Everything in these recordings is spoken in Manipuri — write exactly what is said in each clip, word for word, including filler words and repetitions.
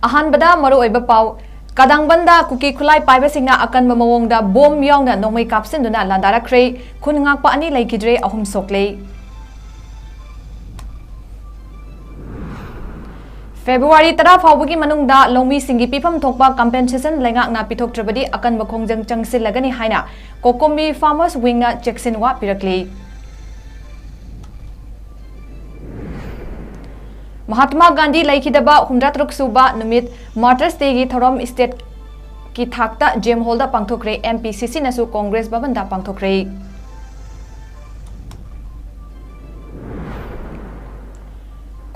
ꯑꯍꯥꯟꯕꯗ ꯃꯔꯨꯑꯣꯏꯕ ꯄꯥꯎ꯫ ꯀꯗꯥꯡꯕꯟꯗ ꯀꯨꯀꯤ ꯈꯨꯠꯂꯥꯏ ꯄꯥꯏꯕꯁꯤꯡꯅ ꯑꯀꯟꯕ ꯃꯑꯣꯡꯗ ꯕꯣꯝ ꯌꯥꯎꯅ ꯅꯣꯡꯃꯩ ꯀꯥꯞꯁꯤꯟꯗꯨꯅ ꯂꯥꯟꯗꯥꯔꯛꯈ꯭ꯔꯦ꯫ ꯈꯨꯟ ꯉꯥꯛꯄ ꯑꯅꯤ ꯂꯩꯈꯤꯗ꯭ꯔꯦ, ꯑꯍꯨꯝ ꯁꯣꯛꯂꯦ꯫ ꯐꯦꯕ꯭ꯔꯨꯋꯥꯔꯤ ꯇꯔꯥ ꯐꯥꯎꯕꯒꯤ ꯃꯅꯨꯡꯗ ꯂꯧꯃꯤꯁꯤꯡꯒꯤ ꯄꯤꯐꯝ ꯊꯣꯛꯄ compensation ꯂꯩꯉꯥꯛꯅ ꯄꯤꯊꯣꯛꯇ꯭ꯔꯕꯗꯤ ꯑꯀꯟꯕ ꯈꯣꯡꯖꯪ ꯆꯪꯁꯤꯜꯂꯒꯅꯤ ꯍꯥꯏꯅ COCOMI Farmers Wingꯅ ꯆꯦꯛꯁꯤꯟꯋꯥ ꯄꯤꯔꯛꯂꯤ꯫ ꯃꯍꯥꯠꯃꯥ ꯒꯥꯟꯙꯤ ꯂꯩꯈꯤꯗꯕ ꯍꯨꯝꯗ꯭ꯔꯥ ꯇꯔꯨꯛ ꯁꯨꯕ ꯅꯨꯃꯤꯠ Martyrs Dayꯒꯤ ꯊꯧꯔꯝ stateꯀꯤ ꯊꯥꯛꯇ GEM Hallꯗ ꯄꯥꯡꯊꯣꯛꯈ꯭ꯔꯦ꯫ MPCCꯅꯁꯨ Congress ꯚꯕꯟꯗ ꯄꯥꯡꯊꯣꯛꯈ꯭ꯔꯦ꯫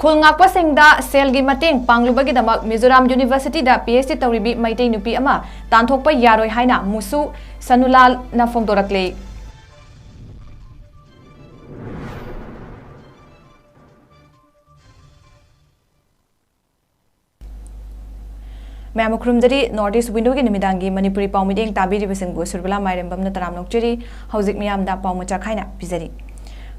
ꯈꯨꯜ ꯉꯥꯛꯄꯁꯤꯡꯗ ꯁꯦꯜꯒꯤ ꯃꯇꯦꯡ ꯄꯥꯡꯂꯨꯕꯒꯤꯗꯃꯛ ꯃꯤꯖꯣꯔꯥꯝ Universityꯗ PhD ꯇꯧꯔꯤꯕꯤ ꯃꯩꯇꯩ ꯅꯨꯄꯤ ꯑꯃ ꯇꯥꯟꯊꯣꯛꯄ ꯌꯥꯔꯣꯏ ꯍꯥꯏꯅ ꯃꯨꯁꯨ ꯁꯅꯨꯂꯥꯜꯅ ꯐꯣꯡꯗꯣꯔꯛꯂꯤ꯫ ꯃꯌꯥꯝꯕꯨ ꯈꯨꯔꯨꯝꯖꯔꯤ꯫ North East Windowꯒꯤ ꯅꯨꯃꯤꯗꯥꯡꯒꯤ ꯃꯅꯤꯄꯨꯔꯤ ꯄꯥꯎ ꯃꯤꯠꯌꯦꯡ ꯇꯥꯕꯤꯔꯤꯕꯁꯤꯡꯕꯨ ꯁꯨꯔꯕꯂꯥ ꯃꯥꯏꯔꯦꯝꯕꯝꯅ ꯇꯔꯥꯝꯅ ꯑꯣꯛꯆꯔꯤ꯫ ꯍꯧꯖꯤꯛ ꯃꯤꯌꯥꯝꯗ ꯄꯥꯎ ꯃꯆꯥ ꯈꯥꯏꯅ ꯄꯤꯖꯔꯤ꯫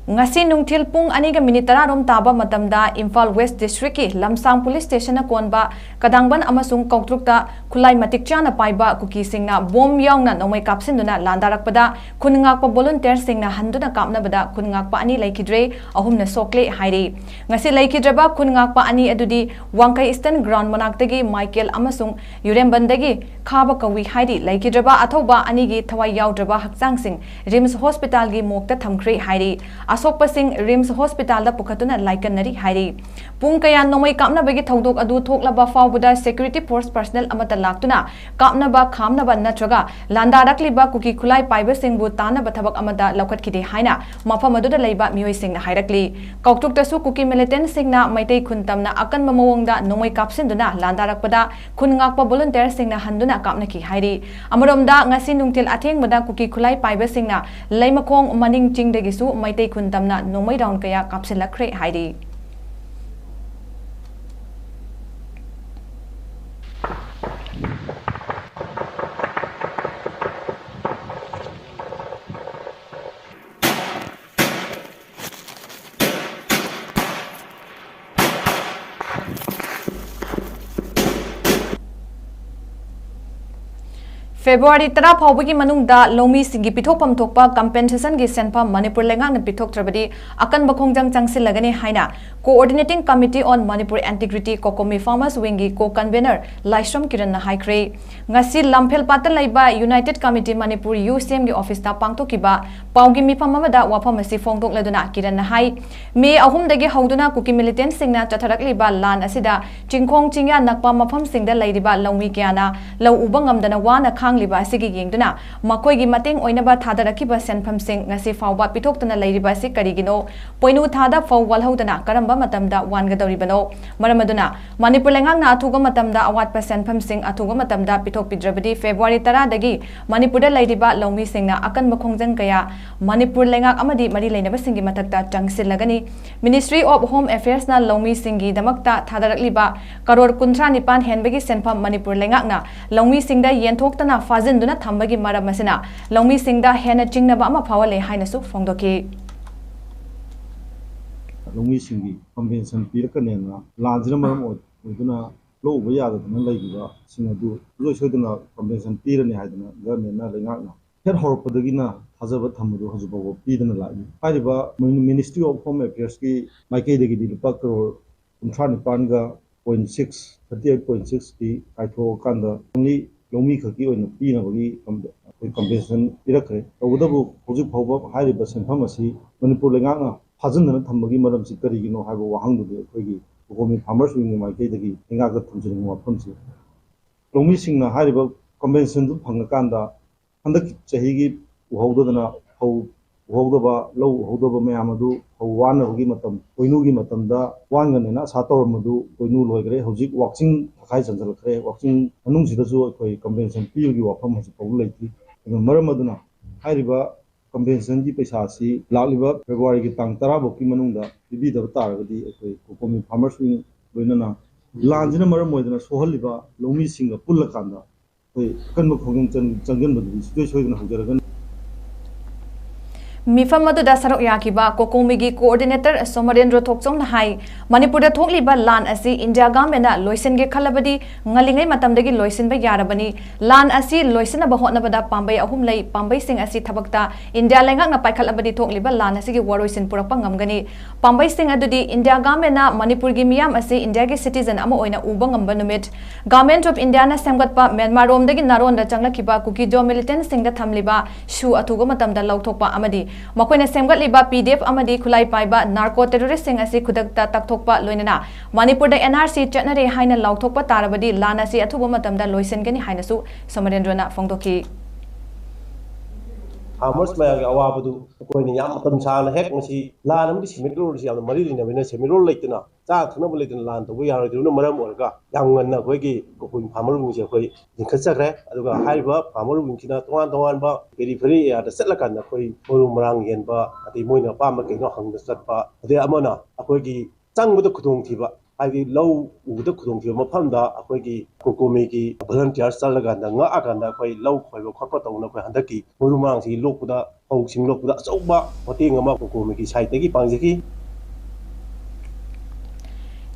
ꯉꯁꯤ ꯅꯨꯡꯊꯤꯜ ꯄꯨꯡ ꯑꯅꯤꯒ ꯃꯤꯅꯤꯠ ꯇꯔꯥ ꯔꯣꯝ ꯇꯥꯕ ꯃꯇꯝꯗ ꯏꯝꯐꯥꯜ West Districtꯀꯤ ꯂꯝꯁꯥꯡ Police Stationꯅ ꯀꯣꯟꯕ ꯀꯗꯥꯡꯕꯟ ꯑꯃꯁꯨꯡ ꯀꯧꯇ꯭ꯔꯨꯛꯇ ꯈꯨꯠꯂꯥꯏ ꯃꯇꯤꯛ ꯆꯥꯅ ꯄꯥꯏꯕ ꯀꯨꯀꯤꯁꯤꯡꯅ ꯕꯣꯝ ꯌꯥꯎꯅ ꯅꯣꯡꯃꯩ ꯀꯥꯞꯁꯤꯟꯗꯨꯅ ꯂꯥꯟꯗꯥꯔꯛꯄꯗ ꯈꯨꯟ ꯉꯥꯛꯄ volunteerꯁꯤꯡꯅ ꯍꯟꯗꯨꯅ ꯀꯥꯞꯅꯕꯗ ꯈꯨꯟ ꯉꯥꯛꯄ ꯑꯅꯤ ꯂꯩꯈꯤꯗ꯭ꯔꯦ, ꯑꯍꯨꯝꯅ ꯁꯣꯛꯂꯦ ꯍꯥꯏꯔꯤ꯫ ꯉꯁꯤ ꯂꯩꯈꯤꯗ꯭ꯔꯕ ꯈꯨꯟ ꯉꯥꯛꯄ ꯑꯅꯤ ꯑꯗꯨꯗꯤ ꯋꯥꯡꯈꯩ Eastern Ground ꯃꯅꯥꯛꯇꯒꯤ ꯃꯥꯏꯀꯦꯜ ꯑꯃꯁꯨꯡ ꯌꯨꯔꯦꯝꯕꯟꯗꯒꯤ ꯈꯥꯕ ꯀꯧꯏ ꯍꯥꯏꯔꯤ꯫ ꯂꯩꯈꯤꯗ꯭ꯔꯕ ꯑꯊꯧꯕ ꯑꯅꯤꯒꯤ ꯊꯋꯥꯏ ꯌꯥꯎꯗ꯭ꯔꯕ ꯍꯛꯆꯥꯡꯁꯤꯡ RIMS Hospitalꯒꯤ morgueꯗ ꯊꯝꯈ꯭ꯔꯦ ꯍꯥꯏꯔꯤ꯫ ꯑꯁꯣꯛꯄꯁꯤꯡ RIMS Hospitalꯗ ꯄꯨꯈꯠꯇꯨꯅ ꯂꯥꯏꯀꯠꯅꯔꯤ ꯍꯥꯏꯔꯤ꯫ ꯄꯨꯡ ꯀꯌꯥ ꯅꯣꯡꯃꯩ ꯀꯥꯞꯅꯕꯒꯤ ꯊꯧꯗꯣꯛ ꯑꯗꯨ ꯊꯣꯛꯂꯕ ꯐꯥꯎꯕꯗ security force personnel ꯑꯃꯠꯇ ꯂꯥꯛꯇꯨꯅ ꯀꯥꯞꯅꯕ ꯈꯥꯝꯅꯕ ꯅꯠꯇ꯭ꯔꯒ ꯂꯥꯟꯗꯥꯔꯛꯂꯤꯕ ꯀꯨꯀꯤ ꯈꯨꯠꯂꯥꯏ ꯄꯥꯏꯕꯁꯤꯡꯕꯨ ꯇꯥꯟꯅꯕ ꯊꯕꯛ ꯑꯃꯠꯇ ꯂꯧꯈꯠꯈꯤꯗꯦ ꯍꯥꯏꯅ ꯃꯐꯝ ꯑꯗꯨꯗ ꯂꯩꯕ ꯃꯤꯑꯣꯏꯁꯤꯡꯅ ꯍꯥꯏꯔꯛꯂꯤ꯫ ꯀꯧꯇ꯭ꯔꯨꯛꯇꯁꯨ ꯀꯨꯀꯤ militantꯁꯤꯡꯅ ꯃꯩꯇꯩ ꯈꯨꯟ ꯇꯝꯅ ꯑꯀꯟꯕ ꯃꯑꯣꯡꯗ ꯅꯣꯡꯃꯩ ꯀꯥꯞꯁꯤꯟꯗꯨꯅ ꯂꯥꯟꯗꯥꯔꯛꯄꯗ ꯈꯨꯟ ꯉꯥꯛꯄ volunteerꯁꯤꯡꯅ ꯍꯟꯗꯨꯅ ꯀꯥꯞꯅꯈꯤ ꯍꯥꯏꯔꯤ꯫ ꯑꯃꯔꯣꯝꯗ, ꯉꯁꯤ ꯅꯨꯡꯊꯤꯜ ꯑꯊꯦꯡꯕꯗ ꯀꯨꯀꯤ ꯈꯨꯠꯂꯥꯏ ꯄꯥꯏꯕꯁꯤꯡꯅ ꯂꯩꯃꯈꯣꯡ ꯃꯅꯤꯡ ꯆꯤꯡꯗꯒꯤꯁꯨ ꯃꯩꯇꯩ ꯈꯨꯟ ꯇꯝꯅ ꯅꯣꯡꯃꯩ round ꯀꯌꯥ ꯀꯥꯞꯁꯤꯜꯂꯛꯈ꯭ꯔꯦ ꯍꯥꯏꯔꯤ꯫ ꯐꯦꯕ꯭ꯔꯨꯋꯥꯔꯤ ꯇꯔꯥ ꯐꯥꯎꯕꯒꯤ ꯃꯅꯨꯡꯗ ꯂꯧꯃꯤꯁꯤꯡꯒꯤ ꯄꯤꯊꯣꯛꯐꯝ ꯊꯣꯛꯄ ꯀꯝꯄꯦꯟꯁꯦꯁꯟꯒꯤ ꯁꯦꯟꯐꯝ ꯃꯅꯤꯄꯨꯔ ꯂꯩꯉꯥꯛꯅ ꯄꯤꯊꯣꯛꯇ꯭ꯔꯕꯗꯤ ꯑꯀꯟꯕ ꯈꯣꯡꯖꯪ ꯆꯪꯁꯤꯜꯂꯒꯅꯤ ꯍꯥꯏꯅ Coordinating Committee on Manipur Integrity, COCOMI Farmers Wingꯒꯤ ꯀꯣ ꯀꯟꯚꯦꯅꯔ ꯂꯥꯏꯁ꯭ꯔꯝ ꯀꯤꯔꯟꯅ ꯍꯥꯏꯈ꯭ꯔꯦ꯫ ꯉꯁꯤ ꯂꯝꯐꯦꯜꯄꯥꯠꯇ ꯂꯩꯕ United Committee Manipur, ꯌꯨ ꯁꯤ ꯑꯦꯝꯒꯤ ꯑꯣꯐꯤꯁꯇ ꯄꯥꯡꯊꯣꯛꯈꯤꯕ ꯄꯥꯎꯒꯤ ꯃꯤꯐꯝ ꯑꯃꯗ ꯋꯥꯐꯝ ꯑꯁꯤ ꯐꯣꯡꯗꯣꯛꯂꯗꯨꯅ ꯀꯤꯔꯟꯅ ꯍꯥꯏ, ꯃꯦ ꯑꯍꯨꯝꯗꯒꯤ ꯍꯧꯗꯨꯅ ꯀꯨꯀꯤ ꯃꯤꯂꯤꯇꯦꯟꯠꯁꯤꯡꯅ ꯆꯠꯊꯔꯛꯂꯤꯕ ꯂꯥꯟ ꯑꯁꯤꯗ ꯆꯤꯡꯈꯣꯡ ꯆꯤꯡꯌꯥ ꯅꯛꯄ ꯃꯐꯝꯁꯤꯡꯗ ꯂꯩꯔꯤꯕ ꯂꯧꯃꯤ ꯀꯌꯥꯅ ꯂꯧ ꯎꯕ ꯉꯝꯗꯅ ꯋꯥꯅ ꯈꯥꯡꯂꯤꯕ ꯑꯁꯤꯒꯤ ꯌꯦꯡꯗꯨꯅ ꯃꯈꯣꯏꯒꯤ ꯃꯇꯦꯡ ꯑꯣꯏꯅꯕ ꯊꯥꯗꯔꯛꯈꯤꯕ ꯁꯦꯟꯐꯝꯁꯤꯡ ꯉꯁꯤ ꯐꯥꯎꯕ ꯄꯤꯊꯣꯛꯇꯅ ꯂꯩꯔꯤꯕ ꯑꯁꯤ ꯀꯔꯤꯒꯤꯅꯣ? ꯄꯣꯏꯅꯨ ꯊꯥꯗ ꯐꯧ ꯋꯥꯜꯍꯧꯗꯅ ꯀꯔꯝꯕ ꯃꯇꯝꯗ ꯋꯥꯟꯒꯗꯧꯔꯤꯕꯅꯣ? ꯃꯔꯝ ꯑꯗꯨꯅ ꯃꯅꯤꯄꯨꯔ ꯂꯩꯉꯥꯛꯅ ꯑꯊꯨꯕ ꯃꯇꯝꯗ ꯑꯋꯥꯠꯄ ꯁꯦꯟꯐꯝꯁꯤꯡ ꯑꯊꯨꯕ ꯃꯇꯝꯗ ꯄꯤꯊꯣꯛꯄꯤꯗ꯭ꯔꯕꯗꯤ ꯐꯦꯕ꯭ꯔꯨꯋꯥꯔꯤ ꯇꯔꯥꯗꯒꯤ ꯃꯅꯤꯄꯨꯔꯗ ꯂꯩꯔꯤꯕ ꯂꯧꯃꯤꯁꯤꯡꯅ ꯑꯀꯟꯕ ꯈꯣꯡꯖꯪ ꯀꯌꯥ ꯃꯅꯤꯄꯨꯔ ꯂꯩꯉꯥꯛ ꯑꯃꯗꯤ ꯃꯔꯤ ꯂꯩꯅꯕꯁꯤꯡꯒꯤ ꯃꯊꯛꯇ ꯆꯪꯁꯤꯜꯂꯒꯅꯤ꯫ Ministry of Home Affairsꯅ ꯂꯧꯃꯤꯁꯤꯡꯒꯤꯗꯃꯛꯇ ꯊꯥꯗꯔꯛꯂꯤꯕ ꯀꯔꯣꯔ ꯀꯨꯟꯊ꯭ꯔꯥ ꯅꯤꯄꯥꯟ ꯍꯦꯟꯕꯒꯤ ꯁꯦꯟꯐꯝ ꯃꯅꯤꯄꯨꯔ ꯂꯩꯉꯥꯛꯅ ꯂꯧꯃꯤꯁꯤꯡꯗ ꯌꯦꯟꯊꯣꯛꯇꯅ ꯐꯥꯖꯤꯟꯗꯨꯅ ꯊꯝꯕꯒꯤ ꯃꯔꯝ ꯑꯁꯤꯅ ꯂꯧꯃꯤꯁꯤꯡꯗ ꯍꯦꯟꯅ ꯆꯤꯡꯅꯕ ꯑꯃ ꯐꯥꯎꯍꯜꯂꯦ ꯍꯥꯏꯅꯁꯨ ꯐꯣꯡꯗꯣꯛꯈꯤ꯫ ꯂꯧꯃꯤꯁꯤꯡꯒꯤ ꯀꯝꯄꯦꯟꯁꯦꯁꯟ ꯄꯤꯔꯛꯀꯅꯦꯅ ꯂꯥꯟꯁꯤꯅ ꯃꯔꯝ ꯑꯣꯏ-, ꯑꯣꯏꯗꯨꯅ ꯂꯧ ꯎꯕ ꯌꯥꯗꯗꯅ ꯂꯩꯈꯤꯕꯁꯤꯡ ꯑꯗꯨ ꯁꯨꯡꯁꯣꯏ ꯁꯣꯏꯗꯅ ꯀꯝꯄꯦꯟꯁꯦꯁꯟ ꯄꯤꯔꯅꯤ ꯍꯥꯏꯗꯅ ꯒꯚꯔꯟꯃꯦꯟꯠꯅ ꯂꯩꯉꯥꯛꯅ ꯍꯦꯛ ꯍꯧꯔꯛꯄꯗꯒꯤꯅ ꯊꯥꯖꯕ ꯊꯝꯕꯗꯨ ꯍꯧꯖꯤꯛ ꯐꯥꯎꯕ ꯄꯤꯗꯅ ꯂꯥꯛꯏ꯫ ꯍꯥꯏꯔꯤꯕ Ministry of Home Affairsꯀꯤ ꯃꯥꯏꯀꯩꯗꯒꯤꯗꯤ ꯂꯨꯄꯥ ꯀꯔꯣꯔ ꯀꯨꯟꯊ꯭ꯔꯥ ꯅꯤꯄꯥꯟꯒ point six, thirty eight point sixꯇꯤ ꯀꯥꯏꯊꯣꯛꯑꯀꯥꯟꯗ only ꯂꯧꯃꯤ ꯈꯛꯀꯤ ꯑꯣꯏꯅ ꯄꯤꯅꯕꯒꯤ ꯀꯝ-, ꯑꯩꯈꯣꯏ ꯀꯝꯄꯦꯟꯁꯦꯁꯟ ꯄꯤꯔꯛꯈ꯭ꯔꯦ꯫ ꯇꯧꯕꯇꯕꯨ ꯍꯧꯖꯤꯛ ꯐꯥꯎꯕ ꯍꯥꯏꯔꯤꯕ ꯁꯦꯟꯐꯝ ꯑꯁꯤ ꯃꯅꯤꯄꯨꯔ ꯂꯩꯉꯥꯛꯅ ꯐꯥꯖꯤꯟꯗꯅ ꯊꯝꯕꯒꯤ ꯃꯔꯝꯁꯤ ꯀꯔꯤꯒꯤꯅꯣ ꯍꯥꯏꯕ ꯋꯥꯍꯪꯗꯨꯗꯤ ꯑꯩꯈꯣꯏꯒꯤ COCOMI Farmers Wingꯒꯤ ꯃꯥꯏꯀꯩꯗꯒꯤ ꯂꯩꯉꯥꯛꯇ ꯊꯝꯖꯅꯤꯡꯕ ꯋꯥꯐꯝꯁꯤ, ꯂꯧꯃꯤꯁꯤꯡꯅ ꯍꯥꯏꯔꯤꯕ ꯀꯝꯄꯦꯟꯁꯦꯁꯟꯗꯨ ꯐꯪꯉꯀꯥꯟꯗ ꯍꯟꯗꯛ ꯆꯍꯤꯒꯤ ꯎꯍꯧꯗꯗꯅ ꯐꯧ ꯎꯍꯧꯗꯕ, ꯂꯧ ꯎꯍꯧꯗꯕ ꯃꯌꯥꯝ ꯑꯗꯨ ꯐꯧ ꯋꯥꯅꯕꯒꯤ ꯃꯇꯝ, ꯄꯣꯏꯅꯨꯒꯤ ꯃꯇꯝꯗ ꯋꯥꯟꯒꯅꯦꯅ ꯑꯁꯥ ꯇꯧꯔꯝꯕꯗꯨ ꯄꯣꯏꯅꯨ ꯂꯣꯏꯈ꯭ꯔꯦ꯫ ꯍꯧꯖꯤꯛ ꯋꯥꯛꯆꯤꯡ ꯇꯪꯈꯥꯏ ꯆꯟꯁꯤꯜꯂꯛꯈ꯭ꯔꯦ꯫ ꯋꯥꯛꯆꯤꯡ ꯃꯅꯨꯡꯁꯤꯗꯁꯨ ꯑꯩꯈꯣꯏ ꯀꯝꯄꯦꯟꯁꯦꯁꯟ ꯄꯤꯕꯒꯤ ꯋꯥꯐꯝ ꯍꯧꯖꯤꯛ ꯐꯥꯎꯕ ꯂꯩꯇ꯭ꯔꯤ꯫ ꯑꯗꯨꯅ ꯃꯔꯝ ꯑꯗꯨꯅ ꯍꯥꯏꯔꯤꯕ ꯀꯝꯄꯦꯟꯁꯦꯁꯟꯒꯤ ꯄꯩꯁꯥ ꯑꯁꯤ ꯂꯥꯛꯂꯤꯕ ꯐꯦꯕ꯭ꯔꯨꯋꯥꯔꯤꯒꯤ ꯇꯥꯡ ꯇꯔꯥ ꯐꯥꯎꯒꯤ ꯃꯅꯨꯡꯗ ꯄꯤꯕꯤꯗꯕ ꯇꯥꯔꯒꯗꯤ ꯑꯩꯈꯣꯏ COCOMI Farmers Wing ꯂꯣꯏꯅꯅ ꯂꯥꯟꯁꯤꯅ ꯃꯔꯝ ꯑꯣꯏꯗꯅ ꯁꯣꯛꯍꯜꯂꯤꯕ ꯂꯧꯃꯤꯁꯤꯡꯒ ꯄꯨꯜꯂꯀꯥꯟꯗ ꯑꯩꯈꯣꯏ ꯑꯀꯟꯕ ꯈꯣꯡꯖꯪ ꯆꯪ-, ꯆꯪꯁꯤꯟꯕꯗꯨꯗꯤ ꯁꯨꯡꯁꯣꯏ ꯁꯣꯏꯗꯅ ꯍꯧꯖꯔꯒꯅꯤ꯫ ꯃꯤꯐꯝ ꯑꯗꯨꯗ ꯁꯔꯨꯛ ꯌꯥꯈꯤꯕ ꯀꯣꯀꯣꯃꯤꯒꯤ coordinator ꯁꯣꯃꯔꯦꯟꯗ꯭ꯔꯣ ꯊꯣꯛꯆꯣꯝꯅ ꯍꯥꯏ, ꯃꯅꯤꯄꯨꯔꯗ ꯊꯣꯛꯂꯤꯕ ꯂꯥꯟ ꯑꯁꯤ ꯏꯟꯗꯤꯌꯥ ꯒꯃꯦꯟꯅ ꯂꯣꯏꯁꯤꯟꯒꯦ ꯈꯜꯂꯕꯗꯤ ꯉꯜꯂꯤꯉꯩ ꯃꯇꯝꯗꯒꯤ ꯂꯣꯏꯁꯤꯟꯕ ꯌꯥꯔꯕꯅꯤ꯫ ꯂꯥꯟ ꯑꯁꯤ ꯂꯣꯏꯁꯤꯟꯅꯕ ꯍꯣꯠꯅꯕꯗ ꯄꯥꯝꯕꯩ ꯑꯍꯨꯝ ꯂꯩ꯫ ꯄꯥꯝꯕꯩꯁꯤꯡ ꯑꯁꯤ ꯊꯕꯛꯇ ꯏꯟꯗꯤꯌꯥ ꯂꯩꯉꯥꯛꯅ ꯄꯥꯏꯈꯠꯂꯕꯗꯤ ꯊꯣꯛꯂꯤꯕ ꯂꯥꯟ ꯑꯁꯤꯒꯤ ꯋꯥꯔꯣꯏꯁꯤꯟ ꯄꯨꯔꯛꯄ ꯉꯝꯒꯅꯤ꯫ ꯄꯥꯝꯕꯩꯁꯤꯡ ꯑꯗꯨꯗꯤ ꯏꯟꯗꯤꯌꯥ ꯒꯃꯦꯟꯅ ꯃꯅꯤꯄꯨꯔꯒꯤ ꯃꯤꯌꯥꯝ ꯑꯁꯤ ꯏꯟꯗꯤꯌꯥꯒꯤ citizen ꯑꯃ ꯑꯣꯏꯅ ꯎꯕ ꯉꯝꯕ ꯅꯨꯃꯤꯠ, Government of Indiaꯅ ꯁꯦꯝꯒꯠꯄ ꯃ꯭ꯌꯥꯟꯃꯥꯔꯔꯣꯝꯗꯒꯤ ꯅꯥꯔꯣꯟꯗ ꯆꯪꯂꯛꯈꯤꯕ ꯀꯨꯀꯤꯖꯣ militantꯁꯤꯡꯗ ꯊꯝꯂꯤꯕ ꯁꯨ ꯑꯊꯨꯕ ꯃꯇꯝꯗ ꯂꯧꯊꯣꯛꯄ ꯑꯃꯗꯤ ꯃꯈꯣꯏꯅ ꯁꯦꯝꯒꯠꯂꯤꯕ PDF ꯑꯃꯗꯤ ꯈꯨꯠꯂꯥꯏ ꯄꯥꯏꯕ narco terroristꯁꯤꯡ ꯑꯁꯤ ꯈꯨꯗꯛꯇ ꯇꯛꯊꯣꯛꯄ, ꯂꯣꯏꯅꯅ ꯃꯅꯤꯄꯨꯔꯗ NRC ꯆꯠꯅꯔꯦ ꯍꯥꯏꯅ ꯂꯥꯎꯊꯣꯛꯄ ꯇꯥꯔꯕꯗꯤ ꯂꯥꯟ ꯑꯁꯤ ꯑꯊꯨꯕ ꯃꯇꯝꯗ ꯂꯣꯏꯁꯤꯟꯒꯅꯤ ꯍꯥꯏꯅꯁꯨ ꯁꯣꯃꯔꯦꯟꯗ꯭ꯔꯣꯅ ꯐꯣꯡꯗꯣꯛꯈꯤ꯫ Farmers ꯃꯌꯥꯝꯒꯤ ꯑꯋꯥꯕꯗꯨ ꯑꯩꯈꯣꯏꯅ ꯌꯥꯝ ꯃꯇꯝ ꯁꯥꯡꯅ ꯍꯦꯛ ꯃꯁꯤ ꯂꯥꯟ ꯑꯃꯗꯤ ꯁꯦꯟꯃꯤꯠꯂꯣꯟꯁꯤ ꯌꯥꯝꯅ ꯃꯔꯤ ꯂꯩꯅꯕꯅꯤꯅ ꯁꯦꯟꯃꯤꯠꯂꯣꯟ ꯂꯩꯇꯅ ꯆꯥ ꯊꯛꯅꯕ ꯂꯩꯇꯅ ꯂꯥꯟ ꯇꯧꯕ ꯌꯥꯔꯣꯏꯗꯕꯅ ꯃꯔꯝ ꯑꯣꯏꯔꯒ ꯌꯥꯝ ꯉꯟꯅ ꯑꯩꯈꯣꯏꯒꯤ ꯀꯣꯀꯣꯃꯤ farmerꯁꯤꯡꯁꯦ ꯑꯩꯈꯣꯏ ꯂꯤꯡꯈꯠꯆꯈ꯭ꯔꯦ꯫ ꯑꯗꯨꯒ ꯍꯥꯏꯔꯤꯕ farmerꯁꯤꯡꯁꯤꯅ ꯇꯣꯉꯥꯟ ꯇꯣꯉꯥꯟꯕ periphery areaꯗ ꯆꯠꯂꯀꯥꯟꯗ ꯑꯩꯈꯣꯏ ꯃꯔꯨ ꯃꯔꯥꯡ ꯌꯦꯟꯕ, ꯑꯗꯩ ꯃꯣꯏꯅ ꯑꯄꯥꯝꯕ ꯀꯩꯅꯣ ꯍꯪꯕ ꯆꯠꯄ, ꯑꯗꯩ ꯑꯃꯅ ꯑꯩꯈꯣꯏꯒꯤ ꯆꯪꯕꯗ ꯈꯨꯗꯣꯡꯊꯤꯕ, ꯍꯥꯏꯗꯤ ꯂꯧ ꯎꯕꯗ ꯈꯨꯗꯣꯡꯊꯤꯕ ꯃꯐꯝꯗ ꯑꯩꯈꯣꯏꯒꯤ ꯀꯣꯀꯣꯃꯤꯒꯤ volunteers ꯆꯠꯂꯀꯥꯟꯗ ꯉꯥꯛꯑꯀꯥꯟꯗ ꯑꯩꯈꯣꯏ ꯂꯧ ꯈꯣꯏꯕ ꯈꯣꯠꯄ ꯇꯧꯅ ꯑꯩꯈꯣꯏ ꯍꯟꯗꯛꯀꯤ ꯃꯔꯨ ꯃꯔꯥꯡꯁꯤꯡ ꯂꯣꯛꯄꯗ, ꯐꯧꯁꯤꯡ ꯂꯣꯛꯄꯗ ꯑꯆꯧꯕ ꯃꯇꯦꯡ ꯑꯃ ꯀꯣꯀꯣꯃꯤꯒꯤ sideꯇꯒꯤ ꯄꯥꯡꯖꯈꯤ꯫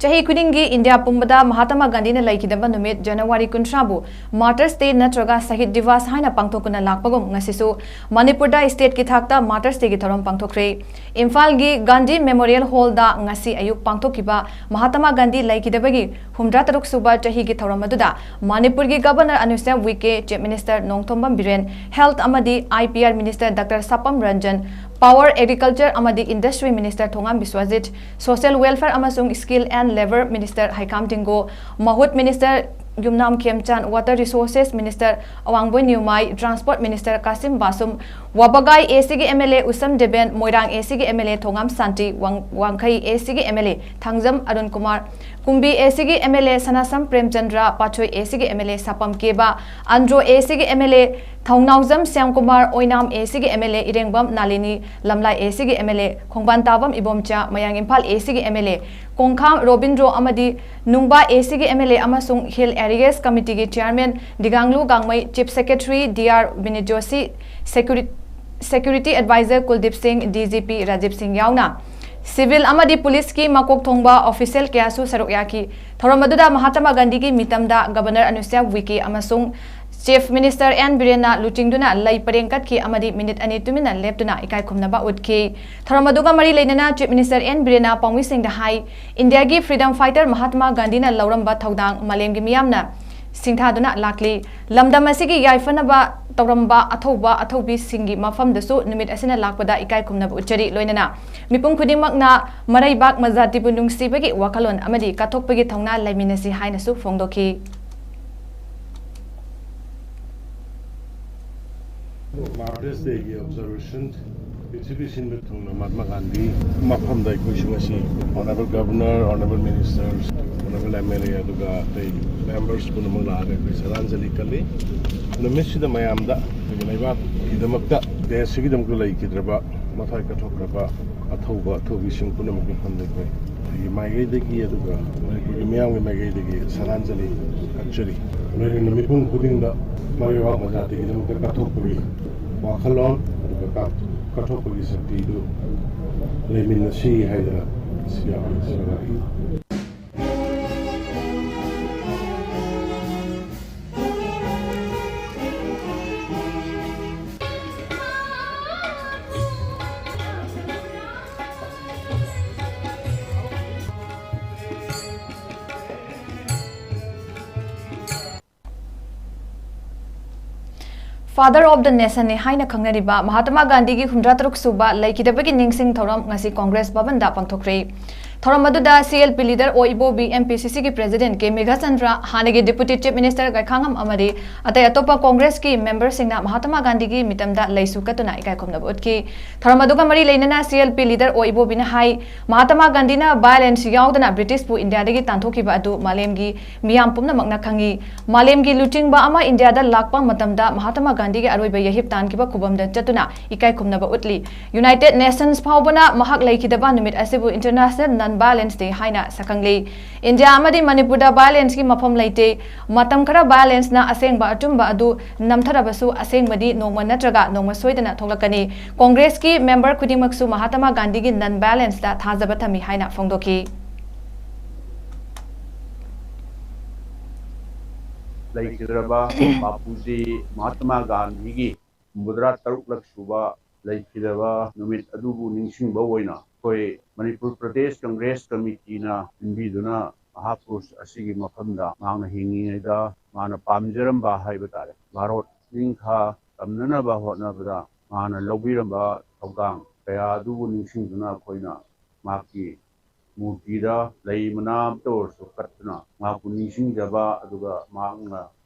ꯆꯍꯤ ꯈꯨꯗꯤꯡꯒꯤ ꯏꯟꯗꯤꯌꯥ ꯄꯨꯝꯕꯗ ꯃꯍꯥꯇꯃꯥ ꯒꯥꯟꯙꯤꯅ ꯂꯩꯈꯤꯗꯕ ꯅꯨꯃꯤꯠ January ꯀꯨꯟꯊ꯭ꯔꯥꯕꯨ Martyrs' Day ꯅꯠꯇ꯭ꯔꯒ ꯁꯍꯤꯗ ꯗꯤꯋꯥꯁ ꯍꯥꯏꯅ ꯄꯥꯡꯊꯣꯛꯇꯨꯅ ꯂꯥꯛꯄꯒꯨꯝ, ꯉꯁꯤꯁꯨ ꯃꯅꯤꯄꯨꯔꯗ stateꯀꯤ ꯊꯥꯛꯇ Martyrs' Dayꯒꯤ ꯊꯧꯔꯝ ꯄꯥꯡꯊꯣꯛꯈ꯭ꯔꯦ꯫ ꯏꯝꯐꯥꯜꯒꯤ ꯒꯥꯟꯙꯤ Memorial Hallꯗ ꯉꯁꯤ ꯑꯌꯨꯛ ꯄꯥꯡꯊꯣꯛꯈꯤꯕ ꯃꯍꯥꯇꯃꯥ ꯒꯥꯟꯙꯤ ꯂꯩꯈꯤꯗꯕꯒꯤ ꯍꯨꯝꯗ꯭ꯔꯥ ꯇꯔꯨꯛ ꯁꯨꯕ ꯆꯍꯤꯒꯤ ꯊꯧꯔꯝ ꯑꯗꯨꯗ ꯃꯅꯤꯄꯨꯔꯒꯤ Governor ꯑꯅꯨꯁ꯭ꯌꯥ ꯎꯏꯀꯦ, Chief Minister Nongthombam Biren, Health ꯑꯃꯗꯤ IPR Minister Doctor ꯁꯥꯄꯝ Ranjan, Power, Agriculture ꯑꯃꯗꯤ Industry Minister ꯊꯣꯉꯥꯝ ꯕꯤꯁ꯭ꯋꯖꯤꯠ, Social Welfare ꯑꯃꯁꯨꯡ Skill and Labour Minister ꯍꯩꯈꯥꯝ ꯗꯤꯡꯒꯣ, ꯃꯍꯨꯠ Minister ꯌꯨꯝꯅꯥꯝ ꯈꯦꯝꯆꯥꯟ, Water Resources Minister ꯑꯋꯥꯡꯕꯣꯏ ꯅ꯭ꯌꯨꯃꯥꯏ, Transport Minister Kasim ꯕꯥꯁꯨꯝ, ꯋꯥꯕꯒꯥꯏ ACꯒꯤ MLA ꯎꯁꯝ ꯗꯦꯕꯦꯟ, ꯃꯣꯏꯔꯥꯡ ACꯒꯤ MLA ꯊꯣꯉꯥꯝ ꯁꯥꯟꯇꯤ, ꯋꯥꯡ-, ꯋꯥꯡꯈꯩ ACꯒꯤ MLA ꯊꯥꯡꯖꯝ ꯑꯔꯨꯟ ꯀꯨꯃꯥꯔ, ꯀꯨꯝꯕꯤ ACꯒꯤ MLA ꯁꯅꯥꯁꯝ ꯄ꯭ꯔꯦꯝꯆꯟꯗ꯭ꯔ, ꯄꯥꯠꯁꯣꯏ ACꯒꯤ MLA ꯁꯥꯄꯝ ꯀꯦꯕ, ꯑꯟꯗ꯭ꯔꯣ ACꯒꯤ MLA ꯊꯧꯅꯥꯎꯖꯝ ꯁ꯭ꯌꯥꯝꯀꯨꯃꯥꯔ, ꯑꯣꯏꯅꯥꯝ ACꯒꯤ MLA ꯏꯔꯦꯡꯕꯝ ꯅꯥꯂꯤꯅꯤ, ꯂꯝꯂꯥꯏ ACꯒꯤ MLA ꯈꯣꯡꯕꯥꯟ ꯇꯥꯕꯝ ꯏꯕꯣꯝꯆꯥ, ꯃꯌꯥꯡ ꯏꯝꯐꯥꯜ ACꯒꯤ MLA ꯀꯣꯡꯈꯥꯝ ꯔꯣꯕꯤꯟꯗ꯭ꯔꯣ ꯑꯃꯗꯤ ꯅꯨꯡꯕꯥ ACꯒꯤ MLA ꯑꯃꯁꯨꯡ Hill Areas Committeeꯒꯤ Chairman Dinganglung Gangmei, Chief Secretary D R Vineet Joshi, Security Security Advisor Kuldeep Singh, D G P Rajiv Singh ꯌꯥꯎꯅ civil ꯑꯃꯗꯤ police ꯀꯤ ꯃꯀꯣꯛ ꯊꯣꯡꯕ official ꯀꯌꯥꯁꯨ ꯁꯔꯨꯛ ꯌꯥꯈꯤ꯫ ꯊꯧꯔꯝ ꯑꯗꯨꯗ ꯃꯍꯥꯇꯃꯥ ꯒꯥꯟꯙꯤꯒꯤ ꯃꯤꯇꯝꯗ Governor Anusya Uikey ꯑꯃꯁꯨꯡ Chief Minister N ꯕꯤꯔꯦꯟꯅ ꯂꯨꯆꯤꯡꯗꯨꯅ ꯂꯩ ꯄꯔꯦꯡ ꯀꯠꯈꯤ ꯑꯃꯗꯤ minute ꯑꯅꯤ ꯇꯨꯃꯤꯟꯅ ꯂꯦꯞꯇꯨꯅ ꯏꯀꯥꯏ ꯈꯨꯝꯅꯕ ꯎꯠꯈꯤ꯫ ꯊꯧꯔꯝ ꯑꯗꯨꯒ ꯃꯔꯤ ꯂꯩꯅꯅ Chief Minister N ꯕꯤꯔꯦꯟꯅ ꯄꯥꯎꯃꯤꯁꯤꯡꯗ ꯍꯥꯏ, ꯏꯟꯗꯤꯌꯥꯒꯤ freedom fighter ꯃꯍꯥꯇꯃꯥ ꯒꯥꯟꯙꯤꯅ ꯂꯧꯔꯝꯕ ꯊꯧꯗꯥꯡ ꯃꯥꯂꯦꯝꯒꯤ ꯃꯤꯌꯥꯝꯅ ꯁꯤꯡꯊꯥꯗꯨꯅ ꯂꯥꯛꯂꯤ꯫ ꯂꯝꯗꯝ ꯑꯁꯤꯒꯤ ꯌꯥꯏꯐꯅꯕ ꯇꯧꯔꯝꯕ ꯑꯊꯧꯕ ꯑꯊꯧꯕꯤꯁꯤꯡꯒꯤ ꯃꯐꯝꯗꯁꯨ ꯅꯨꯃꯤꯠ ꯑꯁꯤꯅ ꯂꯥꯛꯄꯗ ꯏꯀꯥꯏ ꯈꯨꯝꯅꯕ ꯎꯠꯆꯔꯤ꯫ ꯂꯣꯏꯅꯅ ꯃꯤꯄꯨꯝ ꯈꯨꯗꯤꯡꯃꯛꯅ ꯃꯔꯩꯕꯥꯛ ꯃꯖꯥꯇꯤꯕꯨ ꯅꯨꯡꯁꯤꯕꯒꯤ ꯋꯥꯈꯜꯂꯣꯟ ꯑꯃꯗꯤ ꯀꯠꯊꯣꯛꯄꯒꯤ ꯊꯧꯅꯥ ꯂꯩꯃꯤꯟꯅꯁꯤ ꯍꯥꯏꯅꯁꯨ ꯐꯣꯡꯗꯣꯛꯈꯤ꯫ Martyrs Day ꯒꯤ observation ꯄ꯭ꯔꯤꯊꯤꯕꯤ ꯁꯤꯟꯕ ꯊꯨꯡꯅ ꯃꯍꯥꯇꯃꯥ ꯒꯥꯟꯙꯤ ꯃꯐꯝꯗ ꯑꯩꯈꯣꯏꯁꯨ ꯉꯁꯤ Honourable Governor, Honourable Ministers, Honourable M L A ꯑꯗꯨꯒ ꯑꯇꯩ members ꯄꯨꯝꯅꯃꯛ ꯂꯥꯛꯑꯒ ꯑꯩꯈꯣꯏ ꯁ꯭ꯔꯗꯥꯟꯖꯂꯤ ꯀꯜꯂꯤ꯫ ꯅꯨꯃꯤꯠꯁꯤꯗ ꯃꯌꯥꯝꯗ ꯑꯩꯈꯣꯏꯒꯤ ꯂꯩꯕꯥꯛꯀꯤꯗꯃꯛꯇ, ꯗꯦꯁꯁꯤꯒꯤꯗꯃꯛꯇ ꯂꯩꯈꯤꯗ꯭ꯔꯕ, ꯃꯊ꯭ꯋꯥꯏ ꯀꯠꯊꯣꯛꯈ꯭ꯔꯕ ꯑꯊꯧꯕ ꯑꯊꯧꯕꯤꯁꯤꯡ ꯄꯨꯝꯅꯃꯛꯀꯤ ꯃꯐꯝꯗ ꯑꯩꯈꯣꯏ ꯑꯩꯒꯤ ꯃꯥꯏꯀꯩꯗꯒꯤ ꯑꯗꯨꯒ ꯃꯅꯤꯄꯨꯔꯒꯤ ꯃꯤꯌꯥꯝꯒꯤ ꯃꯥꯏꯀꯩꯗꯒꯤ ꯁ꯭ꯔꯗꯥꯟꯖꯂꯤ ꯀꯠꯆꯔꯤ꯫ ꯂꯣꯏꯅꯅ ꯃꯤꯄꯨꯝ ꯈꯨꯗꯤꯡꯗ ꯃꯔꯩꯕꯥꯛ ꯃꯖꯥꯇꯤꯒꯤꯗꯃꯛꯇ ꯀꯠꯊꯣꯛꯄꯒꯤ ꯋꯥꯈꯜꯂꯣꯟ ꯑꯗꯨꯒ ꯀꯠ-, ꯀꯠꯊꯣꯛꯄꯒꯤ ꯁꯛꯇꯤꯗꯨ ꯂꯩꯃꯤꯟꯅꯁꯤ ꯍꯥꯏꯗꯅ ꯁꯤꯒꯤ ꯑꯍꯥꯟꯕ ꯁꯔꯨꯛ ꯌꯥꯏ꯫ Father of the Nation ꯅꯤ ꯍꯥꯏꯅ ꯈꯪꯅꯔꯤꯕ ꯃꯍꯥꯇꯃꯥ ꯒꯥꯟꯙꯤꯒꯤ ꯍꯨꯝꯗ꯭ꯔꯥ ꯇꯔꯨꯛ ꯁꯨꯕ ꯂꯩꯈꯤꯗꯕꯒꯤ ꯅꯤꯡꯁꯤꯡ ꯊꯧꯔꯝ ꯉꯁꯤ ꯀꯣꯡꯒ꯭ꯔꯦꯁ ꯚꯕꯟꯗ ꯄꯥꯡꯊꯣꯛꯈ꯭ꯔꯦ꯫ ꯊꯧꯔꯝ ꯑꯗꯨꯗ C L P leader ꯑꯣ ꯏꯕꯣꯕꯤ, M P C C ꯒꯤ president ꯀꯦ ꯃꯦꯘꯥꯆꯟꯗ꯭ꯔ, ꯍꯥꯟꯅꯒꯤ deputy chief minister ꯒꯥꯏꯈꯥꯉꯝ ꯑꯃꯗꯤ ꯑꯇꯩ ꯑꯇꯣꯞꯄ ꯀꯣꯡꯒ꯭ꯔꯦꯁꯀꯤ member ꯁꯤꯡꯅ ꯃꯍꯥꯇꯃꯥ ꯒꯥꯟꯙꯤꯒꯤ ꯃꯤꯇꯝꯗ ꯂꯩꯁꯨ ꯀꯠꯇꯨꯅ ꯏꯀꯥꯏ ꯈꯨꯝꯅꯕ ꯎꯠꯈꯤ꯫ ꯊꯧꯔꯝ ꯑꯗꯨꯒ ꯃꯔꯤ ꯂꯩꯅꯅ C L P leader ꯑꯣ ꯏꯕꯣꯕꯤꯅ ꯍꯥꯏ, ꯃꯍꯥꯇꯃꯥ ꯒꯥꯟꯙꯤꯅ violence ꯌꯥꯎꯗꯅ ꯕ꯭ꯔꯤꯇꯤꯁꯄꯨ ꯏꯟꯗꯤꯌꯥꯗꯒꯤ ꯇꯥꯟꯊꯣꯛꯈꯤꯕ ꯑꯗꯨ ꯃꯥꯂꯦꯝꯒꯤ ꯃꯤꯌꯥꯝ ꯄꯨꯝꯅꯃꯛꯅ ꯈꯪꯏ꯫ ꯃꯥꯂꯦꯝꯒꯤ ꯂꯨꯆꯤꯡꯕ ꯑꯃ ꯏꯟꯗꯤꯌꯥꯗ ꯂꯥꯛꯄ ꯃꯇꯝꯗ ꯃꯍꯥꯇꯃꯥ ꯒꯥꯟꯙꯤꯒꯤ ꯑꯔꯣꯏꯕ ꯌꯥꯍꯤꯞ ꯇꯥꯟꯈꯤꯕ ꯈꯨꯕꯝꯗ ꯆꯠꯇꯨꯅ ꯏꯀꯥꯏ ꯈꯨꯝꯅꯕ ꯎꯠꯂꯤ꯫ United Nations ꯐꯥꯎꯕꯅ ꯃꯍꯥꯛ ꯂꯩꯈꯤꯗꯕ ꯅꯨꯃꯤꯠ ꯑꯁꯤꯕꯨ International ꯚꯥꯏꯑꯣꯂꯦꯟꯁ ꯗꯦ ꯍꯥꯏꯅ ꯁꯛꯈꯪꯂꯤ꯫ ꯏꯟꯗꯤꯌꯥ ꯑꯃꯗꯤ ꯃꯅꯤꯄꯨꯔꯗ ꯚꯥꯏꯑꯣꯂꯦꯟꯁꯀꯤ ꯃꯐꯝ ꯂꯩꯇꯦ꯫ ꯃꯇꯝ ꯈꯔ ꯚꯥꯏꯑꯣꯂꯦꯟꯁꯅ ꯑꯁꯦꯡꯕ ꯑꯆꯨꯝꯕ ꯑꯗꯨ ꯅꯝꯊꯔꯕꯁꯨ, ꯑꯁꯦꯡꯕꯗꯤ ꯅꯣꯡꯃ ꯅꯠꯇ꯭ꯔꯒ ꯅꯣꯡꯃ ꯁꯣꯏꯗꯅ ꯊꯣꯛꯂꯛꯀꯅꯤ꯫ ꯀꯣꯡꯒ꯭ꯔꯦꯁꯀꯤ ꯃꯦꯝꯕꯔ ꯈꯨꯗꯤꯡꯃꯛꯁꯨ ꯃꯍꯥꯇꯃꯥ ꯒꯥꯟꯙꯤꯒꯤ ꯅꯟ ꯚꯥꯏꯑꯣꯂꯦꯟꯁꯇ ꯊꯥꯖꯕ ꯊꯝꯃꯤ ꯍꯥꯏꯅ ꯐꯣꯡꯗꯣꯛꯈꯤ꯫ ꯂꯩꯈꯤꯗ꯭ꯔꯕ ꯕꯥꯄꯨꯖꯤ ꯃꯍꯥꯇꯃꯥ ꯒꯥꯟꯙꯤꯒꯤ ꯍꯨꯝꯐꯨꯇꯔꯥ ꯇꯔꯨꯛꯂꯛ ꯁꯨꯕ ꯂꯩꯈꯤꯗꯕ ꯅꯨꯃꯤꯠ ꯑꯗꯨꯕꯨ ꯅꯤꯡꯁꯤꯡꯕ ꯑꯣꯏꯅ ꯑꯩꯈꯣꯏ ꯃꯅꯤꯄꯨꯔ ꯄ꯭ꯔꯗꯦꯁ ꯀꯪꯒ꯭ꯔꯦꯁ ꯀꯃꯤꯇꯤꯅ ꯁꯤꯟꯕꯤꯗꯨꯅ ꯃꯍꯥꯄꯨꯔꯨꯁ ꯑꯁꯤꯒꯤ ꯃꯐꯝꯗ ꯃꯍꯥꯛꯅ ꯍꯤꯡꯉꯤꯉꯩꯗ ꯃꯥꯅ ꯄꯥꯝꯖꯔꯝꯕ ꯍꯥꯏꯕ ꯇꯥꯔꯦ, ꯚꯥꯔꯣꯠ ꯅꯤꯡꯈꯥ ꯇꯝꯅꯅꯕ ꯍꯣꯠꯅꯕꯗ ꯃꯥꯅ ꯂꯧꯕꯤꯔꯝꯕ ꯊꯧꯗꯥꯡ ꯀꯌꯥ ꯑꯗꯨꯕꯨ ꯅꯤꯡꯁꯤꯡꯗꯨꯅ ꯑꯩꯈꯣꯏꯅ ꯃꯍꯥꯛꯀꯤ ꯃꯨꯔꯇꯤꯗ ꯂꯩ ꯃꯅꯥ ꯑꯃꯇ ꯑꯣꯏꯔꯁꯨ ꯀꯠꯇꯨꯅ ꯃꯍꯥꯛꯄꯨ ꯅꯤꯡꯁꯤꯡꯖꯕ, ꯑꯗꯨꯒ ꯃꯍꯥꯛꯅ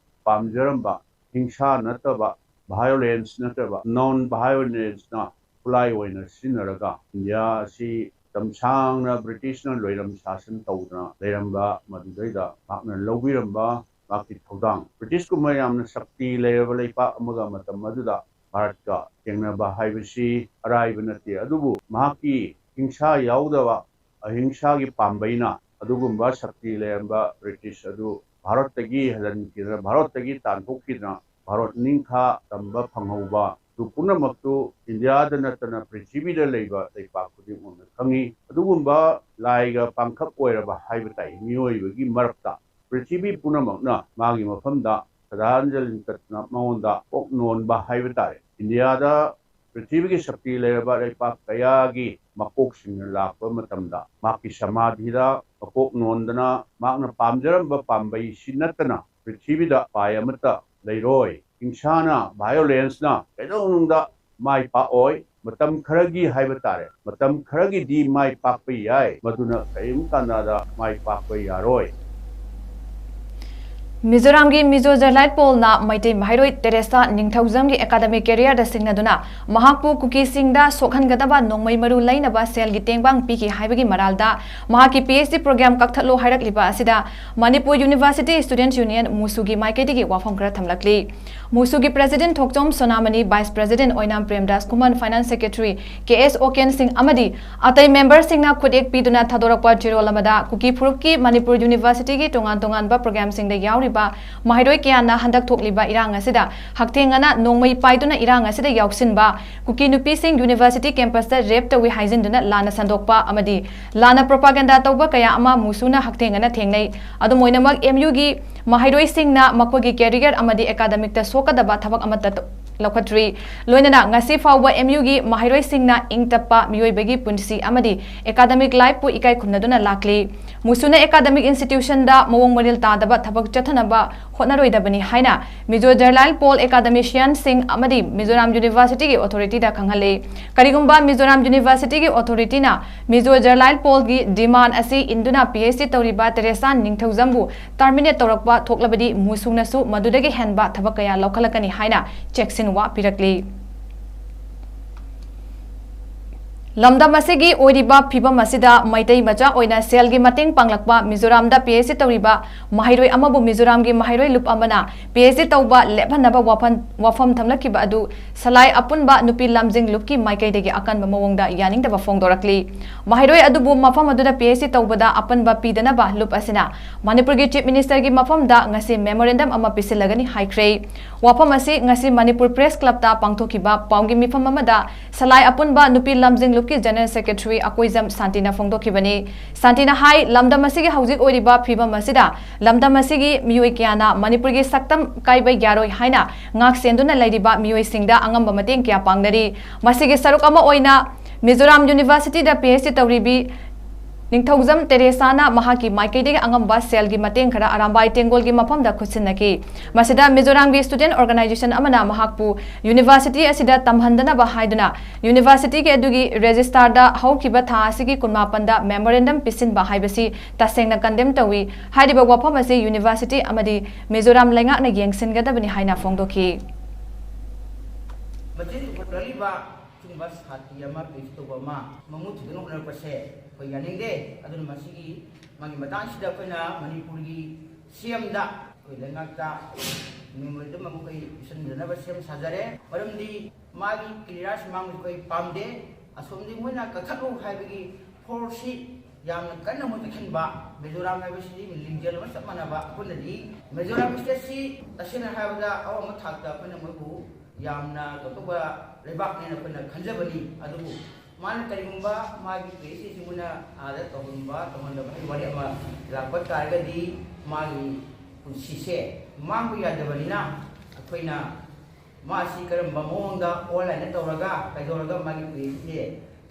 ꯄꯥꯝꯖꯔꯝꯕ ꯍꯤꯡꯁꯥ ꯅꯠꯇꯕ, ꯚꯥꯏꯑꯣꯂꯦꯟꯁ ꯅꯠꯇꯕ, ꯅꯣꯟ ꯚꯥꯏꯑꯣꯂꯦꯟꯁꯅ ꯈꯨꯠꯂꯥꯏ ꯑꯣꯏꯅ ꯁꯤꯖꯤꯟꯅꯔꯒ ꯏꯟꯗꯤꯌꯥ ꯑꯁꯤ ꯃꯇꯝ ꯁꯥꯡꯅ ꯕ꯭ꯔꯤꯇꯤꯁꯅ ꯂꯣꯏꯔꯝ ꯁꯥꯁꯟ ꯇꯧꯗꯅ ꯂꯩꯔꯝꯕ ꯃꯗꯨꯗꯩꯗ ꯃꯍꯥꯛꯅ ꯂꯧꯕꯤꯔꯝꯕ ꯃꯍꯥꯛꯀꯤ ꯊꯧꯗꯥꯡ꯫ ꯕ꯭ꯔꯤꯇꯤꯁꯀꯨꯝꯕ ꯌꯥꯝꯅ ꯁꯛꯇꯤ ꯂꯩꯔꯕ ꯂꯩꯄꯥꯛ ꯑꯃꯒ ꯃꯇꯝ ꯑꯗꯨꯗ ꯚꯥꯔꯠꯀ ꯊꯦꯡꯅꯕ ꯍꯥꯏꯕꯁꯤ ꯑꯔꯥꯏꯕ ꯅꯠꯇꯦ꯫ ꯑꯗꯨꯕꯨ ꯃꯍꯥꯛꯀꯤ ꯍꯤꯡꯁꯥ ꯌꯥꯎꯗꯕ ꯑꯍꯤꯡꯁꯥꯒꯤ ꯄꯥꯝꯕꯩꯅ ꯑꯗꯨꯒꯨꯝꯕ ꯁꯛꯇꯤ ꯂꯩꯔꯝꯕ ꯕ꯭ꯔꯤꯇꯤꯁ ꯑꯗꯨ ꯚꯥꯔꯠꯇꯒꯤ ꯍꯜꯍꯟꯈꯤꯗꯅ, ꯚꯥꯔꯠꯇꯒꯤ ꯇꯥꯟꯊꯣꯛꯈꯤꯗꯅ, ꯚꯥꯔꯠ ꯅꯤꯡꯈꯥ ꯇꯝꯕ ꯐꯪꯍꯧꯕ ꯑꯗꯨ ꯄꯨꯝꯅꯃꯛꯇꯨ ꯏꯟꯗꯤꯌꯥꯗ ꯅꯠꯇꯅ ꯄ꯭ꯔꯤꯊꯤꯕꯤꯗ ꯂꯩꯕ ꯂꯩꯄꯥꯛ ꯈꯨꯗꯤꯡꯃꯛꯅ ꯈꯪꯉꯤ꯫ ꯑꯗꯨꯒꯨꯝꯕ ꯂꯥꯏꯒ ꯄꯥꯡꯈꯛ ꯑꯣꯏꯔꯕ ꯍꯥꯏꯕ ꯇꯥꯏ ꯃꯤꯑꯣꯏꯕꯒꯤ ꯃꯔꯛꯇ꯫ ꯄ꯭ꯔꯤꯊꯤꯕꯤ ꯄꯨꯝꯅꯃꯛꯅ ꯃꯥꯒꯤ ꯃꯐꯝꯗ ꯁ꯭ꯔꯗꯥꯟꯖꯂꯤ ꯀꯠꯇꯨꯅ ꯃꯉꯣꯟꯗ ꯀꯣꯛ ꯅꯣꯟꯕ ꯍꯥꯏꯕ ꯇꯥꯔꯦ꯫ ꯏꯟꯗꯤꯌꯥꯗ ꯄ꯭ꯔꯤꯊꯤꯕꯤꯒꯤ ꯁꯛꯇꯤ ꯂꯩꯔꯕ ꯂꯩꯄꯥꯛ ꯀꯌꯥꯒꯤ ꯃꯀꯣꯛꯁꯤꯡꯅ ꯂꯥꯛꯄ ꯃꯇꯝꯗ ꯃꯍꯥꯛꯀꯤ ꯁꯃꯥꯙꯤꯗ ꯃꯀꯣꯛ ꯅꯣꯟꯗꯅ ꯃꯍꯥꯛꯅ ꯄꯥꯝꯖꯔꯝꯕ ꯄꯥꯝꯕꯩꯁꯤ ꯅꯠꯇꯅ ꯄ꯭ꯔꯤꯊꯤꯕꯤꯗ ꯎꯄꯥꯏ ꯑꯃꯠꯇ ꯂꯩꯔꯣꯏ꯫ ꯍꯤꯡꯁꯥꯅ, ꯚꯥꯏꯑꯣꯂꯦꯟꯁꯅ ꯀꯩꯗꯧꯅꯨꯡꯗ ꯃꯥꯏ ꯄꯥꯛꯑꯣꯏ꯫ ꯃꯇꯝ ꯈꯔꯒꯤ ꯍꯥꯏꯕ ꯇꯥꯔꯦ, ꯃꯇꯝ ꯈꯔꯒꯤꯗꯤ ꯃꯥꯏ ꯄꯥꯛꯄ ꯌꯥꯏ, ꯃꯗꯨꯅ ꯀꯔꯤꯝ ꯀꯥꯟꯗ ꯃꯥꯏ ꯄꯥꯛꯄ ꯌꯥꯔꯣꯏ꯫ ꯃꯤꯖꯣꯔꯥꯝꯒꯤ ꯃꯤꯖꯣ ꯖꯔꯂꯥꯏꯠ ꯄꯣꯜꯅ ꯃꯩꯇꯩ ꯃꯍꯩꯔꯣꯏ ꯇꯦꯔꯦꯁꯥ ꯅꯤꯡꯊꯧꯖꯝꯒꯤ ꯑꯦꯀꯥꯗꯃꯤꯛ ꯀꯦꯔꯤꯌꯔꯗ ꯁꯤꯡꯅꯗꯨꯅ ꯃꯍꯥꯛꯄꯨ ꯀꯨꯀꯤꯁꯤꯡꯗ ꯁꯣꯛꯍꯟꯒꯗꯕ ꯅꯣꯡꯃꯩ ꯃꯔꯨ ꯂꯩꯅꯕ ꯁꯦꯜꯒꯤ ꯇꯦꯡꯕꯥꯡ ꯄꯤꯈꯤ ꯍꯥꯏꯕꯒꯤ ꯃꯔꯥꯜꯗ ꯃꯍꯥꯛꯀꯤ ꯄꯤ ꯑꯩꯆ ꯗꯤ ꯄ꯭ꯔꯣꯒ꯭ꯔꯥꯝ ꯀꯛꯊꯠꯂꯣ ꯍꯥꯏꯔꯛꯂꯤꯕ ꯑꯁꯤꯗ ꯃꯅꯤꯄꯨꯔ ꯌꯨꯅꯤꯚꯔꯁꯤꯇꯤ ꯁ꯭ꯇꯨꯗꯦꯟꯠ ꯌꯨꯅꯤꯌꯟ, ꯃꯨꯁꯨꯒꯤ ꯃꯥꯏꯀꯩꯗꯒꯤ ꯋꯥꯐꯝ ꯈꯔ ꯊꯝꯂꯛꯂꯤ꯫ ꯃꯨꯁꯨꯒꯤ ꯄ꯭ꯔꯦꯁꯤꯗꯦꯟꯠ ꯊꯣꯛꯆꯣꯝ ꯁꯣꯅꯥꯃꯅꯤ, ꯚꯥꯏꯁ ꯄ꯭ꯔꯦꯁꯤꯗꯦꯟꯠ ꯑꯣꯏꯅꯥꯝ ꯄ꯭ꯔꯦꯝꯗꯥꯁ ꯈꯨꯃꯟ, ꯐꯥꯏꯅꯥꯟꯁ ꯁꯦꯀ꯭ꯔꯦꯇꯔꯤ ꯀꯦ ꯑꯦꯁ ꯑꯣꯀꯦꯟ ꯁꯤꯡ ꯑꯃꯗꯤ ꯑꯇꯩ ꯃꯦꯝꯕꯔꯁꯤꯡꯅ ꯈꯨꯠꯌꯦꯛ ꯄꯤꯗꯨꯅ ꯊꯥꯗꯣꯔꯛꯄ ꯆꯦꯔꯣꯜ ꯑꯃꯗ ꯀꯨꯀꯤ ꯐꯨꯔꯨꯞꯀꯤ ꯃꯅꯤꯄꯨꯔ ꯌꯨꯅꯤꯚꯔꯁꯤꯇꯤꯒꯤ ꯇꯣꯉꯥꯟ ꯇꯣꯉꯥꯟꯕ ꯄ꯭ꯔꯣꯒ꯭ꯔꯥꯝꯁꯤꯡꯗ ꯌꯥꯎꯔꯤꯕ ꯃꯍꯩꯔꯣꯏ ꯀꯌꯥꯅ ꯍꯟꯗꯛ ꯊꯣꯛꯂꯤꯕ ꯏꯔꯥꯡ ꯑꯁꯤꯗ ꯍꯛꯊꯦꯡꯅꯅ ꯅꯣꯡꯃꯩ ꯄꯥꯏꯗꯨꯅ ꯏꯔꯥꯡ ꯑꯁꯤꯗ ꯌꯥꯎꯁꯤꯟꯕ ꯀꯨꯀꯤ ꯅꯨꯄꯤꯁꯤꯡ ꯌꯨꯅꯤꯚꯔꯁꯤꯇꯤ ꯀꯦꯝꯄꯁꯇ ꯔꯦꯞ ꯇꯧꯏ ꯍꯥꯏꯖꯤꯟꯗꯨꯅ ꯂꯥꯟꯅ ꯁꯟꯗꯣꯛꯄ ꯑꯃꯗꯤ ꯂꯥꯟꯅ ꯄ꯭ꯔꯣꯄꯥꯒꯦꯟꯗꯥ ꯇꯧꯕ ꯀꯌꯥ ꯑꯃ ꯃꯨꯁꯨꯅ ꯍꯛꯊꯦꯡꯅꯅ ꯊꯦꯡꯅꯩ꯫ ꯑꯗꯨꯝ ꯑꯣꯏꯅꯃꯛ, ꯑꯦꯝ ꯌꯨꯒꯤ ꯃꯍꯩꯔꯣꯏꯁꯤꯡꯅ ꯃꯈꯣꯏꯒꯤ ꯀꯦꯔꯤꯌꯔ ꯑꯃꯗꯤ ꯑꯦꯀꯥꯗꯃꯤꯛꯇ ꯁꯣꯛꯀꯗꯕ ꯊꯕꯛ ꯑꯃꯠꯇ ꯇ-, ꯂꯧꯈꯠꯇ꯭ꯔꯤ꯫ ꯂꯣꯏꯅꯅ ꯉꯁꯤ ꯐꯥꯎꯕ ꯑꯦꯝ ꯌꯨꯒꯤ ꯃꯍꯩꯔꯣꯏꯁꯤꯡꯅ ꯏꯪ ꯇꯞꯄ ꯃꯤꯑꯣꯏꯕꯒꯤ ꯄꯨꯟꯁꯤ ꯑꯃꯗꯤ ꯑꯦꯀꯥꯗꯃꯤꯛ ꯂꯥꯏꯐꯄꯨ ꯏꯀꯥꯏ ꯈꯨꯝꯅꯗꯨꯅ ꯂꯥꯛꯂꯤ꯫ ꯃꯨꯁꯨꯅ ꯑꯦꯀꯥꯗꯃꯤꯛ ꯏꯟꯁꯇꯤꯇ꯭ꯌꯨꯁꯟꯗ ꯃꯑꯣꯡ ꯃꯔꯤꯜ ꯇꯥꯗꯕ ꯊꯕꯛ ꯆꯠꯊꯅꯕ ꯍꯣꯠꯅꯔꯣꯏꯗꯕꯅꯤ ꯍꯥꯏꯅ ꯃꯤꯖꯣ ꯖꯔꯂꯥꯏꯠ ꯄꯣꯜ ꯑꯦꯀꯥꯗꯃꯤꯁꯤꯌꯟꯁꯤꯡ ꯑꯃꯗꯤ ꯃꯤꯖꯣꯔꯥꯝ ꯌꯨꯅꯤꯚꯔꯁꯤꯇꯤꯒꯤ ꯑꯣꯊꯣꯔꯤꯇꯤꯗ ꯈꯪꯍꯜꯂꯤ꯫ ꯀꯔꯤꯒꯨꯝꯕ ꯃꯤꯖꯣꯔꯥꯝ ꯌꯨꯅꯤꯚꯔꯁꯤꯇꯤꯒꯤ ꯑꯣꯊꯣꯔꯤꯇꯤꯅ ꯃꯤꯖꯣ ꯖꯔꯂꯥꯏꯠ ꯄꯣꯜꯒꯤ ꯗꯤꯃꯥꯟ ꯑꯁꯤ ꯏꯟꯗꯨꯅ ꯄꯤ ꯑꯩꯆ ꯗꯤ ꯇꯧꯔꯤꯕ ꯇꯦꯔꯦꯁꯥ ꯅꯤꯡꯊꯧꯖꯝꯕꯨ ꯇꯔꯃꯤꯅꯦꯠ ꯇꯧꯔꯛꯄ ꯊꯣꯛꯂꯕꯗꯤ ꯃꯨꯁꯨꯅꯁꯨ ꯃꯗꯨꯗꯒꯤ ꯍꯦꯟꯕ ꯊꯕꯛ ꯀꯌꯥ ꯂꯧꯈꯠꯂꯛꯀꯅꯤ ꯍꯥꯏꯅ ꯆꯦꯛꯁꯤꯟꯋꯥ ꯄꯤꯔꯛꯂꯤ꯫ ꯂꯝꯗꯝ ꯑꯁꯤꯒꯤ ꯑꯣꯏꯔꯤꯕ ꯐꯤꯕꯝ ꯑꯁꯤꯗ ꯃꯩꯇꯩ ꯃꯆꯥ ꯑꯣꯏꯅ ꯁꯦꯜꯒꯤ ꯃꯇꯦꯡ ꯄꯥꯡꯂꯛꯄ ꯃꯤꯖꯣꯔꯥꯝꯗ ꯄꯤ ꯑꯩꯆ ꯗꯤ ꯇꯧꯔꯤꯕ ꯃꯍꯩꯔꯣꯏ ꯑꯃꯕꯨ ꯃꯤꯖꯣꯔꯥꯝꯒꯤ ꯃꯍꯩꯔꯣꯏ ꯂꯨꯞ ꯑꯃꯅ ꯄꯤ ꯑꯩꯆ ꯗꯤ ꯇꯧꯕ ꯂꯦꯞꯍꯟꯅꯕ ꯋꯥꯐꯝ, ꯋꯥꯐꯝ ꯊꯝꯂꯛꯈꯤꯕ ꯑꯗꯨ ꯁꯂꯥꯏ ꯑꯄꯨꯟꯕ ꯅꯨꯄꯤ ꯂꯝꯖꯤꯡ ꯂꯨꯞꯀꯤ ꯃꯥꯏꯀꯩꯗꯒꯤ ꯑꯀꯟꯕ ꯃꯑꯣꯡꯗ ꯌꯥꯅꯤꯡꯗꯕ ꯐꯣꯡꯗꯣꯔꯛꯂꯤ꯫ ꯃꯍꯩꯔꯣꯏ ꯑꯗꯨꯕꯨ ꯃꯐꯝ ꯑꯗꯨꯗ ꯄꯤ ꯑꯩꯆ ꯗꯤ ꯇꯧꯕꯗ ꯑꯄꯟꯕ ꯄꯤꯗꯅꯕ ꯂꯨꯞ ꯑꯁꯤꯅ ꯃꯅꯤꯄꯨꯔꯒꯤ ꯆꯤꯐ ꯃꯤꯅꯤꯁꯇꯔꯒꯤ ꯃꯐꯝꯗ ꯉꯁꯤ ꯃꯦꯃꯣꯔꯦꯟꯗꯝ ꯑꯃ ꯄꯤꯁꯤꯜꯂꯒꯅꯤ ꯍꯥꯏꯈ꯭ꯔꯦ꯫ ꯋꯥꯐꯝ ꯑꯁꯤ ꯉꯁꯤ ꯃꯅꯤꯄꯨꯔ ꯄ꯭ꯔꯦꯁ ꯀ꯭ꯂꯕꯇ ꯄꯥꯡꯊꯣꯛꯈꯤꯕ ꯄꯥꯎꯒꯤ ꯃꯤꯐꯝ ꯑꯃꯗ ꯁꯂꯥꯏ ꯑꯄꯨꯟꯕ ꯅꯨꯄꯤ ꯂꯝꯖꯤꯡ ꯂꯨꯞꯀꯤ ꯖꯦꯅꯔꯦꯜ ꯁꯦꯀ꯭ꯔꯦꯇꯔꯤ ꯑꯀꯣꯏꯖꯝ ꯁꯥꯟꯇꯤꯅ ꯐꯣꯡꯗꯣꯛꯈꯤꯕꯅꯤ꯫ ꯁꯥꯟꯇꯤꯅ ꯍꯥꯏ, ꯂꯝꯗꯝ ꯑꯁꯤꯒꯤ ꯍꯧꯖꯤꯛ ꯑꯣꯏꯔꯤꯕ ꯐꯤꯕꯝ ꯑꯁꯤꯗ ꯂꯝꯗꯝ ꯑꯁꯤꯒꯤ ꯃꯤꯑꯣꯏ ꯀꯌꯥꯅ ꯃꯅꯤꯄꯨꯔꯒꯤ ꯁꯛꯇꯝ ꯀꯥꯏꯕ ꯌꯥꯔꯣꯏ ꯍꯥꯏꯅ ꯉꯥꯛ ꯁꯦꯟꯗꯨꯅ ꯂꯩꯔꯤꯕ ꯃꯤꯑꯣꯏꯁꯤꯡꯗ ꯑꯉꯝꯕ ꯃꯇꯦꯡ ꯀꯌꯥ ꯄꯥꯡꯅꯔꯤ꯫ ꯃꯁꯤꯒꯤ ꯁꯔꯨꯛ ꯑꯃ ꯑꯣꯏꯅ ꯃꯤꯖꯣꯔꯥꯝ ꯌꯨꯅꯤꯚꯔꯁꯤꯇꯤꯗ ꯄꯤ ꯑꯩꯆ ꯗꯤ ꯇꯧꯔꯤꯕꯤ ꯅꯤꯡꯊꯧꯖꯝ ꯇꯦꯔꯦꯁꯥꯅ ꯃꯍꯥꯛꯀꯤ ꯃꯥꯏꯀꯩꯗꯒꯤ ꯑꯉꯝꯕ ꯁꯦꯜꯒꯤ ꯃꯇꯦꯡ ꯈꯔ ꯑꯔꯥꯝꯕꯥꯏ ꯇꯦꯡꯒꯣꯜꯒꯤ ꯃꯐꯝꯗ ꯈꯨꯠꯁꯤꯟꯅꯈꯤ꯫ ꯃꯁꯤꯗ ꯃꯤꯖꯣꯔꯥꯝꯒꯤ student organization ꯑꯃꯅ ꯃꯍꯥꯛꯄꯨ university ꯑꯁꯤꯗ ꯇꯝꯍꯟꯗꯅꯕ ꯍꯥꯏꯗꯨꯅ universityꯒꯤ ꯑꯗꯨꯒꯤ registrarꯗ ꯍꯧꯈꯤꯕ ꯊꯥ ꯑꯁꯤꯒꯤ ꯀꯨꯟꯃꯥꯄꯟꯗ memorandum ꯄꯤꯁꯤꯟꯕ ꯍꯥꯏꯕꯁꯤ ꯇꯁꯦꯡꯅ condemn ꯇꯧꯏ꯫ ꯍꯥꯏꯔꯤꯕ ꯋꯥꯐꯝ ꯑꯁꯤ university ꯑꯃꯗꯤ ꯃꯤꯖꯣꯔꯥꯝ ꯂꯩꯉꯥꯛꯅ ꯌꯦꯡꯁꯤꯟꯒꯗꯕꯅꯤ ꯍꯥꯏꯅ ꯐꯣꯡꯗꯣꯛꯈꯤ꯫ ꯃꯆꯤꯟ ꯄꯨꯈꯠꯂꯛꯂꯤꯕ ꯁꯤꯒꯨꯝꯕ ꯁꯥꯇꯤ ꯑꯃ ꯄꯦꯁ ꯇꯧꯕ ꯑꯃ ꯃꯃꯨꯠ ꯊꯤꯗꯅ ꯍꯣꯠꯅꯔꯛꯄꯁꯦ ꯑꯩꯈꯣꯏ ꯌꯥꯅꯤꯡꯗꯦ꯫ ꯑꯗꯨꯅ ꯃꯁꯤꯒꯤ ꯃꯥꯒꯤ ꯃꯇꯥꯡꯁꯤꯗ ꯑꯩꯈꯣꯏꯅ ꯃꯅꯤꯄꯨꯔꯒꯤ CMꯗ ꯑꯩꯈꯣꯏ ꯂꯩꯉꯥꯛꯇ memorandum ꯑꯃ ꯑꯩꯈꯣꯏ ꯄꯤꯁꯤꯟꯖꯅꯕ ꯁꯦꯝ ꯁꯥꯖꯔꯦ꯫ ꯃꯔꯝꯗꯤ ꯃꯥꯒꯤ career ꯁꯨꯃꯥꯡꯕꯁꯨ ꯑꯩꯈꯣꯏ ꯄꯥꯝꯗꯦ꯫ ꯑꯁꯣꯝꯗꯤ ꯃꯣꯏꯅ ꯀꯛꯊꯠꯂꯨ ꯍꯥꯏꯕꯒꯤ forceꯁꯤ ꯌꯥꯝꯅ ꯀꯟꯅ ꯃꯣꯏ ꯀꯛꯍꯟꯕ꯫ ꯃꯤꯖꯣꯔꯥꯝ ꯍꯥꯏꯕꯁꯤꯗꯤ ꯂꯤꯡꯖꯦꯜ ꯑꯃ ꯆꯞ ꯃꯥꯟꯅꯕ꯫ ꯑꯩꯈꯣꯏꯅꯗꯤ ꯃꯤꯖꯣꯔꯥꯝ stateꯁꯤ ꯇꯁꯦꯡꯅ ꯍꯥꯏꯔꯕꯗ ꯑꯋꯥꯡꯕ ꯊꯥꯛꯇ ꯑꯩꯈꯣꯏꯅ ꯃꯣꯏꯕꯨ ꯌꯥꯝꯅ ꯀꯩꯅꯣ ꯇꯧꯕ ꯂꯩꯕꯥꯛꯅꯦꯅ ꯑꯩꯈꯣꯏꯅ ꯈꯟꯖꯕꯅꯤ꯫ ꯑꯗꯨꯕꯨ ꯃꯥꯅ ꯀꯔꯤꯒꯨꯝꯕ ꯃꯥꯒꯤ PhDꯁꯤ ꯃꯣꯏꯅ ꯑꯥꯗ ꯇꯧꯍꯟꯕ ꯇꯧꯍꯟꯗꯕ ꯍꯥꯏꯕ ꯋꯥꯔꯤ ꯑꯃ ꯂꯥꯛꯄ ꯇꯥꯔꯒꯗꯤ ꯃꯥꯒꯤ ꯄꯨꯟꯁꯤꯁꯦ ꯃꯥꯡꯕ ꯌꯥꯗꯕꯅꯤꯅ ꯑꯩꯈꯣꯏꯅ ꯃꯥꯁꯤ ꯀꯔꯝꯕ ꯃꯑꯣꯡꯗ online ꯇꯧꯔꯒ ꯀꯩꯗꯧꯔꯒ ꯃꯥꯒꯤ PhDꯁꯦ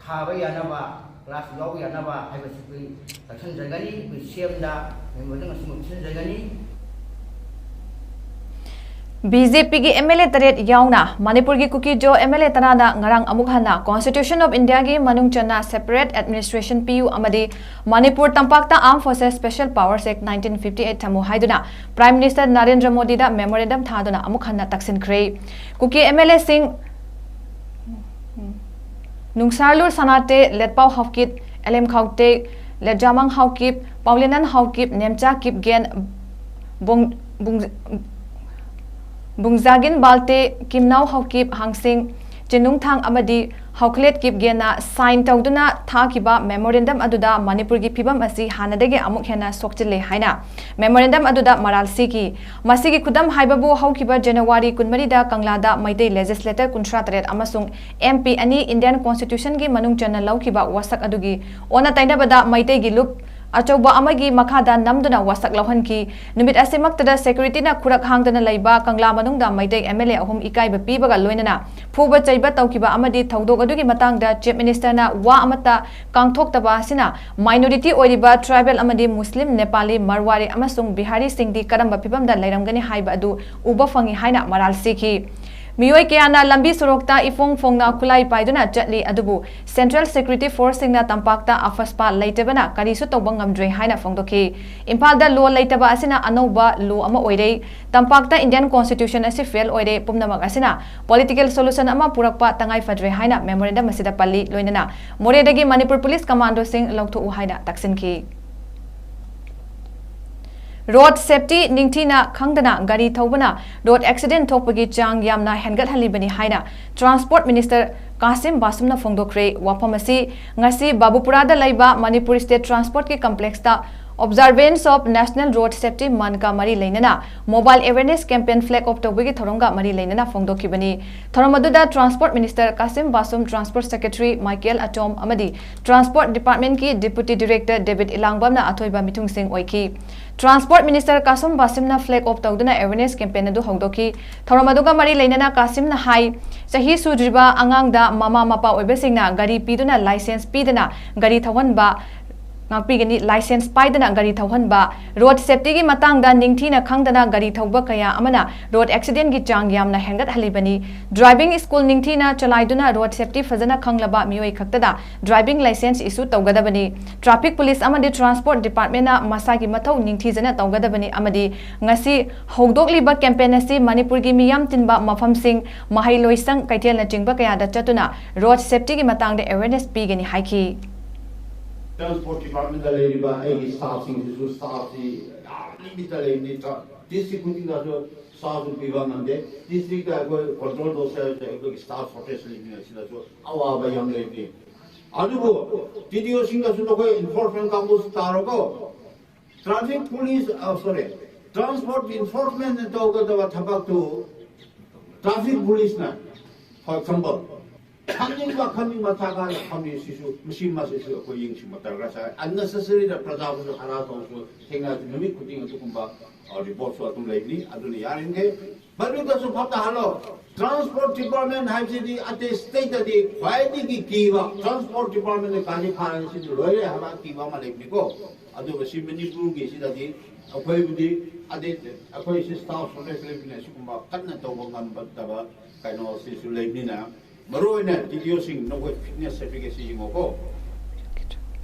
ꯊꯥꯕ ꯌꯥꯅꯕ, class ꯌꯥꯎꯕ ꯌꯥꯅꯕ ꯍꯥꯏꯕꯁꯤ ꯑꯩꯈꯣꯏ ꯆꯥꯛꯁꯤꯟꯖꯒꯅꯤ꯫ ꯑꯩꯈꯣꯏ CMꯗ memorandum ꯑꯁꯤꯃ ꯄꯤꯁꯤꯟꯖꯒꯅꯤ꯫ BJPꯒꯤ MLA ꯇꯔꯦꯠ ꯌꯥꯎꯅ ꯃꯅꯤꯄꯨꯔꯒꯤ ꯀꯨꯀꯤ-ꯖꯣ MLA ꯇꯔꯥꯅ ꯉꯔꯥꯡ ꯑꯃꯨꯛ ꯍꯟꯅ Constitution of Indiaꯒꯤ ꯃꯅꯨꯡ ꯆꯟꯅ separate administration ꯄꯤꯌꯨ ꯑꯃꯗꯤ ꯃꯅꯤꯄꯨꯔ ꯇꯝꯄꯥꯛꯇ Armed Forces Special Powers Act nineteen fifty eight ꯊꯝꯃꯨ ꯍꯥꯏꯗꯨꯅ Prime Minister ꯅꯔꯦꯟꯗ꯭ꯔ ꯃꯣꯗꯤꯗ memorandum ꯊꯥꯗꯨꯅ ꯑꯃꯨꯛ ꯍꯟꯅ ꯇꯛꯁꯤꯟꯈ꯭ꯔꯦ꯫ ꯀꯨꯀꯤ MLAꯁꯤꯡ ꯅꯨꯡꯁꯥꯔꯂꯨ ꯁꯅꯥꯇꯦ, ꯂꯦꯠꯄꯥꯎ ꯍꯥꯎꯀꯤꯞ, ꯑꯦꯂꯦꯝ ꯈꯥꯎꯇꯦ, ꯂꯦꯠꯖꯥꯃꯥꯡ ꯍꯥꯎꯀꯤꯞ, ꯄꯥꯎꯂꯦꯅꯟ ꯍꯥꯎꯀꯤꯞ, ꯅꯦꯝꯆꯥ ꯀꯤꯞꯒꯦꯟ, ꯕꯣꯡ-, ꯕꯨꯡ-, ꯕꯨꯡꯖꯥꯒꯤꯟ ꯕꯥꯜꯇꯦ, ꯀꯤꯝꯅꯥꯎ ꯍꯥꯎꯀꯤꯞ, ꯍꯥꯡꯁꯤꯡ, ꯆꯤꯅꯨꯡꯊꯥꯡ ꯑꯃꯗꯤ ꯍꯥꯎꯈꯂꯦꯠ ꯀꯤꯞꯒꯦꯟꯅ sign ꯇꯧꯗꯨꯅ ꯊꯥꯈꯤꯕ memorandum ꯑꯗꯨꯗ ꯃꯅꯤꯄꯨꯔꯒꯤ ꯐꯤꯕꯝ ꯑꯁꯤ ꯍꯥꯟꯅꯗꯒꯤ ꯑꯃꯨꯛ ꯍꯦꯟꯅ ꯁꯣꯛꯆꯤꯜꯂꯦ ꯍꯥꯏꯅ memorandum ꯑꯗꯨꯗ ꯃꯔꯥꯜ ꯁꯤꯈꯤ꯫ ꯃꯁꯤꯒꯤ ꯈꯨꯗꯝ ꯍꯥꯏꯕꯕꯨ ꯍꯧꯈꯤꯕ January ꯀꯨꯟꯃꯔꯤꯗ ꯀꯪꯂꯥꯗ ꯃꯩꯇꯩ legislator ꯀꯨꯟꯊ꯭ꯔꯥ ꯇꯔꯦꯠ ꯑꯃꯁꯨꯡ MP ꯑꯅꯤ Indian Constitutionꯒꯤ ꯃꯅꯨꯡ ꯆꯟꯅ ꯂꯧꯈꯤꯕ ꯋꯥꯁꯛ ꯑꯗꯨꯒꯤ ꯑꯣꯟꯅ ꯇꯩꯅꯕꯗ ꯃꯩꯇꯩꯒꯤ ꯂꯨꯞ ꯑꯆꯧꯕ ꯑꯃꯒꯤ ꯃꯈꯥꯗ ꯅꯝꯗꯨꯅ ꯋꯥꯁꯛ ꯂꯧꯍꯟꯈꯤ꯫ ꯅꯨꯃꯤꯠ ꯑꯁꯤꯃꯛꯇꯗ ꯁꯦꯀ꯭ꯌꯨꯔꯤꯇꯤꯅ ꯈꯨꯔꯛ ꯍꯥꯡꯗꯅ ꯂꯩꯕ ꯀꯪꯂꯥ ꯃꯅꯨꯡꯗ ꯃꯩꯇꯩ ꯑꯦꯝ ꯑꯦꯜ ꯑꯦ ꯑꯍꯨꯝ ꯏꯀꯥꯏꯕ ꯄꯤꯕꯒ ꯂꯣꯏꯅꯅ ꯐꯨꯕ ꯆꯩꯕ ꯇꯧꯈꯤꯕ ꯑꯃꯗꯤ ꯊꯧꯗꯣꯛ ꯑꯗꯨꯒꯤ ꯃꯇꯥꯡꯗ ꯆꯤꯐ ꯃꯤꯅꯤꯁꯇꯔꯅ ꯋꯥ ꯑꯃꯠꯇ ꯀꯥꯡꯊꯣꯛꯇꯕ ꯑꯁꯤꯅ ꯃꯥꯏꯅꯣꯔꯤꯇꯤ ꯑꯣꯏꯔꯤꯕ ꯇ꯭ꯔꯥꯏꯕꯦꯜ ꯑꯃꯗꯤ ꯃꯨꯁꯂꯤꯝ, ꯅꯦꯄꯥꯂꯤ, ꯃꯔꯋꯥꯔꯤ ꯑꯃꯁꯨꯡ ꯕꯤꯍꯥꯔꯤꯁꯤꯡꯗꯤ ꯀꯔꯝꯕ ꯐꯤꯕꯝꯗ ꯂꯩꯔꯝꯒꯅꯤ ꯍꯥꯏꯕ ꯑꯗꯨ ꯎꯕ ꯐꯪꯏ ꯍꯥꯏꯅ ꯃꯔꯥꯜ ꯁꯤꯈꯤ꯫ ꯃꯤꯑꯣꯏ ꯀꯌꯥꯅ ꯂꯝꯕꯤ ꯁꯣꯔꯣꯛꯇ ꯏꯐꯣꯡ ꯐꯣꯡꯅ ꯈꯨꯠꯂꯥꯏ ꯄꯥꯏꯗꯨꯅ ꯆꯠꯂꯤ, ꯑꯗꯨꯕꯨ ꯁꯦꯟꯇ꯭ꯔꯦꯜ ꯁꯦꯀ꯭ꯌꯨꯔꯤꯇꯤ ꯐꯣꯔꯁꯁꯤꯡꯅ ꯇꯝꯄꯥꯛꯇ ꯑꯐꯁꯄꯥ ꯂꯩꯇꯕꯅ ꯀꯔꯤꯁꯨ ꯇꯧꯕ ꯉꯝꯗ꯭ꯔꯦ ꯍꯥꯏꯅ ꯐꯣꯡꯗꯣꯛꯈꯤ꯫ ꯏꯝꯐꯥꯜꯗ ꯂꯣ ꯂꯩꯇꯕ ꯑꯁꯤꯅ ꯑꯅꯧꯕ ꯂꯣ ꯑꯃ ꯑꯣꯏꯔꯦ꯫ ꯇꯝꯄꯥꯛꯇ ꯏꯟꯗꯤꯌꯟ ꯀꯣꯟꯁꯇꯤꯇ꯭ꯌꯨꯁꯟ ꯑꯁꯤ ꯐꯦꯜ ꯑꯣꯏꯔꯦ꯫ ꯄꯨꯝꯅꯃꯛ ꯑꯁꯤꯅ ꯄꯣꯂꯤꯇꯤꯀꯦꯜ ꯁꯣꯂꯨꯁꯟ ꯑꯃ ꯄꯨꯔꯛꯄ ꯇꯉꯥꯏ ꯐꯗ꯭ꯔꯦ ꯍꯥꯏꯅ ꯃꯦꯃꯣꯔꯦꯟꯗꯝ ꯑꯁꯤꯗ ꯄꯜꯂꯤ꯫ ꯂꯣꯏꯅꯅ ꯃꯣꯔꯦꯗꯒꯤ ꯃꯅꯤꯄꯨꯔ ꯄꯨꯂꯤꯁ ꯀꯃꯥꯟꯗꯣꯁꯤꯡ ꯂꯧꯊꯣꯛꯎ ꯍꯥꯏꯅ ꯇꯛꯁꯤꯟꯈꯤ꯫ ꯔꯣꯗ ꯁꯦꯐꯇꯤ ꯅꯤꯡꯊꯤꯅ ꯈꯪꯗꯅ ꯒꯥꯔꯤ ꯊꯧꯕꯅ ꯔꯣꯗ ꯑꯦꯛꯁꯤꯗꯦꯟ ꯊꯣꯛꯄꯒꯤ ꯆꯥꯡ ꯌꯥꯝꯅ ꯍꯦꯟꯒꯠꯍꯜꯂꯤꯕꯅꯤ ꯍꯥꯏꯅ ꯇ꯭ꯔꯥꯟꯁꯄꯣꯔꯠ ꯃꯤꯅꯤꯁꯇꯔ ꯀꯥꯁꯤꯝ ꯕꯥꯁꯨꯝꯅ ꯐꯣꯡꯗꯣꯛꯈ꯭ꯔꯦ꯫ ꯋꯥꯐꯝ ꯑꯁꯤ ꯉꯁꯤ ꯕꯥꯕꯨꯄꯨꯔꯥꯗ ꯂꯩꯕ ꯃꯅꯤꯄꯨꯔ ꯁ꯭ꯇꯦꯠ ꯇ꯭ꯔꯥꯟꯁꯄꯣꯔꯠꯀꯤ ꯀꯝꯄ꯭ꯂꯦꯛꯁꯇ Observance of National Road Safety Monthꯀ ꯃꯔꯤ ꯂꯩꯅꯅ mobile awareness campaign flag off ꯇꯧꯕꯒꯤ ꯊꯧꯔꯝꯒ ꯃꯔꯤ ꯂꯩꯅꯅ ꯐꯣꯡꯗꯣꯛꯈꯤꯕꯅꯤ꯫ ꯊꯧꯔꯝ ꯑꯗꯨꯗ transport minister Khashim Vashum, transport secretary Michael Achom ꯑꯃꯗꯤ ꯇ꯭ꯔꯥꯟꯁꯄꯣꯔꯠ ꯗꯤꯄꯥꯔꯠꯃꯦꯟꯠꯀꯤ ꯗꯤꯄꯨꯇꯤ ꯗꯤꯔꯦꯛꯇꯔ ꯗꯦꯕꯤꯗ ꯏꯂꯥꯡꯕꯝꯅ ꯑꯊꯣꯏꯕ ꯃꯤꯊꯨꯡꯁꯤꯡ ꯑꯣꯏꯈꯤ꯫ ꯇ꯭ꯔꯥꯟꯁꯄꯣꯔꯠ ꯃꯤꯅꯤꯁꯇꯔ ꯀꯥꯁꯨꯝ ꯕꯥꯁꯤꯝꯅ ꯐ꯭ꯂꯦꯒ ꯑꯣꯐ ꯇꯧꯗꯨꯅ ꯑꯦꯋꯦꯔꯅꯦꯁ ꯀꯦꯝꯄꯦꯟ ꯑꯗꯨ ꯍꯧꯗꯣꯛꯈꯤ꯫ ꯊꯧꯔꯝ ꯑꯗꯨꯒ ꯃꯔꯤ ꯂꯩꯅꯅ ꯀꯥꯁꯤꯝꯅ ꯍꯥꯏ, ꯆꯍꯤ ꯁꯨꯗ꯭ꯔꯤꯕ ꯑꯉꯥꯡꯗ ꯃꯃꯥ ꯃꯄꯥ ꯑꯣꯏꯕꯁꯤꯡꯅ ꯒꯥꯔꯤ ꯄꯤꯗꯨꯅ ꯂꯥꯏꯁꯦꯟꯁ ꯄꯤꯗꯅ ꯒꯥꯔꯤ ꯊꯧꯍꯟꯕ ꯉꯥꯛꯄꯤꯒꯅꯤ꯫ ꯂꯥꯏꯁꯦꯟꯁ ꯄꯥꯏꯗꯅ ꯒꯥꯔꯤ ꯊꯧꯍꯟꯕ, ꯔꯣꯗ ꯁꯦꯐꯇꯤꯒꯤ ꯃꯇꯥꯡꯗ ꯅꯤꯡꯊꯤꯅ ꯈꯪꯗꯅ ꯒꯥꯔꯤ ꯊꯧꯕ ꯀꯌꯥ ꯑꯃꯅ ꯔꯣꯗ ꯑꯦꯛꯁꯤꯗꯦꯟꯒꯤ ꯆꯥꯡ ꯌꯥꯝꯅ ꯍꯦꯟꯒꯠꯍꯜꯂꯤꯕꯅꯤ꯫ ꯗ꯭ꯔꯥꯏꯚꯤꯡ ꯁ꯭ꯀꯨꯜ ꯅꯤꯡꯊꯤꯅ ꯆꯂꯥꯏꯗꯨꯅ ꯔꯣꯗ ꯁꯦꯐꯇꯤ ꯐꯖꯅ ꯈꯪꯂꯕ ꯃꯤꯑꯣꯏ ꯈꯛꯇꯗ ꯗ꯭ꯔꯥꯏꯚꯤꯡ ꯂꯥꯏꯁꯦꯟꯁ ꯏꯁꯨ ꯇꯧꯒꯗꯕꯅꯤ꯫ ꯇ꯭ꯔꯥꯐꯤꯛ ꯄꯨꯂꯤꯁ ꯑꯃꯗꯤ ꯇ꯭ꯔꯥꯟꯁꯄꯣꯔꯠ ꯗꯤꯄꯥꯔꯠꯃꯦꯟꯅ ꯃꯁꯥꯒꯤ ꯃꯊꯧ ꯅꯤꯡꯊꯤꯖꯅ ꯇꯧꯒꯗꯕꯅꯤ ꯑꯃꯗꯤ ꯉꯁꯤ ꯍꯧꯗꯣꯛꯂꯤꯕ ꯀꯦꯝꯄꯦꯟ ꯑꯁꯤ ꯃꯅꯤꯄꯨꯔꯒꯤ ꯃꯤꯌꯥꯝ ꯇꯤꯟꯕ ꯃꯐꯝꯁꯤꯡ, ꯃꯍꯩꯂꯣꯏꯁꯪ, ꯀꯩꯊꯦꯜꯅꯆꯤꯡꯕ ꯀꯌꯥꯗ ꯆꯠꯇꯨꯅ ꯔꯣꯗ ꯁꯦꯐꯇꯤꯒꯤ ꯃꯇꯥꯡꯗ ꯑꯦꯋꯦꯔꯅꯦꯁ ꯄꯤꯒꯅꯤ ꯍꯥꯏꯈꯤ꯫ ꯇ꯭ꯔꯥꯟꯁꯄꯣꯔꯠ ꯗꯤꯄꯥꯔꯠꯃꯦꯟꯗ ꯂꯩꯔꯤꯕ ꯑꯩꯒꯤ ꯁ꯭ꯇꯥꯐꯁꯤꯡꯁꯤꯁꯨ ꯁ꯭ꯇꯥꯐꯁꯤ ꯌꯥꯝ ꯂꯤꯃꯤꯠꯇ ꯂꯩꯕꯅꯤ꯫ ꯇ꯭ꯔꯥ-, ꯗꯤꯁꯇ꯭ꯔꯤꯛ ꯈꯨꯗꯤꯡꯗꯁꯨ ꯁ꯭ꯇꯥꯐꯁꯨ ꯄꯤꯕ ꯉꯝꯗꯦ꯫ ꯗꯤꯁꯇ꯭ꯔꯤꯛꯇ ꯑꯩꯈꯣꯏ ꯀꯟꯇ꯭ꯔꯣꯜ ꯇꯧꯁꯦ ꯍꯥꯏꯕꯁꯦ ꯑꯩꯈꯣꯏꯒꯤ ꯁ꯭ꯇꯥꯐ ꯁꯣꯔꯇꯦꯖ ꯂꯩꯕꯅꯤꯅ ꯁꯤꯗꯁꯨ ꯑꯋꯥꯕ ꯌꯥꯝ ꯂꯩꯕꯅꯤ꯫ ꯑꯗꯨꯕꯨ ꯇꯤ ꯗꯤ ꯑꯣꯁꯤꯡꯗꯁꯨ ꯅꯈꯣꯏ ꯏꯟꯐꯣꯔꯁꯃꯦꯟ ꯀꯥꯡꯕꯨꯁꯨ ꯇꯥꯔꯣꯀꯣ꯫ ꯇ꯭ꯔꯥꯐꯤꯛ ꯄꯨꯂꯤꯁ, ꯑ, ꯁꯣꯔꯤ, ꯇ꯭ꯔꯥꯟꯁꯄꯣꯔꯠ ꯏꯟꯐꯣꯔꯁꯃꯦꯟꯅ ꯇꯧꯒꯗꯕ ꯊꯕꯛꯇꯨ ꯇ꯭ꯔꯥꯐꯤꯛ ꯄꯨꯂꯤꯁꯅ, for example, ꯈꯪꯅꯤꯡꯕ ꯈꯪꯅꯤꯡꯕ ꯆꯥꯒꯥꯅ ꯐꯝꯃꯤ꯫ ꯁꯤꯁꯨ, ꯃꯁꯤ ꯃꯁꯤꯁꯨ ꯑꯩꯈꯣꯏ ꯌꯦꯡꯁꯤꯟꯕ ꯗꯔꯀꯥꯔ ꯁꯥꯏ꯫ Unnecessary ꯗ ꯄ꯭ꯔꯖꯥꯕꯨꯁꯨ ꯍꯔꯥ ꯇꯧꯕꯁꯨ ꯊꯦꯡꯅ ꯅꯨꯃꯤꯠ ꯈꯨꯗꯤꯡ ꯑꯗꯨꯒꯨꯝꯕ ꯔꯤꯄꯣꯔꯠꯁꯨ ꯑꯗꯨꯝ ꯂꯩꯕꯅꯤ꯫ ꯑꯗꯨꯅ ꯌꯥꯔꯤꯈꯩ ꯄꯕ꯭ꯂꯤꯛꯇꯁꯨ ꯐꯠꯇꯍꯜꯂꯣ꯫ ꯇ꯭ꯔꯥꯟꯁꯄꯣꯔꯠ ꯗꯤꯄꯥꯔꯠꯃꯦꯟ ꯍꯥꯏꯕꯁꯤꯗꯤ ꯑꯇꯩ ꯁ꯭ꯇꯦꯠꯇꯗꯤ ꯈ꯭ꯋꯥꯏꯗꯒꯤ ꯀꯤꯕ, ꯇ꯭ꯔꯥꯟꯁꯄꯣꯔꯠ ꯗꯤꯄꯥꯔꯠꯃꯦꯟꯅ ꯒꯥꯔꯤ ꯐꯥꯔꯒ ꯁꯤꯗꯤ ꯂꯣꯏꯔꯦ ꯍꯥꯏꯕ ꯀꯤꯕ ꯑꯃ ꯂꯩꯕꯅꯤꯀꯣ꯫ ꯑꯗꯨꯒ ꯁꯤ ꯃꯅꯤꯄꯨꯔꯒꯤ ꯁꯤꯗꯗꯤ ꯑꯩꯈꯣꯏꯕꯨꯗꯤ ꯑꯗꯩ ꯑꯩꯈꯣꯏ ꯁꯤ ꯁ꯭ꯇꯥꯐ ꯁꯣꯔꯇꯦꯖ ꯂꯩꯕꯅꯤꯅ ꯁꯤꯒꯨꯝꯕ ꯀꯟꯅ ꯇꯧꯕ ꯉꯝꯗꯕ ꯀꯩꯅꯣꯁꯤꯁꯨ ꯂꯩꯕꯅꯤꯅ ꯃꯔꯨꯑꯣꯏꯅ ꯗꯤ ꯗꯤ ꯑꯣꯁꯤꯡ ꯅꯈꯣꯏ ꯐꯤꯠꯅꯦꯁ ꯁꯥꯔꯇꯤꯐꯤꯀꯦꯠꯁꯤ ꯌꯦꯡꯉꯣꯀꯣ꯫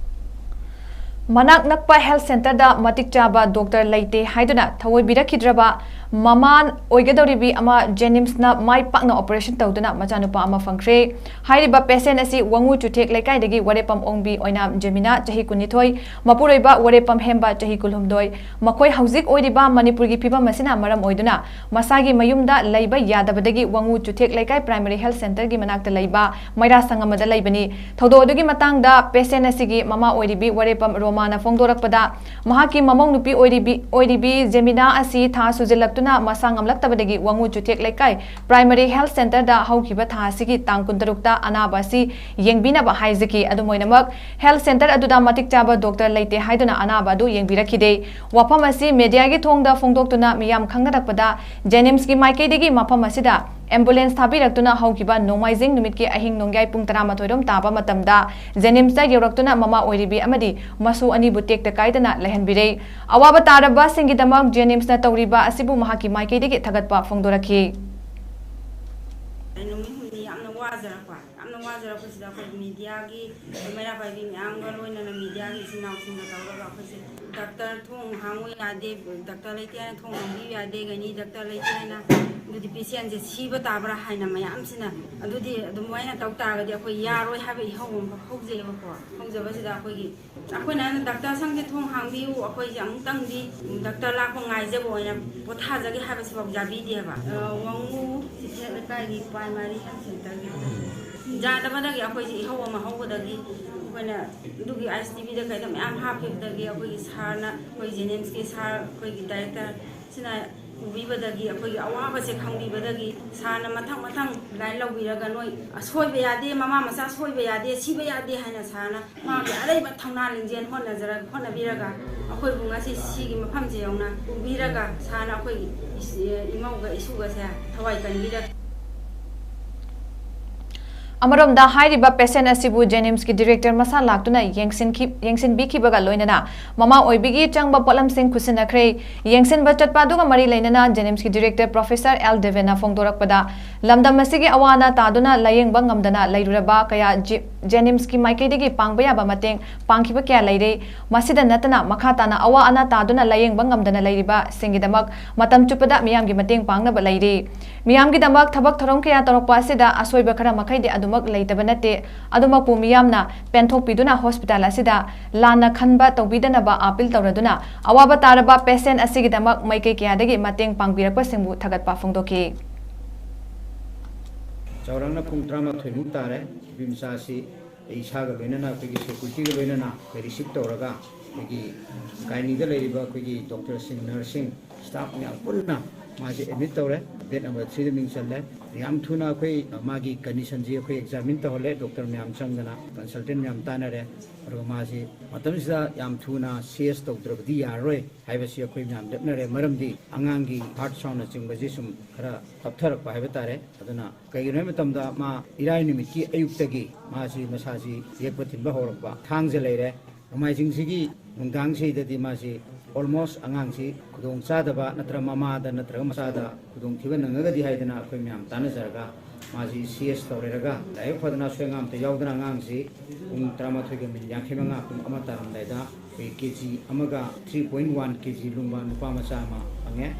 ꯃꯅꯥꯛ ꯅꯛꯄ ꯍꯦꯜꯊ ꯁꯦꯟꯇꯔꯗ ꯃꯇꯤꯛ ꯆꯥꯕ ꯗꯣꯛꯇꯔ ꯂꯩꯇꯦ ꯍꯥꯏꯗꯨꯅ ꯊꯑꯣꯏꯕꯤꯔꯛꯈꯤꯗ꯭ꯔꯕ ꯃꯃꯥ ꯑꯣꯏꯒꯗꯧꯔꯤꯕꯤ ꯑꯃ ꯖꯦꯅꯤꯝꯁꯅ ꯃꯥꯏ ꯄꯥꯛꯅ ꯑꯣꯄꯔꯦꯁꯟ ꯇꯧꯗꯨꯅ ꯃꯆꯥꯅꯨꯄꯥ ꯑꯃ ꯐꯪꯈ꯭ꯔꯦ꯫ ꯍꯥꯏꯔꯤꯕ ꯄꯦꯁꯦꯟ ꯑꯁꯤ ꯋꯥꯉꯨ ꯆꯨꯊꯦꯛ ꯂꯩꯀꯥꯏꯗꯒꯤ ꯋꯥꯔꯦꯞꯄꯝ ꯑꯣꯡꯕꯤ ꯑꯣꯏꯅꯥꯝ ꯖꯦꯃꯤꯅꯥ, ꯆꯍꯤ ꯀꯨꯟꯅꯤꯊꯣꯏ, ꯃꯄꯨꯔꯣꯏꯕ ꯋꯥꯔꯦꯞꯄꯝ ꯍꯦꯝꯕ, ꯆꯍꯤ ꯀꯨꯟꯍꯨꯝꯗꯣꯏ꯫ ꯃꯈꯣꯏ ꯍꯧꯖꯤꯛ ꯑꯣꯏꯔꯤꯕ ꯃꯅꯤꯄꯨꯔꯒꯤ ꯐꯤꯕꯝ ꯑꯁꯤꯅ ꯃꯔꯝ ꯑꯣꯏꯗꯨꯅ ꯃꯁꯥꯒꯤ ꯃꯌꯨꯝꯗ ꯂꯩꯕ ꯌꯥꯗꯕꯗꯒꯤ ꯋꯥꯉꯨ ꯆꯨꯊꯦꯛ ꯂꯩꯀꯥꯏ ꯄ꯭ꯔꯥꯏꯃꯔꯤ ꯍꯦꯜꯊ ꯁꯦꯟꯇꯔꯒꯤ ꯃꯅꯥꯛꯇ ꯂꯩꯕ ꯃꯩꯔꯥ ꯁꯪ ꯑꯃꯗ ꯂꯩꯕꯅꯤ꯫ ꯊꯧꯗꯣꯛ ꯑꯗꯨꯒꯤ ꯃꯇꯥꯡꯗ ꯄꯦꯁꯦꯟ ꯑꯁꯤꯒꯤ ꯃꯃꯥ ꯑꯣꯏꯔꯤꯕꯤ ꯋꯥꯔꯦꯞꯄꯝ ꯔꯣꯃꯥꯅ ꯐꯣꯡꯗꯣꯔꯛꯄꯗ, ꯃꯍꯥꯛꯀꯤ ꯃꯃꯧ ꯅꯨꯄꯤ ꯑꯣꯏꯔꯤꯕꯤ, ꯑꯣꯏꯔꯤꯕꯤ ꯖꯦꯃꯤꯅꯥ ꯑꯁꯤ ꯊꯥ ꯁꯨꯖꯤꯜꯂꯛꯇꯨꯅ ꯃꯁꯥ ꯉꯝꯂꯛꯇꯕꯗꯒꯤ ꯋꯥꯉꯨ ꯆꯨꯊꯦꯛ ꯂꯩꯀꯥꯏ ꯄ꯭ꯔꯥꯏꯃꯔꯤ ꯍꯦꯜꯊ ꯁꯦꯟꯇꯔꯗ ꯍꯧꯈꯤꯕ ꯊꯥ ꯑꯁꯤꯒꯤ ꯇꯥꯡ ꯀꯨꯟꯇꯔꯨꯛꯇ ꯑꯅꯥꯕ ꯑꯁꯤ ꯌꯦꯡꯕꯤꯅꯕ ꯍꯥꯏꯖꯈꯤ꯫ ꯑꯗꯨꯝ ꯑꯣꯏꯅꯃꯛ, ꯍꯦꯜꯊ ꯁꯦꯟꯇꯔ ꯑꯗꯨꯗ ꯃꯇꯤꯛ ꯆꯥꯕ ꯗꯣꯛꯇꯔ ꯂꯩꯇꯦ ꯍꯥꯏꯗꯨꯅ ꯑꯅꯥꯕ ꯑꯗꯨ ꯌꯦꯡꯕꯤꯔꯛꯈꯤꯗꯦ꯫ ꯋꯥꯐꯝ ꯑꯁꯤ ꯃꯦꯗꯤꯌꯥꯒꯤ ꯊꯣꯡꯗ ꯐꯣꯡꯗꯣꯛꯇꯨꯅ ꯃꯤꯌꯥꯝ ꯈꯪꯅꯔꯛꯄꯗ, ꯖꯦꯅꯤꯝꯁꯀꯤ ꯃꯥꯏꯀꯩꯗꯒꯤ ꯃꯐꯝ ꯑꯁꯤꯗ ꯑꯦꯝꯕꯨꯂꯦꯟꯁ ꯊꯥꯕꯤꯔꯛꯇꯨꯅ ꯍꯧꯈꯤꯕ ꯅꯣꯡꯃꯥꯏꯖꯤꯡ ꯅꯨꯃꯤꯠꯀꯤ ꯑꯍꯤꯡ ꯅꯣꯡꯌꯥꯏ ꯄꯨꯡ ꯇꯔꯥꯃꯥꯊꯣꯏ ꯔꯣꯝ ꯇꯥꯕ ꯃꯇꯝꯗ ꯖꯦꯅꯤꯝꯁꯇ ꯌꯧꯔꯛꯇꯨꯅ ꯃꯃꯥ ꯑꯣꯏꯔꯤꯕꯤ ꯑꯃꯗꯤ ꯃꯁꯨ ꯑꯅꯤꯕꯨ ꯇꯦꯛꯇ ꯀꯥꯏꯗꯅ ꯂꯩꯍꯟꯕꯤꯔꯦ꯫ ꯑꯋꯥꯕ ꯇꯥꯔꯕꯁꯤꯡꯒꯤꯗꯃꯛ ꯖꯦꯅꯤꯝꯁꯅ ꯇꯧꯔꯤꯕ ꯑꯁꯤꯕꯨ ꯃꯍꯥꯛꯀꯤ ꯃꯥꯏꯀꯩꯗꯒꯤ ꯊꯥꯒꯠꯄ ꯐꯣꯡꯗꯣꯔꯛꯈꯤ꯫ ꯅꯨꯃꯤꯠ ꯍꯨꯝꯅꯤ ꯌꯥꯝꯅ ꯋꯥꯖꯔꯛꯄ, ꯌꯥꯝꯅ ꯋꯥꯖꯔꯛꯄꯁꯤꯗ ꯑꯩꯈꯣꯏ ꯃꯦꯗꯤꯌꯥꯒꯤ, ꯃꯩꯔꯥ ꯄꯥꯏꯕꯤ ꯃꯌꯥꯝꯒ ꯂꯣꯏꯅꯅ ꯃꯦꯗꯤꯌꯥꯒꯤ ꯏꯆꯤꯟ ꯏꯅꯥꯎꯁꯤꯡꯒ ꯇꯧꯔꯒ ꯑꯩꯈꯣꯏꯁꯦ ꯗꯥꯛꯇꯔ ꯊꯣꯡ ꯍꯥꯡꯉꯨ ꯌꯥꯗꯦ, ꯗꯥꯛꯇꯔ ꯂꯩꯇꯦ ꯍꯥꯏꯅ ꯊꯣꯡ ꯍꯥꯡꯕꯤꯌꯨ ꯌꯥꯗꯦ, ꯒꯩꯅꯤ ꯗꯥꯛꯇꯔ ꯂꯩꯇꯦ ꯍꯥꯏꯅ, ꯑꯗꯨꯗꯤ ꯄꯦꯁꯦꯟꯁꯦ ꯁꯤꯕ ꯇꯥꯕ꯭ꯔꯥ ꯍꯥꯏꯅ ꯃꯌꯥꯝꯁꯤꯅ, ꯑꯗꯨꯗꯤ ꯑꯗꯨꯃꯥꯏꯅ ꯇꯧ ꯇꯥꯔꯒꯗꯤ ꯑꯩꯈꯣꯏ ꯌꯥꯔꯣꯏ ꯍꯥꯏꯕ ꯏꯍꯧ ꯑꯃ ꯍꯧꯖꯩꯑꯕꯀꯣ꯫ ꯍꯧꯖꯕꯁꯤꯗ ꯑꯩꯈꯣꯏꯒꯤ, ꯑꯩꯈꯣꯏꯅ ꯍꯥꯏꯅ ꯗꯥꯛꯇꯔ ꯁꯪꯁꯦ ꯊꯣꯡ ꯍꯥꯡꯕꯤꯌꯨ, ꯑꯩꯈꯣꯏꯁꯦ ꯑꯃꯨꯛꯇꯪꯗꯤ ꯗꯥꯛꯇꯔ ꯂꯥꯛꯄ ꯉꯥꯏꯖꯕ ꯑꯣꯏꯅ ꯄꯣꯊꯥꯖꯒꯦ ꯍꯥꯏꯕꯁꯤꯐꯥꯎ ꯌꯥꯕꯤꯗꯦꯕ꯫ ꯑ, ꯋꯥꯉꯨ ꯆꯤꯊꯦꯛ ꯂꯩꯀꯥꯏꯒꯤ ꯄ꯭ꯔꯥꯏꯃꯥꯔꯤ ꯍꯦꯜꯊ ꯁꯦꯟꯇꯔꯒꯤ ꯌꯥꯗꯕꯗꯒꯤ ꯑꯩꯈꯣꯏꯁꯦ ꯏꯍꯧ ꯑꯃ ꯍꯧꯕꯗꯒꯤ ꯑꯩꯈꯣꯏꯅ ꯑꯗꯨꯒꯤ ꯑꯥꯏ ꯑꯦꯁ ꯇꯤ ꯚꯤꯗ ꯀꯩꯗ ꯃꯌꯥꯝ ꯍꯥꯞꯈꯤꯕꯗꯒꯤ ꯑꯩꯈꯣꯏꯒꯤ ꯁꯥꯔꯅ, ꯑꯩꯈꯣꯏ ꯖꯦꯅꯤꯝꯁꯀꯤ ꯁꯥꯔ, ꯑꯩꯈꯣꯏꯒꯤ ꯗꯥꯏꯔꯦꯛꯇꯔ ꯁꯤꯅ ꯎꯕꯤꯕꯗꯒꯤ, ꯑꯩꯈꯣꯏꯒꯤ ꯑꯋꯥꯕꯁꯦ ꯈꯪꯕꯤꯕꯗꯒꯤ, ꯁꯥꯔꯅ ꯃꯊꯪ ꯃꯊꯪ line ꯂꯧꯕꯤꯔꯒ, ꯅꯣꯏ ꯑꯁꯣꯏꯕ ꯌꯥꯗꯦ, ꯃꯃꯥ ꯃꯆꯥ ꯁꯣꯏꯕ ꯌꯥꯗꯦ, ꯁꯤꯕ ꯌꯥꯗꯦ ꯍꯥꯏꯅ ꯁꯥꯔꯅ ꯃꯥꯒꯤ ꯑꯔꯩꯕ ꯊꯧꯅꯥ ꯂꯤꯡꯖꯦꯜ ꯍꯣꯠꯅꯖꯔ-, ꯍꯣꯠꯅꯕꯤꯔꯒ, ꯑꯩꯈꯣꯏꯕꯨ ꯉꯁꯤ ꯁꯤꯒꯤ ꯃꯐꯝꯁꯦ ꯌꯧꯅ ꯄꯨꯕꯤꯔꯒ, ꯁꯥꯔꯅ ꯑꯩꯈꯣꯏ ꯏꯁ-, ꯏꯃꯧꯒ ꯏꯁꯨꯒꯁꯦ ꯊꯋꯥꯏ ꯀꯟꯕꯤꯔꯒ꯫ ꯑꯃꯔꯣꯝꯗ, ꯍꯥꯏꯔꯤꯕ patient ꯑꯁꯤꯕꯨ JNIMSꯀꯤ director ꯃꯁꯥ ꯂꯥꯛꯇꯨꯅ ꯌꯦꯡꯁꯤꯟꯈꯤ-, ꯌꯦꯡꯁꯤꯟꯕꯤꯈꯤꯕꯒ ꯂꯣꯏꯅꯅ ꯃꯃꯥ ꯑꯣꯏꯕꯤꯒꯤ ꯆꯪꯕ ꯄꯣꯠꯂꯝꯁꯤꯡ ꯈꯨꯠꯁꯤꯟꯅꯈ꯭ꯔꯦ꯫ ꯌꯦꯡꯁꯤꯟꯕ ꯆꯠꯄ ꯑꯗꯨꯒ ꯃꯔꯤ ꯂꯩꯅꯅ JNIMSꯀꯤ director Professor L ꯗꯦꯕꯦꯟꯅ ꯐꯣꯡꯗꯣꯔꯛꯄꯗ, ꯂꯝꯗꯝ ꯑꯁꯤꯒꯤ ꯑꯋꯥ ꯑꯅꯥ ꯇꯥꯗꯨꯅ ꯂꯥꯌꯦꯡꯕ ꯉꯝꯗꯅ ꯂꯩꯔꯨꯔꯕ ꯀꯌꯥ ꯖꯤ-, JNIMSꯀꯤ ꯃꯥꯏꯀꯩꯗꯒꯤ ꯄꯥꯡꯕ ꯌꯥꯕ ꯃꯇꯦꯡ ꯄꯥꯡꯈꯤꯕ ꯀꯌꯥ ꯂꯩꯔꯦ꯫ ꯃꯁꯤꯗ ꯅꯠꯇꯅ, ꯃꯈꯥ ꯇꯥꯅ ꯑꯋꯥ ꯑꯅꯥ ꯇꯥꯗꯨꯅ ꯂꯥꯌꯦꯡꯕ ꯉꯝꯗꯅ ꯂꯩꯔꯤꯕꯁꯤꯡꯒꯤꯗꯃꯛ ꯃꯇꯝ ꯆꯨꯞꯄꯗ ꯃꯤꯌꯥꯝꯒꯤ ꯃꯇꯦꯡ ꯄꯥꯡꯅꯕ ꯂꯩꯔꯤ꯫ ꯃꯤꯌꯥꯝꯒꯤꯗꯃꯛ ꯊꯕꯛ ꯊꯧꯔꯝ ꯀꯌꯥ ꯇꯧꯔꯛꯄ ꯑꯁꯤꯗ ꯑꯁꯣꯏꯕ ꯈꯔ ꯃꯈꯩꯗꯤ ꯑꯗꯨꯃꯛ ꯂꯩꯇꯕ ꯅꯠꯇꯦ꯫ ꯑꯗꯨꯃꯛꯄꯨ ꯃꯤꯌꯥꯝꯅ ꯄꯦꯟꯊꯣꯛꯄꯤꯗꯨꯅ hospital ꯑꯁꯤꯗ ꯂꯥꯟꯅ ꯈꯟꯕ ꯇꯧꯕꯤꯗꯅꯕ appeal ꯇꯧꯔꯗꯨꯅ, ꯑꯋꯥꯕ ꯇꯥꯔꯕ patient ꯑꯁꯤꯒꯤꯗꯃꯛ ꯃꯥꯏꯀꯩ ꯀꯌꯥꯗꯒꯤ ꯃꯇꯦꯡ ꯄꯥꯡꯕꯤꯔꯛꯄꯁꯤꯡꯕꯨ ꯊꯥꯒꯠꯄ ꯐꯣꯡꯗꯣꯛꯈꯤ꯫ ꯆꯥꯎꯔꯥꯛꯅ ꯄꯨꯡ ꯇꯔꯥꯃꯥꯊꯣꯏꯃꯨꯛ ꯇꯥꯔꯦ꯫ ꯅꯨꯄꯤ ꯃꯆꯥ ꯑꯁꯤ ꯑꯩ ꯏꯁꯥꯒ ꯂꯣꯏꯅꯅ, ꯑꯩꯈꯣꯏꯒꯤ securityꯒ ꯂꯣꯏꯅꯅ ꯑꯩꯈꯣꯏ receive ꯇꯧꯔꯒ, ꯑꯩꯈꯣꯏꯒꯤ gynaeꯗ ꯂꯩꯔꯤꯕ ꯑꯩꯈꯣꯏꯒꯤ doctorꯁꯤꯡ, nurseꯁꯤꯡ, staff ꯃꯌꯥꯝ ꯄꯨꯟꯅ ꯃꯥꯁꯦ admit ꯇꯧꯔꯦ꯫ Bed number threeꯗ ꯃꯤꯡ ꯆꯜꯂꯦ꯫ ꯌꯥꯝ ꯊꯨꯅ ꯑꯩꯈꯣꯏ ꯃꯥꯒꯤ conditionꯁꯤ ꯑꯩꯈꯣꯏ examine ꯇꯧꯍꯜꯂꯦ꯫ Doctor ꯃꯌꯥꯝ ꯆꯪꯗꯅ, consultant ꯃꯌꯥꯝ ꯇꯥꯟꯅꯔꯦ꯫ ꯑꯗꯨꯒ ꯃꯥꯁꯤ ꯃꯇꯝꯁꯤꯗ ꯌꯥꯝ ꯊꯨꯅ CS ꯇꯧꯗ꯭ꯔꯕꯗꯤ ꯌꯥꯔꯔꯣꯏ ꯍꯥꯏꯕꯁꯤ ꯑꯩꯈꯣꯏ ꯃꯌꯥꯝ ꯂꯦꯞꯅꯔꯦ꯫ ꯃꯔꯝꯗꯤ ꯑꯉꯥꯡꯒꯤ heart soundꯅꯆꯤꯡꯕꯁꯤ ꯁꯨꯝ ꯈꯔ ꯇꯞꯊꯔꯛꯄ ꯍꯥꯏꯕ ꯇꯥꯔꯦ꯫ ꯑꯗꯨꯅ ꯀꯩꯒꯤꯅꯣ ꯍꯥꯏꯕ ꯃꯇꯝꯗ, ꯃꯥ ꯏꯔꯥꯏ ꯅꯨꯃꯤꯠꯀꯤ ꯑꯌꯨꯛꯇꯒꯤ ꯃꯥꯁꯤ ꯃꯁꯥꯁꯤ ꯌꯦꯛꯄ ꯊꯤꯟꯕ ꯍꯧꯔꯛꯄ꯫ ꯊꯥꯡꯖ ꯂꯩꯔꯦ, ꯅꯣꯡꯃꯥꯏꯖꯤꯡꯁꯤꯒꯤ ꯅꯨꯡꯗꯥꯡꯁꯤꯗꯗꯤ ꯃꯥꯁꯤ almost ꯑꯉꯥꯡꯁꯤ ꯈꯨꯗꯣꯡ ꯆꯥꯗꯕ ꯅꯠꯇ꯭ꯔꯒ ꯃꯃꯥꯗ ꯅꯠꯇ꯭ꯔꯒ ꯃꯆꯥꯗ ꯈꯨꯗꯣꯡꯊꯤꯕ ꯅꯪꯉꯒꯗꯤ ꯍꯥꯏꯗꯅ ꯑꯩꯈꯣꯏ ꯃꯌꯥꯝ ꯇꯥꯟꯅꯖꯔꯒ ꯃꯥꯁꯤ CS ꯇꯧꯔꯦꯔꯒ ꯂꯥꯏꯕꯛ ꯐꯗꯅ ꯑꯁꯣꯏ ꯑꯉꯥꯝꯇ ꯌꯥꯎꯗꯅ ꯑꯉꯥꯡꯁꯤ ꯄꯨꯡ ꯇꯔꯥꯃꯥꯊꯣꯏꯒ minute ꯌꯥꯡꯈꯩ ꯃꯉꯥ, ꯄꯨꯡ ꯑꯃ ꯇꯥꯔꯝꯗꯥꯏꯗ ꯑꯩꯈꯣꯏ KG ꯑꯃꯒ three point one KG ꯂꯨꯝꯕ ꯅꯨꯄꯥ ꯃꯆꯥ ꯑꯃ ꯐꯪꯉꯦ꯫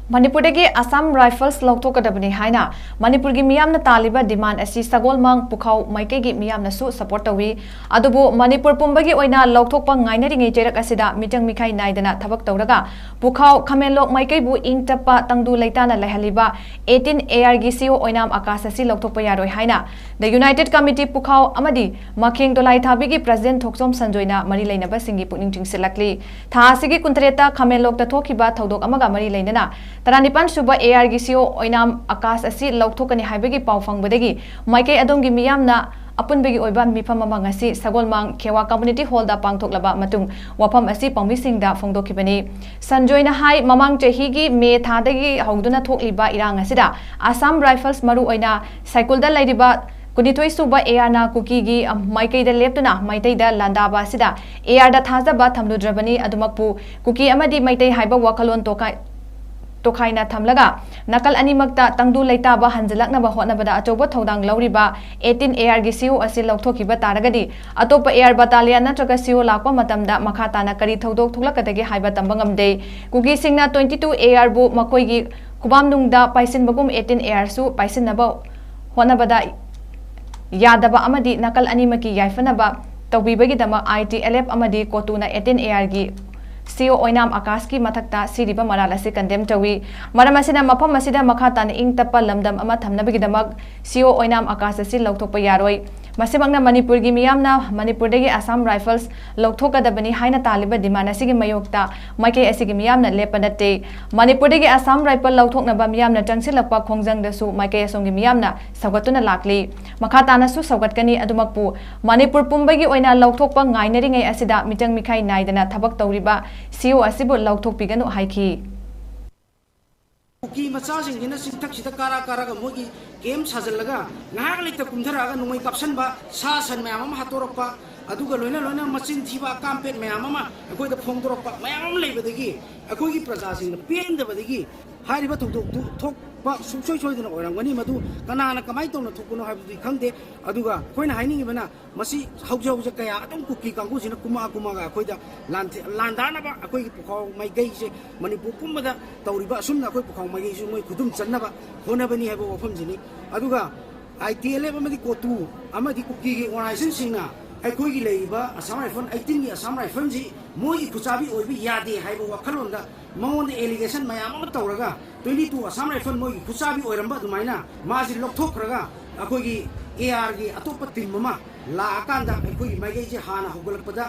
ꯃꯅꯤꯄꯨꯔꯗꯒꯤ ꯑꯁꯥꯝ ꯔꯥꯏꯐꯜꯁ ꯂꯧꯊꯣꯛꯀꯗꯕꯅꯤ ꯍꯥꯏꯅ ꯃꯅꯤꯄꯨꯔꯒꯤ ꯃꯤꯌꯥꯝꯅ ꯇꯥꯜꯂꯤꯕ ꯗꯤꯃꯥꯟ ꯑꯁꯤ ꯁꯒꯣꯜꯃꯥꯡ ꯄꯨꯈꯥꯎ ꯃꯥꯏꯀꯩꯒꯤ ꯃꯤꯌꯥꯝꯅꯁꯨ ꯁꯄꯣꯔꯠ ꯇꯧꯏ꯫ ꯑꯗꯨꯕꯨ ꯃꯅꯤꯄꯨꯔ ꯄꯨꯝꯕꯒꯤ ꯑꯣꯏꯅ ꯂꯧꯊꯣꯛꯄ ꯉꯥꯏꯅꯔꯤꯉꯩ ꯆꯩꯔꯛ ꯑꯁꯤꯗ ꯃꯤꯇꯪ ꯃꯤꯈꯥꯏ ꯅꯥꯏꯗꯅ ꯊꯕꯛ ꯇꯧꯔꯒ ꯄꯨꯈꯥꯎ ꯈꯥꯃꯦꯟꯂꯣꯛ ꯃꯥꯏꯀꯩꯕꯨ ꯏꯪ ꯇꯞꯄ ꯇꯪꯗꯨ ꯂꯩꯇꯥꯅ ꯂꯩꯍꯜꯂꯤꯕ eighteen A R ꯒꯤ C O ꯑꯣꯏꯅꯥꯝ ꯑꯀꯥꯁ ꯑꯁꯤ ꯂꯧꯊꯣꯛꯄ ꯌꯥꯔꯣꯏ ꯍꯥꯏꯅ The United Committee ꯄꯨꯈꯥꯎ ꯑꯃꯗꯤ ꯃꯈꯦꯡ ꯗꯣꯂꯥꯏ ꯊꯥꯕꯤꯒꯤ ꯄ꯭ꯔꯁꯤꯗꯦꯟ ꯊꯣꯛꯆꯣꯝ ꯁꯟꯖꯣꯏꯅ ꯃꯔꯤ ꯂꯩꯅꯕꯁꯤꯡꯒꯤ ꯄꯨꯛꯅꯤꯡ ꯆꯤꯡꯁꯤꯜꯂꯛꯂꯤ꯫ ꯊꯥ ꯑꯁꯤꯒꯤ ꯀꯨꯟꯇꯔꯦꯠꯇ ꯈꯥꯃꯦꯟꯂꯣꯛꯇ ꯊꯣꯛꯈꯤꯕ ꯊꯧꯗꯣꯛ ꯑꯃꯒ ꯃꯔꯤ ꯂꯩꯅꯅ ꯇꯔꯥꯅꯤꯄꯥꯟ ꯁꯨꯕ A R ꯒꯤ C O ꯑꯣꯏꯅꯥꯝ ꯑꯀꯥꯁ ꯑꯁꯤ ꯂꯧꯊꯣꯛꯀꯅꯤ ꯍꯥꯏꯕꯒꯤ ꯄꯥꯎ ꯐꯪꯕꯗꯒꯤ ꯃꯥꯏꯀꯩ ꯑꯗꯣꯝꯒꯤ ꯃꯤꯌꯥꯝꯅ ꯑꯄꯨꯟꯕꯒꯤ ꯑꯣꯏꯕ ꯃꯤꯐꯝ ꯑꯃ ꯉꯁꯤ ꯁꯒꯣꯜꯃꯥꯡ ꯈꯦꯋꯥ Community Hall ꯗ ꯄꯥꯡꯊꯣꯛꯂꯕ ꯃꯇꯨꯡ ꯋꯥꯐꯝ ꯑꯁꯤ ꯄꯥꯎꯃꯤꯁꯤꯡꯗ ꯐꯣꯡꯗꯣꯛꯈꯤꯕꯅꯤ꯫ ꯁꯟꯖꯣꯏꯅ ꯍꯥꯏ, ꯃꯃꯥꯡ ꯆꯍꯤꯒꯤ ꯃꯦ ꯊꯥꯗꯒꯤ ꯍꯧꯗꯨꯅ ꯊꯣꯛꯂꯤꯕ ꯏꯔꯥꯡ ꯑꯁꯤꯗ ꯑꯁꯥꯝ ꯔꯥꯏꯐꯜꯁ, ꯃꯔꯨꯑꯣꯏꯅ ꯁꯥꯏꯀꯨꯜꯗ ꯂꯩꯔꯤꯕ ꯀꯨꯟꯅꯤꯊꯣꯏ ꯁꯨꯕ A R ꯅ ꯀꯨꯀꯤꯒꯤ ꯃꯥꯏꯀꯩꯗ ꯂꯦꯞꯇꯨꯅ ꯃꯩꯇꯩꯗ ꯂꯥꯟꯗꯥꯕ ꯑꯁꯤꯗ A R ꯗ ꯊꯥꯖꯕ ꯊꯝꯂꯨꯗ꯭ꯔꯕꯅꯤ꯫ ꯑꯗꯨꯃꯛꯄꯨ ꯀꯨꯀꯤ ꯑꯃꯗꯤ ꯃꯩꯇꯩ ꯍꯥꯏꯕ ꯋꯥꯈꯜꯂꯣꯟ ꯇꯣꯈꯥꯏ-, ꯇꯣꯈꯥꯏꯅ ꯊꯝꯂꯒ ꯅꯥꯀꯜ ꯑꯅꯤꯃꯛꯇ ꯇꯪꯗꯨ ꯂꯩꯇꯥꯕ ꯍꯟꯖꯤꯜꯂꯛꯅꯕ ꯍꯣꯠꯅꯕꯗ ꯑꯆꯧꯕ ꯊꯧꯗꯥꯡ ꯂꯧꯔꯤꯕ eighteen A R ꯒꯤ C O ꯑꯁꯤ ꯂꯧꯊꯣꯛꯈꯤꯕ ꯇꯥꯔꯒꯗꯤ ꯑꯇꯣꯞꯄ A R battalion ꯅꯠꯇ꯭ꯔꯒ C O ꯂꯥꯛꯄ ꯃꯇꯝꯗ ꯃꯈꯥ ꯇꯥꯅ ꯀꯔꯤ ꯊꯧꯗꯣꯛ ꯊꯣꯛꯂꯛꯀꯗꯒꯦ ꯍꯥꯏꯕ ꯇꯝꯕ ꯉꯝꯗꯦ꯫ ꯀꯨꯀꯤꯁꯤꯡꯅ twenty two A R ꯕꯨ ꯃꯈꯣꯏꯒꯤ ꯈꯨꯕꯥꯝꯅꯨꯡꯗ ꯄꯥꯏꯁꯤꯟꯕꯒꯨꯝ eighteen A R ꯁꯨ ꯄꯥꯏꯁꯤꯟꯅꯕ ꯍꯣꯠꯅꯕꯗ ꯌꯥꯗꯕ ꯑꯃꯗꯤ ꯅꯥꯀꯜ ꯑꯅꯤꯃꯛꯀꯤ ꯌꯥꯏꯐꯅꯕ ꯇꯧꯕꯤꯕꯒꯤꯗꯃꯛ I T L F ꯑꯃꯗꯤ ꯀꯣꯇꯨꯅ eighteen A R ꯒꯤ C O ꯑꯣꯏꯅꯥꯝ ꯑꯀꯥꯁꯀꯤ ꯃꯊꯛꯇ ꯁꯤꯔꯤꯕ ꯃꯔꯥꯜ ꯑꯁꯤ condemn ꯇꯧꯏ꯫ ꯃꯔꯝ ꯑꯁꯤꯅ ꯃꯐꯝ ꯑꯁꯤꯗ ꯃꯈꯥ ꯇꯥꯅ ꯏꯪ ꯇꯞꯄ ꯂꯝꯗꯝ ꯑꯃ ꯊꯝꯅꯕꯒꯤꯗꯃꯛ C O ꯑꯣꯏꯅꯥꯝ ꯑꯀꯥꯁ ꯑꯁꯤ ꯂꯧꯊꯣꯛꯄ ꯌꯥꯔꯣꯏ꯫ ꯃꯁꯤꯃꯛꯅ ꯃꯅꯤꯄꯨꯔꯒꯤ ꯃꯤꯌꯥꯝꯅ ꯃꯅꯤꯄꯨꯔꯗꯒꯤ ꯑꯁꯥꯝ ꯔꯥꯏꯐꯜꯁ ꯂꯧꯊꯣꯛꯀꯗꯕꯅꯤ ꯍꯥꯏꯅ ꯇꯥꯜꯂꯤꯕ demand ꯑꯁꯤꯒꯤ ꯃꯥꯌꯣꯛꯇ ꯃꯥꯏꯀꯩ ꯑꯁꯤꯒꯤ ꯃꯤꯌꯥꯝꯅ ꯂꯦꯞꯄ ꯅꯠꯇꯦ꯫ ꯃꯅꯤꯄꯨꯔꯗꯒꯤ ꯑꯁꯥꯝ ꯔꯥꯏꯐꯜ ꯂꯧꯊꯣꯛꯅꯕ ꯃꯤꯌꯥꯝꯅ ꯆꯪꯁꯤꯜꯂꯛꯄ ꯈꯣꯡꯖꯪꯗꯁꯨ ꯃꯥꯏꯀꯩ ꯑꯁꯣꯝꯒꯤ ꯃꯤꯌꯥꯝꯅ ꯁꯧꯒꯠꯇꯨꯅ ꯂꯥꯛꯂꯤ꯫ ꯃꯈꯥ ꯇꯥꯅꯁꯨ ꯁꯧꯒꯠꯀꯅꯤ꯫ ꯑꯗꯨꯃꯛꯄꯨ ꯃꯅꯤꯄꯨꯔ ꯄꯨꯝꯕꯒꯤ ꯑꯣꯏꯅ ꯂꯧꯊꯣꯛꯄ ꯉꯥꯏꯅꯔꯤꯉꯩ ꯑꯁꯤꯗ ꯃꯤꯇꯪ ꯃꯤꯈꯥꯏ ꯅꯥꯏꯗꯅ ꯊꯕꯛ ꯇꯧꯔꯤꯕ C O ꯑꯁꯤꯕꯨ ꯂꯧꯊꯣꯛꯄꯤꯒꯅꯨ ꯍꯥꯏꯈꯤ꯫ ꯀꯨꯀꯤ ꯃꯆꯥꯁꯤꯡꯁꯤꯅ ꯆꯤꯡꯊꯛꯁꯤꯗ ꯀꯥꯔ ꯀꯥꯔꯒ ꯃꯣꯏꯒꯤ camp ꯁꯥꯖꯤꯜꯂꯒ ꯉꯥꯏꯍꯥꯛ ꯂꯩꯇ ꯀꯨꯝꯊꯔꯛꯑꯒ ꯅꯣꯡꯃꯩ ꯀꯥꯞꯁꯟꯕ, ꯁꯥ ꯁꯟ ꯃꯌꯥꯝ ꯑꯃ ꯍꯥꯠꯇꯣꯔꯛꯄ, ꯑꯗꯨꯒ ꯂꯣꯏꯅ ꯂꯣꯏꯅ ꯃꯆꯤꯟ ꯊꯤꯕ ꯑꯀꯥꯝꯄꯦꯠ ꯃꯌꯥꯝ ꯑꯃ ꯑꯩꯈꯣꯏꯗ ꯐꯣꯡꯗꯣꯔꯛꯄ ꯃꯌꯥꯝ ꯑꯃ ꯂꯩꯕꯗꯒꯤ ꯑꯩꯈꯣꯏꯒꯤ ꯄ꯭ꯔꯖꯥꯁꯤꯡꯅ ꯄꯦꯟꯗꯕꯗꯒꯤ ꯍꯥꯏꯔꯤꯕ ꯊꯧꯗꯣꯛꯇꯨ ꯊꯣꯛꯄ ꯁꯨꯡꯁꯣꯏ ꯁꯣꯏꯗꯅ ꯑꯣꯏꯔꯝꯒꯅꯤ꯫ ꯃꯗꯨ ꯀꯅꯥꯅ ꯀꯃꯥꯏꯅ ꯇꯧꯅ ꯊꯣꯛꯄꯅꯣ ꯍꯥꯏꯕꯗꯨꯗꯤ ꯈꯪꯗꯦ꯫ ꯑꯗꯨꯒ ꯑꯩꯈꯣꯏꯅ ꯍꯥꯏꯅꯤꯡꯉꯤꯕꯅ ꯃꯁꯤ ꯍꯧꯖꯤꯛ ꯍꯧꯖꯤꯛ ꯀꯌꯥ ꯑꯗꯨꯝ ꯀꯨꯀꯤ ꯀꯥꯡꯕꯨꯁꯤꯅ ꯀꯨꯝꯃꯛꯑ ꯀꯨꯝꯃꯒ ꯑꯩꯈꯣꯏꯗ ꯂꯥꯟꯊꯦ-, ꯂꯥꯟꯗꯥꯅꯕ ꯑꯩꯈꯣꯏꯒꯤ ꯄꯨꯈꯥꯎ ꯃꯥꯏꯀꯩꯁꯦ ꯃꯅꯤꯄꯨꯔ ꯄꯨꯝꯕꯗ ꯇꯧꯔꯤꯕ ꯑꯁꯨꯝꯅ ꯑꯩꯈꯣꯏ ꯄꯨꯈꯥꯎ ꯃꯥꯏꯀꯩꯁꯨ ꯃꯣꯏ ꯈꯨꯗꯨꯝ ꯆꯟꯅꯕ ꯍꯣꯠꯅꯕꯅꯤ ꯍꯥꯏꯕ ꯋꯥꯐꯝꯁꯤꯅꯤ꯫ ꯑꯗꯨꯒ ꯑꯥꯏ ꯇꯤ ꯑꯦꯜ ꯑꯦꯐ ꯑꯃꯗꯤ ꯀꯣꯇꯨ ꯑꯃꯗꯤ ꯀꯨꯀꯤꯒꯤ ꯑꯣꯔꯒꯅꯥꯏꯖꯦꯁꯟꯁꯤꯡꯅ ꯑꯩꯈꯣꯏꯒꯤ ꯂꯩꯔꯤꯕ ꯑꯁꯥꯝ ꯔꯥꯏꯐꯜ ꯑꯩꯠꯇꯤꯟꯒꯤ ꯑꯁꯥꯝ ꯔꯥꯏꯐꯜꯁꯤ ꯃꯣꯏꯒꯤ ꯈꯨꯠꯆꯥꯕꯤ ꯑꯣꯏꯕ ꯌꯥꯗꯦ ꯍꯥꯏꯕ ꯋꯥꯈꯜꯂꯣꯟꯗ ꯃꯉꯣꯟꯗ ꯑꯦꯂꯤꯒꯦꯁꯟ ꯃꯌꯥꯝ ꯑꯃ ꯇꯧꯔꯒ ꯇ꯭ꯋꯦꯟꯇꯤ ꯇꯨ ꯑꯁꯥꯝ ꯔꯥꯏꯐꯜ ꯃꯣꯏꯒꯤ ꯈꯨꯠꯆꯥꯕꯤ ꯑꯣꯏꯔꯝꯕ ꯑꯗꯨꯃꯥꯏꯅ ꯃꯥꯁꯤ ꯂꯧꯊꯣꯛꯈ꯭ꯔꯒ ꯑꯩꯈꯣꯏꯒꯤ ꯑꯦ ꯑꯥꯔꯒꯤ ꯑꯇꯣꯞꯄ ꯇꯤꯝ ꯑꯃ ꯂꯥꯛꯑꯀꯥꯟꯗ ꯑꯩꯈꯣꯏꯒꯤ ꯃꯥꯏꯀꯩꯁꯦ ꯍꯥꯟꯅ ꯍꯧꯒꯠꯂꯛꯄꯗ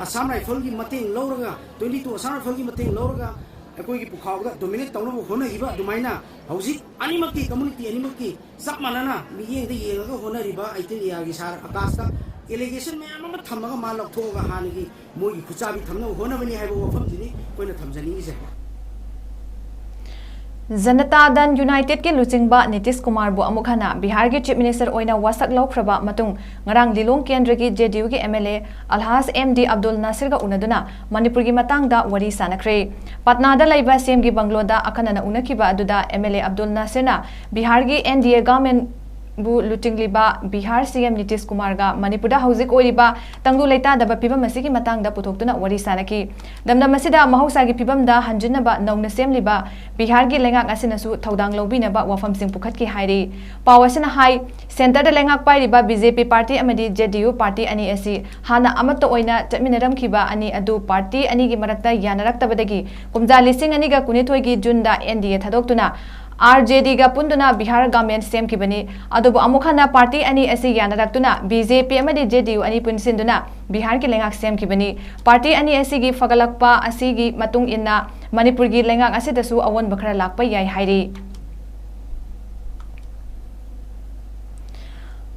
ꯑꯁꯥꯝ ꯔꯥꯏꯐꯜꯒꯤ ꯃꯇꯦꯡ ꯂꯧꯔꯒ ꯇ꯭ꯋꯦꯟꯇꯤ ꯇꯨ ꯑꯁꯥꯝ ꯔꯥꯏꯐꯜꯒꯤ ꯃꯇꯦꯡ ꯂꯧꯔꯒ ꯑꯩꯈꯣꯏꯒꯤ ꯄꯨꯈꯥꯎꯗ ꯗꯣꯃꯤꯅꯦꯠ ꯇꯧꯅꯕ ꯍꯣꯠꯅꯈꯤꯕ ꯑꯗꯨꯃꯥꯏꯅ ꯍꯧꯖꯤꯛ ꯑꯅꯤꯃꯛꯀꯤ ꯀꯝꯃꯨꯅꯤꯇꯤ ꯑꯅꯤꯃꯛꯀꯤ ꯆꯞ ꯃꯥꯟꯅꯅ ꯃꯤꯠꯌꯦꯡꯗ ꯌꯦꯡꯉꯒ ꯍꯣꯠꯅꯔꯤꯕ ꯑꯩꯇꯤꯟ ꯑꯦ ꯑꯥꯔꯒꯤ ꯁꯥꯔ ꯑꯀꯥꯁꯇ ꯑꯦꯂꯤꯒꯦꯁꯟ ꯃꯌꯥꯝ ꯑꯃ ꯊꯝꯃꯒ ꯃꯥ ꯂꯧꯊꯣꯛꯑꯒ ꯍꯥꯟꯅꯒꯤ ꯃꯣꯏꯒꯤ ꯈꯨꯠꯆꯥꯕꯤ ꯊꯝꯅꯕ ꯍꯣꯠꯅꯕꯅꯤ ꯍꯥꯏꯕ ꯋꯥꯐꯝꯁꯤꯅꯤ ꯑꯩꯈꯣꯏꯅ ꯊꯝꯖꯅꯤꯡꯉꯤꯁꯦ꯫ ꯖꯅꯇꯥ ꯗꯟ ꯌꯨꯅꯥꯏꯇꯦꯗꯀꯤ ꯂꯨꯆꯤꯡꯕ ꯅꯤꯇꯤꯁ ꯀꯨꯃꯥꯔꯕꯨ ꯑꯃꯨꯛ ꯍꯟꯅ ꯕꯤꯍꯥꯔꯒꯤ ꯆꯤꯐ ꯃꯤꯅꯤꯁꯇꯔ ꯑꯣꯏꯅ ꯋꯥꯁꯛ ꯂꯧꯈ꯭ꯔꯕ ꯃꯇꯨꯡ, ꯉꯔꯥꯡ ꯂꯤꯂꯣꯡ ꯀꯦꯟꯗ꯭ꯔꯒꯤ ꯖꯦ ꯗꯤ ꯌꯨꯒꯤ M L A Alhaj M D Abdul ꯅꯥꯁꯤꯔꯒ ꯎꯅꯗꯨꯅ ꯃꯅꯤꯄꯨꯔꯒꯤ ꯃꯇꯥꯡꯗ ꯋꯥꯔꯤ ꯁꯥꯅꯈ꯭ꯔꯦ꯫ ꯄꯠꯅꯥꯗ ꯂꯩꯕ ꯁꯤ ꯑꯦꯝꯒꯤ ꯕꯪꯒ꯭ꯂꯣꯗ ꯑꯈꯟꯅꯅ ꯎꯅꯈꯤꯕ ꯑꯗꯨꯗ ꯑꯦꯝ ꯑꯦꯜ ꯑꯦ ꯑꯕꯗꯨꯜ ꯅꯥꯁꯤꯔꯅ ꯕꯤꯍꯥꯔꯒꯤ ꯑꯦꯟ ꯗꯤ ꯑꯦ ꯒꯚꯔꯟꯃꯦꯟꯠ ꯕꯨ ꯂꯨꯆꯤꯡꯂꯤꯕ ꯕꯤꯍꯥꯔ ꯁꯤ ꯑꯦꯝ ꯅꯤꯇꯤꯁ ꯀꯨꯃꯥꯔꯒ ꯃꯅꯤꯄꯨꯔꯗ ꯍꯧꯖꯤꯛ ꯑꯣꯏꯔꯤꯕ ꯇꯪꯗꯨ ꯂꯩꯇꯥꯗꯕ ꯐꯤꯕꯝ ꯑꯁꯤꯒꯤ ꯃꯇꯥꯡꯗ ꯄꯨꯊꯣꯛꯇꯨꯅ ꯋꯥꯔꯤ ꯁꯥꯅꯈꯤ꯫ ꯗꯝꯗꯝ ꯑꯁꯤꯗ ꯃꯍꯧꯁꯥꯒꯤ ꯐꯤꯕꯝꯗ ꯍꯟꯖꯤꯟꯅꯕ ꯅꯧꯅ ꯁꯦꯝꯂꯤꯕ ꯕꯤꯍꯥꯔꯒꯤ ꯂꯩꯉꯥꯛ ꯑꯁꯤꯅꯁꯨ ꯊꯧꯗꯥꯡ ꯂꯧꯕꯤꯅꯕ ꯋꯥꯐꯝꯁꯤꯡ ꯄꯨꯈꯠꯈꯤ ꯍꯥꯏꯔꯤ꯫ ꯄꯥꯎ ꯑꯁꯤꯅ ꯍꯥꯏ, ꯁꯦꯟꯇꯔꯗ ꯂꯩꯉꯥꯛ ꯄꯥꯏꯔꯤꯕ ꯕꯤ ꯖꯦ ꯄꯤ ꯄꯥꯔꯇꯤ ꯑꯃꯗꯤ ꯖꯦ ꯗꯤ ꯌꯨ ꯄꯥꯔꯇꯤ ꯑꯅꯤ ꯑꯁꯤ ꯍꯥꯟꯅ ꯑꯃꯠꯇ ꯑꯣꯏꯅ ꯆꯠꯃꯤꯟꯅꯔꯝꯈꯤꯕ ꯑꯅꯤ ꯑꯗꯨ ꯄꯥꯔꯇꯤ ꯑꯅꯤꯒꯤ ꯃꯔꯛꯇ ꯌꯥꯅꯔꯛꯇꯕꯗꯒꯤ ꯀꯨꯝꯖꯥ ꯂꯤꯁꯤꯡ ꯑꯅꯤꯒ ꯀꯨꯟꯅꯤꯊꯣꯏꯒꯤ ꯖꯨꯟꯗ ꯑꯦꯟ ꯗꯤ ꯑꯦ ꯊꯥꯗꯣꯛꯇꯨꯅ ꯑꯥꯔ ꯖꯦ ꯗꯤꯒ ꯄꯨꯟꯗꯨꯅ ꯕꯤꯍꯥꯔ ꯒꯚꯔꯟꯃꯦꯟꯠ ꯁꯦꯝꯈꯤꯕꯅꯤ꯫ ꯑꯗꯨꯕꯨ ꯑꯃꯨꯛ ꯍꯟꯅ ꯄꯥꯔꯇꯤ ꯑꯅꯤ ꯑꯁꯤ ꯌꯥꯅꯔꯛꯇꯨꯅ ꯕꯤ ꯖꯦ ꯄꯤ ꯑꯃꯗꯤ ꯖꯦ ꯗꯤ ꯌꯨ ꯑꯅꯤ ꯄꯨꯟꯁꯤꯟꯗꯨꯅ ꯕꯤꯍꯥꯔꯒꯤ ꯂꯩꯉꯥꯛ ꯁꯦꯝꯈꯤꯕꯅꯤ꯫ ꯄꯥꯔꯇꯤ ꯑꯅꯤ ꯑꯁꯤꯒꯤ ꯐꯒꯠꯂꯛꯄ ꯑꯁꯤꯒꯤ ꯃꯇꯨꯡ ꯏꯟꯅ ꯃꯅꯤꯄꯨꯔꯒꯤ ꯂꯩꯉꯥꯛ ꯑꯁꯤꯗꯁꯨ ꯑꯑꯣꯟꯕ ꯈꯔ ꯂꯥꯛꯄ ꯌꯥꯏ ꯍꯥꯏꯔꯤ꯫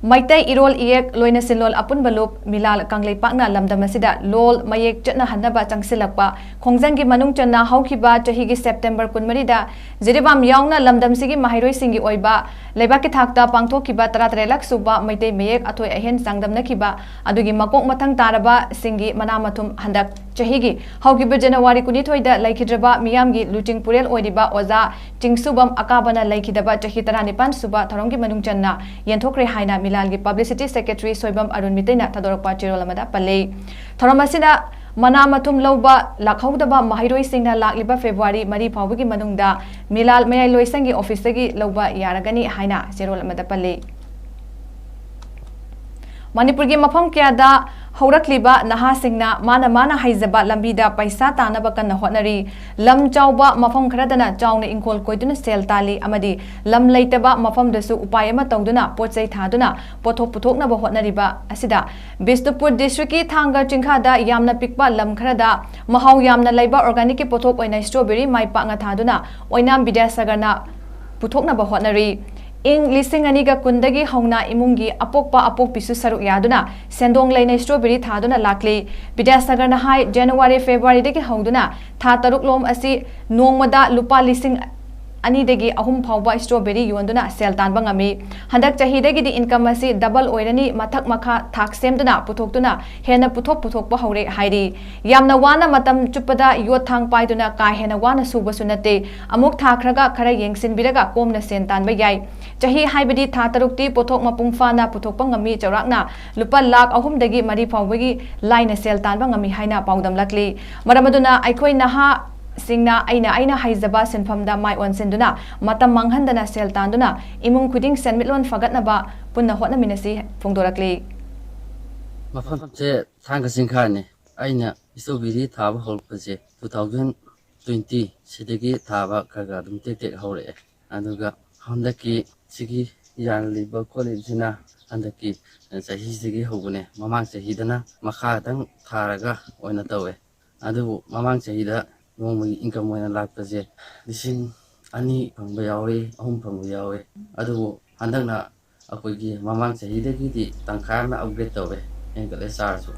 ꯃꯩꯇꯩ ꯏꯔꯣꯜ ꯏꯌꯦꯛ ꯂꯣꯏꯅ ꯁꯤꯟꯂꯣꯜ ꯑꯄꯨꯟꯕ ꯂꯨꯞ ꯃꯤꯂꯥꯜ ꯀꯪꯂꯩꯄꯥꯛꯅ ꯂꯝꯗꯝ ꯑꯁꯤꯗ ꯂꯣꯜ ꯃꯌꯦꯛ ꯆꯠꯅꯍꯟꯅꯕ ꯆꯪꯁꯤꯜꯂꯛꯄ ꯈꯣꯡꯖꯪꯒꯤ ꯃꯅꯨꯡ ꯆꯟꯅ ꯍꯧꯈꯤꯕ ꯆꯍꯤꯒꯤ ꯁꯦꯞꯇꯦꯝꯕꯔ ꯀꯨꯟꯃꯔꯤꯗ ꯖꯤꯔꯤꯕꯥꯝ ꯌꯥꯎꯅ ꯂꯝꯗꯝꯁꯤꯒꯤ ꯃꯍꯩꯔꯣꯏꯁꯤꯡꯒꯤ ꯑꯣꯏꯕ ꯂꯩꯕꯥꯛꯀꯤ ꯊꯥꯛꯇ ꯄꯥꯡꯊꯣꯛꯈꯤꯕ ꯇꯔꯥꯇꯔꯦꯠꯂꯛ ꯁꯨꯕ ꯃꯩꯇꯩ ꯃꯌꯦꯛ ꯑꯊꯣꯏ ꯑꯍꯦꯟ ꯆꯥꯡꯗꯝꯅꯈꯤꯕ ꯑꯗꯨꯒꯤ ꯃꯀꯣꯛ ꯃꯊꯪ ꯇꯥꯔꯕꯁꯤꯡꯒꯤ ꯃꯅꯥ ꯃꯊꯨꯝ ꯍꯟꯗꯛ ꯆꯍꯤꯒꯤ ꯍꯧꯈꯤꯕ ꯖꯅꯋꯥꯔꯤ ꯀꯨꯟꯅꯤꯊꯣꯏꯗ ꯂꯩꯈꯤꯗ꯭ꯔꯕ ꯃꯤꯌꯥꯝꯒꯤ ꯂꯨꯆꯤꯡ ꯄꯨꯔꯦꯜ ꯑꯣꯏꯔꯤꯕ ꯑꯣꯖꯥ ꯆꯤꯡꯁꯨꯕꯝ ꯑꯀꯥꯕꯅ ꯂꯩꯈꯤꯗꯕ ꯆꯍꯤ ꯇꯔꯥꯅꯤꯄꯥꯟ ꯁꯨꯕ ꯊꯧꯔꯝꯒꯤ ꯃꯅꯨꯡ ꯆꯟꯅ ꯌꯦꯟꯊꯣꯛꯈ꯭ꯔꯦ ꯍꯥꯏꯅ ꯃꯤꯂꯥꯜꯒꯤ ꯄꯕ꯭ꯂꯤꯁꯤꯇꯤ ꯁꯦꯀ꯭ꯔꯦꯇꯔꯤ ꯁꯣꯏꯕꯝ ꯑꯔꯨꯟ ꯃꯤꯇꯩꯅ ꯊꯥꯗꯣꯔꯛꯄ ꯆꯦꯔꯣꯜ ꯑꯃꯗ ꯄꯜꯂꯤ꯫ ꯊꯧꯔꯝ ꯑꯁꯤꯗ ꯃꯅꯥ ꯃꯊꯨꯝ ꯂꯧꯕ ꯂꯥꯛꯍꯧꯗꯕ ꯃꯍꯩꯔꯣꯏꯁꯤꯡꯅ ꯂꯥꯛꯂꯤꯕ ꯐꯦꯕ꯭ꯔꯨꯋꯥꯔꯤ ꯃꯔꯤ ꯐꯥꯎꯕꯒꯤ ꯃꯅꯨꯡꯗ ꯃꯤꯂꯥꯜ ꯃꯌꯥꯏ ꯂꯣꯏꯁꯪꯒꯤ ꯑꯣꯐꯤꯁꯇꯒꯤ ꯂꯧꯕ ꯌꯥꯔꯒꯅꯤ ꯍꯥꯏꯅ ꯆꯦꯔꯣꯜ ꯑꯃꯗ ꯄꯜꯂꯤ꯫ ꯃꯅꯤꯄꯨꯔꯒꯤ ꯃꯐꯝ ꯀꯌꯥꯗ ꯍꯧꯔꯛꯂꯤꯕ ꯅꯍꯥꯁꯤꯡꯅ ꯃꯥꯅ ꯃꯥꯅ ꯍꯩꯖꯕ ꯂꯝꯕꯤꯗ ꯄꯩꯁꯥ ꯇꯥꯅꯕ ꯀꯟꯅ ꯍꯣꯠꯅꯔꯤ꯫ ꯂꯝ ꯆꯥꯎꯕ ꯃꯐꯝ ꯈꯔꯗꯅ ꯆꯥꯎꯅ ꯏꯪꯈꯣꯜ ꯀꯣꯏꯗꯨꯅ ꯁꯦꯜ ꯇꯥꯜꯂꯤ ꯑꯃꯗꯤ ꯂꯝ ꯂꯩꯇꯕ ꯃꯐꯝꯗꯁꯨ ꯎꯄꯥꯏ ꯑꯃ ꯇꯧꯗꯨꯅ ꯄꯣꯠ ꯆꯩ ꯊꯥꯗꯨꯅ ꯄꯣꯠꯊꯣꯛ ꯄꯨꯊꯣꯛꯅꯕ ꯍꯣꯠꯅꯔꯤꯕ ꯑꯁꯤꯗ ꯕꯤꯁꯅꯨꯄꯨꯔ ꯗꯤꯁꯇ꯭ꯔꯤꯛꯀꯤ ꯊꯥꯡꯒ ꯆꯤꯡꯈꯥꯗ ꯌꯥꯝꯅ ꯄꯤꯛꯄ ꯂꯝ ꯈꯔꯗ ꯃꯍꯥꯎ ꯌꯥꯝꯅ ꯂꯩꯕ ꯑꯣꯔꯒꯥꯅꯤꯛꯀꯤ ꯄꯣꯠꯊꯣꯛ ꯑꯣꯏꯅ ꯁ꯭ꯇ꯭ꯔꯣꯕꯦꯔꯤ ꯃꯥꯏ ꯄꯥꯛꯅ ꯊꯥꯗꯨꯅ ꯑꯣꯏꯅꯥꯝ ꯕꯤꯗ꯭ꯌꯥꯁꯥꯒꯔꯅ ꯄꯨꯊꯣꯛꯅꯕ ꯍꯣꯠꯅꯔꯤ꯫ ꯏꯪ ꯂꯤꯁꯤꯡ ꯑꯅꯤꯒ ꯀꯨꯟꯗꯒꯤ ꯍꯧꯅ ꯏꯃꯨꯡꯒꯤ ꯑꯄꯣꯛꯄ ꯑꯄꯣꯛꯄꯤꯁꯨ ꯁꯔꯨꯛ ꯌꯥꯗꯨꯅ ꯁꯦꯟꯗꯣꯡ ꯂꯩꯅ ꯁ꯭ꯇ꯭ꯔꯣꯕꯦꯔꯤ ꯊꯥꯗꯨꯅ ꯂꯥꯛꯂꯤ꯫ ꯕꯤꯗ꯭ꯌꯥꯁꯥꯒꯔꯅ ꯍꯥꯏ, ꯖꯅꯋꯥꯔꯤ, ꯐꯦꯕ꯭ꯔꯨꯋꯥꯔꯤꯗꯒꯤ ꯍꯧꯗꯨꯅ ꯊꯥ ꯇꯔꯨꯛ ꯂꯣꯝ ꯑꯁꯤ ꯅꯣꯡꯃꯗ ꯂꯨꯄꯥ ꯂꯤꯁꯤꯡ ꯑꯅꯤꯗꯒꯤ ꯑꯍꯨꯝ ꯐꯥꯎꯕ ꯁ꯭ꯇ꯭ꯔꯣꯕꯦꯔꯤ ꯌꯣꯟꯗꯨꯅ ꯁꯦꯜ ꯇꯥꯟꯕ ꯉꯝꯃꯤ꯫ ꯍꯟꯗꯛ ꯆꯍꯤꯗꯒꯤꯗꯤ ꯏꯟꯀꯝ ꯑꯁꯤ ꯗꯕꯜ ꯑꯣꯏꯔꯅꯤ, ꯃꯊꯛ ꯃꯈꯥ ꯊꯥꯛ ꯁꯦꯝꯗꯨꯅ ꯄꯨꯊꯣꯛꯇꯨꯅ ꯍꯦꯟꯅ ꯄꯨꯊꯣꯛ ꯄꯨꯊꯣꯛꯄ ꯍꯧꯔꯦ ꯍꯥꯏꯔꯤ꯫ ꯌꯥꯝꯅ ꯋꯥꯅ ꯃꯇꯝ ꯆꯨꯞꯄꯗ ꯌꯣꯠ ꯊꯥꯡ ꯄꯥꯏꯗꯨꯅ ꯀꯥ ꯍꯦꯟꯅ ꯋꯥꯅ ꯁꯨꯕꯁꯨ ꯅꯠꯇꯦ꯫ ꯑꯃꯨꯛ ꯊꯥꯈ꯭ꯔꯒ ꯈꯔ ꯌꯦꯡꯁꯤꯟꯕꯤꯔꯒ ꯀꯣꯝꯅ ꯁꯦꯟ ꯇꯥꯟꯕ ꯌꯥꯏ꯫ ꯆꯍꯤ ꯍꯥꯏꯕꯗꯤ ꯊꯥ ꯇꯔꯨꯛꯇꯤ ꯄꯣꯠꯊꯣꯛ ꯃꯄꯨꯡ ꯐꯥꯅ ꯄꯨꯊꯣꯛꯄ ꯉꯝꯃꯤ, ꯆꯥꯎꯔꯥꯛꯅ ꯂꯨꯄꯥ ꯂꯥꯈ ꯑꯍꯨꯝꯗꯒꯤ ꯃꯔꯤ ꯐꯥꯎꯕꯒꯤ ꯂꯥꯏꯅ ꯁꯦꯜ ꯇꯥꯟꯕ ꯉꯝꯃꯤ ꯍꯥꯏꯅ ꯄꯥꯎꯗꯝꯂꯛꯂꯤ꯫ ꯃꯔꯝ ꯑꯗꯨꯅ ꯑꯩꯈꯣꯏ ꯅꯍꯥꯁꯤꯡꯅ ꯑꯩꯅ ꯑꯩꯅ ꯍꯩꯖꯕ ꯁꯤꯟꯐꯝꯗ ꯃꯥꯏ ꯑꯣꯟꯁꯤꯟꯗꯨꯅ ꯃꯇꯝ ꯃꯥꯡꯍꯟꯗꯅ ꯁꯦꯜ ꯇꯥꯟꯗꯨꯅ ꯏꯃꯨꯡ ꯈꯨꯗꯤꯡ ꯁꯦꯟꯃꯤꯠꯂꯣꯟ ꯐꯒꯠꯅꯕ ꯄꯨꯟꯅ ꯍꯣꯠꯅꯃꯤꯟꯅꯁꯤ ꯐꯣꯡꯗꯣꯔꯛꯂꯤ꯫ ꯃꯐꯝꯁꯦ ꯊꯥꯡꯒ ꯆꯤꯡꯈꯥꯅꯤ꯫ ꯑꯩꯅ ꯁ꯭ꯇ꯭ꯔꯣꯕꯦꯔꯤ ꯊꯥꯕ ꯍꯧꯔꯛꯄꯁꯦ ꯇꯨ ꯊꯥꯎꯖꯟ ꯇ꯭ꯋꯦꯟꯇꯤ ꯁꯤꯗꯒꯤ ꯊꯥꯕ ꯈꯔ ꯈꯔ ꯑꯗꯨꯝ ꯇꯦꯛ ꯇꯦꯛ ꯍꯧꯔꯛꯑꯦ꯫ ꯑꯗꯨꯒ ꯍꯟꯗꯛꯀꯤ ꯁꯤꯒꯤ ꯌꯥꯜꯂꯤꯕ ꯈꯣꯠꯂꯤꯕꯁꯤꯅ ꯍꯟꯗꯛꯀꯤ ꯆꯍꯤꯁꯤꯗꯒꯤ ꯍꯧꯕꯅꯦ꯫ ꯃꯃꯥꯡ ꯆꯍꯤꯗꯅ ꯃꯈꯥ ꯈꯛꯇꯪ ꯊꯥꯔꯒ ꯑꯣꯏꯅ ꯇꯧꯋꯦ꯫ ꯑꯗꯨꯕꯨ ꯃꯃꯥꯡ ꯆꯍꯤꯗ ꯅꯣꯡꯃꯒꯤ ꯏꯟꯀꯝ ꯑꯣꯏꯅ ꯂꯥꯛꯄꯁꯦ ꯂꯤꯁꯤꯡ ꯑꯅꯤ ꯐꯪꯕ ꯌꯥꯎꯏ, ꯑꯍꯨꯝ ꯐꯪꯕ ꯌꯥꯎꯏ꯫ ꯑꯗꯨꯕꯨ ꯍꯟꯗꯛꯅ ꯑꯩꯈꯣꯏꯒꯤ ꯃꯃꯥꯡ ꯆꯍꯤꯗꯒꯤꯗꯤ ꯇꯪꯈꯥꯏ ꯑꯃ ꯑꯞꯒ꯭ꯔꯦꯗ ꯇꯧꯋꯦ, ꯍꯦꯟꯒꯠꯂꯦ ꯆꯥꯔꯖꯁꯨ꯫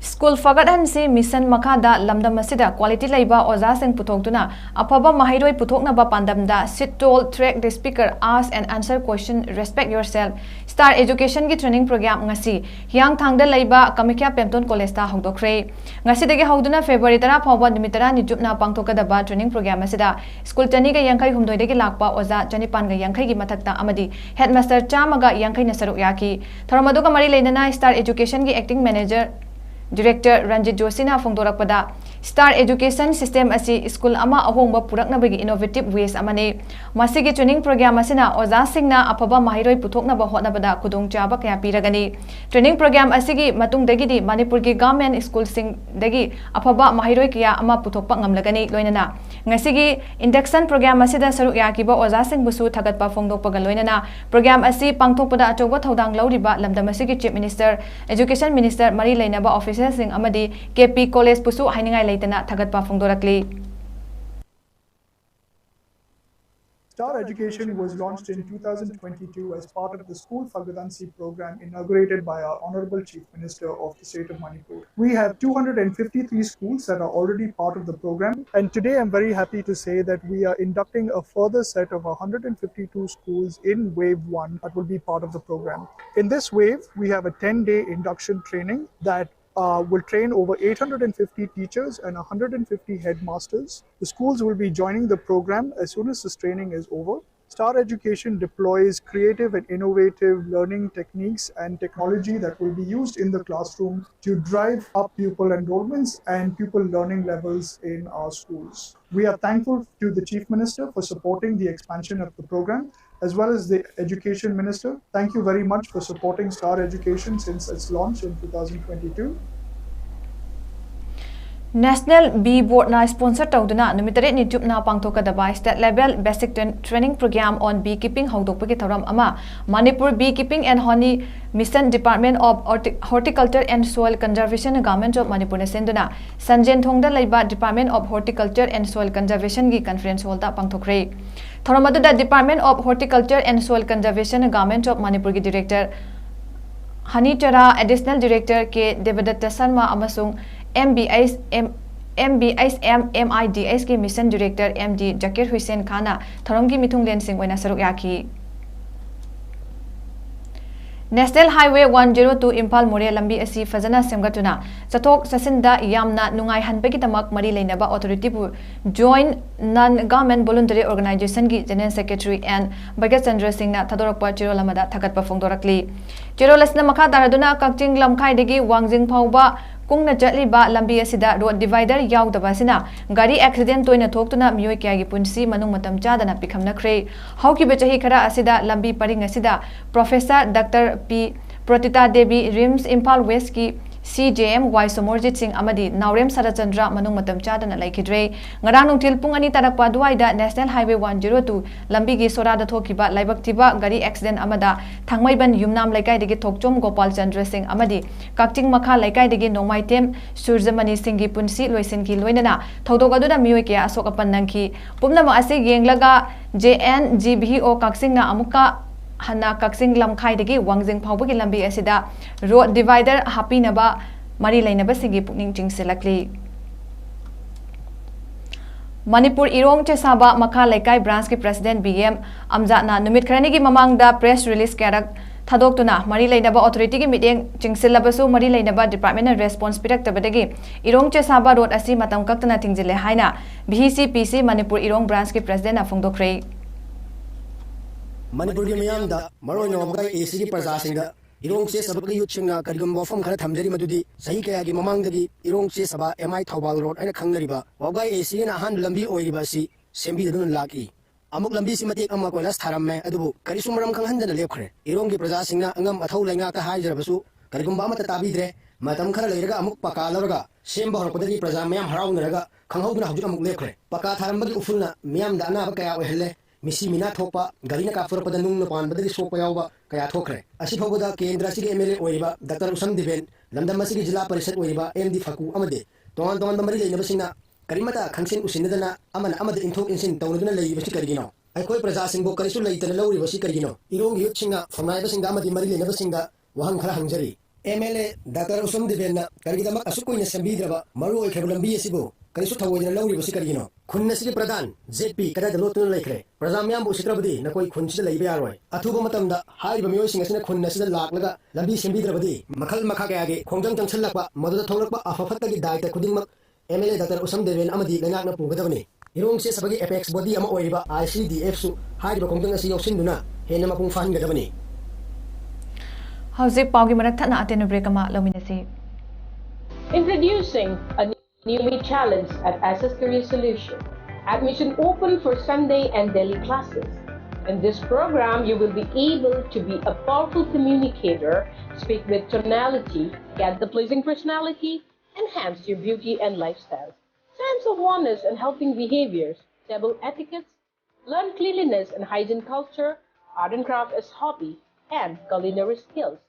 ꯁ꯭ꯀꯨꯜ ꯐꯒꯠꯍꯟꯁꯤ ꯃꯤꯁꯟ ꯃꯈꯥꯗ ꯂꯝꯗꯝ ꯑꯁꯤꯗ ꯀ꯭ꯋꯥꯂꯤꯇꯤ ꯂꯩꯕ ꯑꯣꯖꯥꯁꯤꯡ ꯄꯨꯊꯣꯛꯇꯨꯅ ꯑꯐꯕ ꯃꯍꯩꯔꯣꯏ ꯄꯨꯊꯣꯛꯅꯕ ꯄꯥꯟꯗꯝꯗ Sit Tall, Track the Speaker, Ask and Answer Question, Respect Yourself, Star Educationꯒꯤ ꯇ꯭ꯔꯦꯅꯤꯡ ꯄ꯭ꯔꯣꯒ꯭ꯔꯥꯝ ꯉꯁꯤ ꯍꯤꯌꯥꯡꯊꯥꯡꯗ ꯂꯩꯕ ꯀꯃꯈ꯭ꯌꯥ ꯄꯦꯝꯇꯣꯟ ꯀꯣꯂꯦꯖꯇ ꯍꯧꯗꯣꯛꯈ꯭ꯔꯦ꯫ ꯉꯁꯤꯗꯒꯤ ꯍꯧꯗꯨꯅ ꯐꯦꯕ꯭ꯔꯨꯋꯥꯔꯤ ꯇꯔꯥ ꯐꯥꯎꯕ ꯅꯨꯃꯤꯠ ꯇꯔꯥꯅꯤ ꯆꯨꯞꯅ ꯄꯥꯡꯊꯣꯛꯀꯗꯕ ꯇ꯭ꯔꯦꯅꯤꯡ ꯄ꯭ꯔꯣꯒ꯭ꯔꯥꯝ ꯑꯁꯤꯗ ꯁ꯭ꯀꯨꯜ ꯆꯅꯤꯒ ꯌꯥꯡꯈꯩ ꯍꯨꯝꯗꯣꯏꯗꯒꯤ ꯂꯥꯛꯄ ꯑꯣꯖꯥ ꯆꯅꯤꯄꯥꯟꯒ ꯌꯥꯡꯈꯩꯒꯤ ꯃꯊꯛꯇ ꯑꯃꯗꯤ ꯍꯦꯗꯃꯥꯁꯇꯔ ꯆꯥꯝꯃꯒ ꯌꯥꯡꯈꯩꯅ ꯁꯔꯨꯛ ꯌꯥꯈꯤ꯫ ꯊꯧꯔꯝ ꯑꯗꯨꯒ ꯃꯔꯤ ꯂꯩꯅꯅ Star Educationꯒꯤ acting manager director ꯔꯟꯖꯤꯠ ꯖꯣꯁꯤꯅ ꯐꯣꯡꯗꯣꯔꯛꯄꯗ, Star Education system ꯑꯁꯤ ꯁ꯭ꯀꯨꯜ ꯑꯃ ꯑꯍꯣꯡꯕ ꯄꯨꯔꯛꯅꯕꯒꯤ innovative ways ꯑꯃꯅꯤ꯫ ꯃꯁꯤꯒꯤ ꯇ꯭ꯔꯦꯅꯤꯡ ꯄ꯭ꯔꯣꯒ꯭ꯔꯥꯝ ꯑꯁꯤꯅ ꯑꯣꯖꯥꯁꯤꯡꯅ ꯑꯐꯕ ꯃꯍꯩꯔꯣꯏ ꯄꯨꯊꯣꯛꯅꯕ ꯍꯣꯠꯅꯕꯗ ꯈꯨꯗꯣꯡꯆꯥꯕ ꯀꯌꯥ ꯄꯤꯔꯒꯅꯤ꯫ ꯇ꯭ꯔꯦꯅꯤꯡ ꯄ꯭ꯔꯣꯒ꯭ꯔꯥꯝ ꯑꯁꯤꯒꯤ ꯃꯇꯨꯡꯗꯒꯤꯗꯤ ꯃꯅꯤꯄꯨꯔꯒꯤ ꯒꯚꯔꯟꯃꯦꯟꯠ ꯁ꯭ꯀꯨꯜꯁꯤꯡꯗꯒꯤ ꯑꯐꯕ ꯃꯍꯩꯔꯣꯏ ꯀꯌꯥ ꯑꯃ ꯄꯨꯊꯣꯛꯄ ꯉꯝꯂꯒꯅꯤ꯫ ꯂꯣꯏꯅꯅ ꯉꯁꯤꯒꯤ induction ꯄ꯭ꯔꯣꯒ꯭ꯔꯥꯝ ꯑꯁꯤꯗ ꯁꯔꯨꯛ ꯌꯥꯈꯤꯕ ꯑꯣꯖꯥꯁꯤꯡꯕꯨꯁꯨ ꯊꯥꯒꯠꯄ ꯐꯣꯡꯗꯣꯛꯄꯒ ꯂꯣꯏꯅꯅ ꯄ꯭ꯔꯣꯒ꯭ꯔꯥꯝ ꯑꯁꯤ ꯄꯥꯡꯊꯣꯛꯄꯗ ꯑꯆꯧꯕ ꯊꯧꯗꯥꯡ ꯂꯧꯔꯤꯕ ꯂꯝꯗꯝ ꯑꯁꯤꯒꯤ Chief Minister, Education Minister, ꯃꯔꯤ ꯂꯩꯅꯕ officialꯁꯤꯡ ꯑꯃꯗꯤ ꯀꯦ ꯄꯤ ꯀꯣꯂꯦꯖꯄꯨꯁꯨ ꯍꯥꯏꯅꯤꯡꯉꯥꯏ ꯂꯩꯇꯅ ꯊꯥꯒꯠꯄ ꯐꯣꯡꯗꯣꯔꯛꯂꯤ꯫ Star Education was launched in two thousand twenty-two as part of the School Fagadansi program inaugurated by our Honorable Chief Minister of the State of Manipur. We have two hundred and fifty-three schools that are already part of the program, and today I'm very happy to say that we are inducting a further set of one hundred and fifty-two schools in wave one that will be part of the program. In this wave, we have a ten-day induction training that uh, will train over eight hundred and fifty teachers and one hundred and fifty headmasters. The schools will be joining the program as soon as this training is over. Star Education deploys creative and innovative learning techniques and technology that will be used in the classroom to drive up pupil enrollments and pupil learning levels in our schools. We are thankful to the Chief Minister for supporting the expansion of the program, as well as the Education Minister. Thank you very much for supporting Star Education since its launch in two thousand twenty-two. National Bee Board ꯅ sponsor ꯇꯧꯗꯨꯅ ꯅꯨꯃꯤꯠ ꯇꯔꯦꯠꯅꯤ ꯆꯨꯞꯅ ꯄꯥꯡꯊꯣꯛꯀꯗꯕ State Level Basic Train- Training Program on Beekeeping ꯍꯧꯗꯣꯛꯄꯒꯤ ꯊꯧꯔꯝ ꯑꯃ Manipur Beekeeping and Honey Mission, Department of Horti- Horticulture and Soil Conservation, Government of Manipur ꯅ ꯁꯤꯟꯗꯨꯅ ꯁꯟꯖꯦꯟꯊꯣꯡꯗ ꯂꯩꯕ Department of Horticulture and Soil Conservation ꯒꯤ conference hall ꯗ ꯄꯥꯡꯊꯣꯛꯈ꯭ꯔꯦ꯫ ꯊꯧꯔꯝ ꯑꯗꯨꯗ Department of Horticulture and Soil Conservation, Government of Manipur ꯒꯤ Director ꯍꯅꯤ ꯆꯔꯥ, Additional Director ꯀꯦ ꯗꯦꯕꯗꯠꯇ ꯁꯔꯃ ꯑꯃꯁꯨꯡ MBS, M- MBSM MIDS ꯀꯤ Mission Director ꯑꯦꯝ ꯗꯤ ꯖꯀꯤꯔ ꯍꯨꯏꯁꯦꯟ ꯈꯥꯟꯅ ꯊꯧꯔꯝꯒꯤ ꯃꯤꯊꯨꯡꯂꯦꯟꯁꯤꯡ ꯑꯣꯏꯅ ꯁꯔꯨꯛ ꯌꯥꯈꯤ꯫ National Highway one zero two Imphal ꯃꯣꯔꯦ ꯂꯝꯕꯤ ꯑꯁꯤ ꯐꯖꯅ ꯁꯦꯝꯒꯠꯇꯨꯅ ꯆꯠꯊꯣꯛ ꯆꯠꯁꯤꯟꯗ ꯌꯥꯝꯅ ꯅꯨꯡꯉꯥꯏꯍꯟꯕꯒꯤꯗꯃꯛ ꯃꯔꯤ ꯂꯩꯅꯕ authority ꯕꯨ Joint Non Government Voluntary Organization ꯒꯤ General Secretary N Bhagat Chandra ꯁꯤꯡꯅ ꯊꯥꯗꯣꯔꯛꯄ ꯆꯦꯔꯣꯜ ꯑꯃꯗ ꯊꯥꯒꯠꯄ ꯐꯣꯡꯗꯣꯔꯛꯂꯤ꯫ ꯆꯦꯔꯣꯜ ꯑꯁꯤꯅ ꯃꯈꯥ ꯇꯥꯔꯗꯨꯅ ꯀꯛꯆꯤꯡ ꯂꯝꯈꯥꯏꯗꯒꯤ ꯋꯥꯡꯖꯤꯡ ꯐꯥꯎꯕ ꯀꯨꯡꯅ ꯆꯠꯂꯤꯕ ꯂꯝꯕꯤ ꯑꯁꯤꯗ road divider ꯌꯥꯎꯗꯕ ꯑꯁꯤꯅ ꯒꯥꯔꯤ accident ꯇꯣꯏꯅ ꯊꯣꯛꯇꯨꯅ ꯃꯤꯑꯣꯏ ꯀꯌꯥꯒꯤ ꯄꯨꯟꯁꯤ ꯃꯅꯨꯡ ꯃꯇꯝ ꯆꯥꯗꯅ ꯄꯤꯈꯝꯅꯈ꯭ꯔꯦ꯫ ꯍꯧꯈꯤꯕ ꯆꯍꯤ ꯈꯔ ꯑꯁꯤꯗ ꯂꯝꯕꯤ ꯄꯔꯤꯡ ꯑꯁꯤꯗ Professor Doctor ꯄꯤ ꯄ꯭ꯔꯣꯇꯤꯇꯥ ꯗꯦꯕꯤ, RIMS ꯏꯝꯐꯥꯜ West ꯀꯤ CJM ꯋꯥꯏ ꯁꯣꯃꯣꯔꯖꯤꯠ ꯁꯤꯡ ꯑꯃꯗꯤ ꯅꯥꯎꯔꯦꯝ ꯁꯔꯠꯆꯟꯗ꯭ꯔ ꯃꯅꯨꯡ ꯃꯇꯝ ꯆꯥꯗꯅ ꯂꯩꯈꯤꯗ꯭ꯔꯦ꯫ ꯉꯔꯥꯡ ꯅꯨꯡꯊꯤꯜ ꯄꯨꯡ ꯑꯅꯤ ꯇꯥꯔꯛꯄ ꯑꯗꯨꯋꯥꯏꯗ National Highway one zero two ꯂꯝꯕꯤꯒꯤ ꯁꯣꯔꯥꯗ ꯊꯣꯛꯈꯤꯕ ꯂꯥꯏꯕꯛ ꯊꯤꯕ ꯒꯥꯔꯤ accident ꯑꯃꯗ ꯊꯥꯡꯃꯩꯕꯟ ꯌꯨꯝꯅꯥꯝ ꯂꯩꯀꯥꯏꯗꯒꯤ ꯊꯣꯛꯆꯣꯝ ꯒꯣꯄꯥꯜ ꯆꯟꯗ꯭ꯔ ꯁꯤꯡ ꯑꯃꯗꯤ ꯀꯛꯆꯤꯡ ꯃꯈꯥ ꯂꯩꯀꯥꯏꯗꯒꯤ ꯅꯣꯡꯃꯥꯏꯊꯦꯝ ꯁꯨꯔꯖꯃꯅꯤ ꯁꯤꯡꯒꯤ ꯄꯨꯟꯁꯤ ꯂꯣꯏꯁꯤꯟꯈꯤ꯫ ꯂꯣꯏꯅꯅ ꯊꯧꯗꯣꯛ ꯑꯗꯨꯗ ꯃꯤꯑꯣꯏ ꯀꯌꯥ ꯑꯁꯣꯛ ꯑꯄꯟ ꯅꯪꯈꯤ꯫ ꯄꯨꯝꯅꯃꯛ ꯑꯁꯤ ꯌꯦꯡꯂꯒ JNGBO ꯀꯛꯆꯤꯡꯅ ꯑꯃꯨꯛꯀ ꯍꯟꯅ ꯀꯛꯆꯤꯡ ꯂꯝꯈꯥꯏꯗꯒꯤ ꯋꯥꯡꯖꯤꯡ ꯐꯥꯎꯕꯒꯤ ꯂꯝꯕꯤ ꯑꯁꯤꯗ road divider ꯍꯥꯞꯄꯤꯅꯕ ꯃꯔꯤ ꯂꯩꯅꯕꯁꯤꯡꯒꯤ ꯄꯨꯛꯅꯤꯡ ꯆꯤꯡꯁꯤꯜꯂꯛꯂꯤ꯫ ꯃꯅꯤꯄꯨꯔ ꯏꯔꯣꯡ ꯆꯦꯁꯥꯕ ꯃꯈꯥ ꯂꯩꯀꯥꯏ branch ꯀꯤ President ꯕꯤ ꯑꯦꯝ ꯑꯝꯖꯥꯠꯅ ꯅꯨꯃꯤꯠ ꯈꯔꯅꯤꯒꯤ ꯃꯃꯥꯡꯗ press release ꯀꯌꯥꯔꯛ ꯊꯥꯗꯣꯛꯇꯨꯅ ꯃꯔꯤ ꯂꯩꯅꯕ authority ꯒꯤ ꯃꯤꯠꯌꯦꯡ ꯆꯤꯡꯁꯤꯜꯂꯕꯁꯨ ꯃꯔꯤ ꯂꯩꯅꯕ department ꯅ response ꯄꯤꯔꯛꯇꯕꯗꯒꯤ ꯏꯔꯣꯡ ꯆꯦꯁꯥꯕ road ꯑꯁꯤ ꯃꯇꯝ ꯀꯛꯇꯅ ꯊꯤꯡꯖꯤꯜꯂꯦ ꯍꯥꯏꯅ VCPC ꯃꯅꯤꯄꯨꯔ ꯏꯔꯣꯡ branch ꯀꯤ President ꯅ ꯐꯣꯡꯗꯣꯛꯈ꯭ꯔꯦ꯫ ꯃꯅꯤꯄꯨꯔꯒꯤ ꯃꯤꯌꯥꯝꯗ, ꯃꯔꯨꯑꯣꯏꯅ ꯋꯥꯕꯒꯥꯏ AC ꯒꯤ ꯄ꯭ꯔꯖꯥꯁꯤꯡꯗ ꯏꯔꯣꯡ ꯆꯦꯁꯥꯕꯒꯤ youth ꯁꯤꯡꯅ ꯀꯔꯤꯒꯨꯝꯕ ꯋꯥꯐꯝ ꯈꯔ ꯊꯝꯖꯔꯤ, ꯃꯗꯨꯗꯤ ꯆꯍꯤ ꯀꯌꯥꯒꯤ ꯃꯃꯥꯡꯗꯒꯤ ꯏꯔꯣꯡ ꯆꯦꯁꯥꯕ M I ꯊꯧꯕꯥꯜ road ꯍꯥꯏꯅ ꯈꯪꯅꯔꯤꯕ ꯋꯥꯕꯒꯥꯏ AC ꯒꯤꯅ ꯑꯍꯥꯟꯕ ꯂꯝꯕꯤ ꯑꯣꯏꯔꯤꯕ ꯑꯁꯤ ꯁꯦꯝꯕꯤꯗꯨꯅ ꯂꯥꯛꯏ꯫ ꯑꯃꯨꯛ ꯂꯝꯕꯤꯁꯤ ꯃꯇꯦꯛ ꯑꯃ ꯀꯣꯏꯂꯥꯁ ꯊꯥꯔꯝꯃꯦ, ꯑꯗꯨꯕꯨ ꯀꯔꯤꯁꯨ ꯃꯔꯝ ꯈꯪꯍꯟꯗꯅ ꯂꯦꯞꯈ꯭ꯔꯦ꯫ ꯏꯔꯣꯡꯒꯤ ꯄ꯭ꯔꯖꯥꯁꯤꯡꯅ ꯑꯉꯝ ꯑꯊꯧ ꯂꯩꯉꯥꯛꯇ ꯍꯥꯏꯖꯔꯕꯁꯨ ꯀꯔꯤꯒꯨꯝꯕ ꯑꯃꯠꯇ ꯇꯥꯕꯤꯗ꯭ꯔꯦ꯫ ꯃꯇꯝ ꯈꯔ ꯂꯩꯔꯒ ꯑꯃꯨꯛ ꯄꯀꯥ ꯂꯧꯔꯒ ꯁꯦꯝꯕ ꯍꯧꯔꯛꯄꯗꯒꯤ ꯄ꯭ꯔꯖꯥ ꯃꯌꯥꯝ ꯍꯔꯥꯎꯅꯔꯒ ꯈꯪꯍꯧꯗꯅ ꯍꯧꯖꯤꯛ ꯑꯃꯨꯛ ꯂꯦꯞꯈ꯭ꯔꯦ꯫ ꯄꯀꯥ ꯊꯥꯔꯝꯕꯒꯤ ꯎꯐꯨꯜꯅ ꯃꯤꯌꯥꯝꯗ ꯑꯅꯥꯕ ꯀꯌꯥ ꯑꯣꯏꯍꯜꯂꯦ꯫ ꯃꯤꯁꯤ ꯃꯤꯅꯥ ꯊꯣꯛꯄ, ꯒꯥꯔꯤꯅ ꯀꯥꯞꯊꯣꯔꯛꯄꯗ ꯅꯨꯡꯅ ꯄꯥꯟꯕꯗꯒꯤ ꯁꯣꯛꯄ ꯌꯥꯎꯕ ꯀꯌꯥ ꯊꯣꯛꯈ꯭ꯔꯦ꯫ ꯑꯁꯤ ꯐꯥꯎꯕꯗ ꯀꯦꯟꯗ꯭ꯔ ꯑꯁꯤꯒꯤ ꯑꯦꯝ ꯑꯦꯜ ꯑꯦ ꯑꯣꯏꯔꯤꯕ ꯗꯥꯛꯇꯔ ꯎꯁꯝ ꯗꯤꯕꯦꯟ, ꯂꯝꯗꯝ ꯑꯁꯤꯒꯤ ꯖꯤꯂꯥ ꯄꯔꯤꯁꯠ ꯑꯣꯏꯔꯤꯕ ꯑꯦꯝ ꯗꯤ ꯐꯥꯀꯨ ꯑꯃꯗꯤ ꯇꯣꯉꯥꯟ ꯇꯣꯉꯥꯟꯕ ꯃꯔꯤ ꯂꯩꯅꯕꯁꯤꯡꯅ ꯀꯔꯤꯃꯠꯇ ꯈꯪꯁꯤꯟ ꯎꯁꯤꯟꯅꯗꯅ ꯑꯃꯅ ꯑꯃꯗ ꯏꯟꯊꯣꯛ ꯏꯟꯁꯤꯟ ꯇꯧꯅꯗꯨꯅ ꯂꯩꯔꯤꯕꯁꯤ ꯀꯔꯤꯒꯤꯅꯣ? ꯑꯩꯈꯣꯏ ꯄ꯭ꯔꯖꯥꯁꯤꯡꯕꯨ ꯀꯔꯤꯁꯨ ꯂꯩꯇꯅ ꯂꯧꯔꯤꯕꯁꯤ ꯀꯔꯤꯒꯤꯅꯣ? ꯏꯔꯣꯡꯒꯤ ꯌꯨꯠꯁꯤꯡꯅ ꯐꯝꯅꯥꯏꯕꯁꯤꯡꯗ ꯑꯃꯗꯤ ꯃꯔꯤ ꯂꯩꯅꯕꯁꯤꯡꯗ ꯋꯥꯍꯪ ꯈꯔ ꯍꯪꯖꯔꯤ꯫ ꯑꯦꯝ ꯑꯦꯜ ꯑꯦ ꯗꯥꯛꯇꯔ ꯎꯁꯝ ꯗꯤꯕꯦꯟꯅ ꯀꯔꯤꯒꯤꯗꯃꯛ ꯑꯁꯨꯛ ꯀꯨꯏꯅ ꯁꯦꯝꯕꯤꯗ꯭ꯔꯕ ꯃꯔꯨ ꯑꯣꯏꯈ꯭ꯔꯕ ꯂꯝꯕꯤ ꯑꯁꯤꯕꯨ ꯀꯔꯤꯁꯨ ꯊꯧꯑꯣꯏꯗꯅ ꯂꯧꯔꯤꯕꯁꯤ ꯀꯔꯤꯒꯤꯅꯣ? ꯈꯨꯟ ꯑꯁꯤꯒꯤ ꯄ꯭ꯔꯙꯥꯟ ꯖꯦ ꯄꯤ ꯀꯗꯥꯏꯗ ꯂꯣꯠꯇꯨꯅ ꯂꯩꯈ꯭ꯔꯦ? ꯄ꯭ꯔꯖꯥ ꯃꯤꯌꯥꯝꯕꯨ ꯎꯁꯤꯠꯇ꯭ꯔꯕꯗꯤ ꯅꯈꯣꯏ ꯈꯨꯟꯁꯤꯗ ꯂꯩꯕ ꯌꯥꯔꯣꯏ꯫ ꯑꯊꯨꯕ ꯃꯇꯝꯗ ꯍꯥꯏꯔꯤꯕ ꯃꯤꯑꯣꯏꯁꯤꯡ ꯑꯁꯤꯅ ꯈꯨꯟ ꯑꯁꯤꯗ ꯂꯥꯛꯂꯒ ꯂꯝꯕꯤ ꯁꯦꯝꯕꯤꯗ꯭ꯔꯕꯗꯤ ꯃꯈꯜ ꯃꯈꯥ ꯀꯌꯥꯒꯤ ꯈꯣꯡꯖꯪ ꯆꯪꯁꯤꯜꯂꯛꯄ, ꯃꯗꯨꯗ ꯊꯣꯛꯂꯛꯄ ꯑꯐ ꯐꯠꯇꯒꯤ ꯗꯥꯏꯇ ꯈꯨꯗꯤꯡꯃꯛ ꯑꯦꯝ ꯑꯦꯜ ꯑꯦ ꯗꯥꯛꯇꯔ ꯎꯁꯝ ꯗꯦꯕꯦꯟ ꯑꯃꯗꯤ ꯂꯩꯉꯥꯛꯅ ꯄꯨꯒꯗꯕꯅꯤ꯫ ꯏꯔꯣꯡꯁꯦ ꯁꯚꯥꯒꯤ ꯑꯦꯄꯦꯛꯁ ꯕꯣꯗꯤ ꯑꯃ ꯑꯣꯏꯔꯤꯕ ꯑꯥꯏ ꯁꯤ ꯗꯤ ꯑꯦꯐꯁꯨ ꯍꯥꯏꯔꯤꯕ ꯈꯣꯡꯖꯪ ꯑꯁꯤ ꯌꯥꯎꯁꯤꯟꯗꯨꯅ ꯍꯦꯟꯅ ꯃꯄꯨꯡ ꯐꯥꯍꯟꯒꯗꯕꯅꯤ꯫ ꯍꯧꯖꯤꯛ ꯄꯥꯎꯒꯤ ꯃꯔꯛ ꯊꯠꯅ ꯑꯇꯦꯟꯕ ꯕ꯭ꯔꯦꯛ ꯑꯃ ꯂꯧꯃꯤꯟꯅꯁꯤ꯫ Introducing a new challenge at S S Career Solution. Admission open for Sunday and daily classes. In this program, you will be able to be a powerful communicator, speak with tonality, get the pleasing personality, enhance your beauty and lifestyle. Sense of oneness and helping behaviors, table etiquettes, learn cleanliness and hygiene culture, art and craft as hobby, and culinary skills.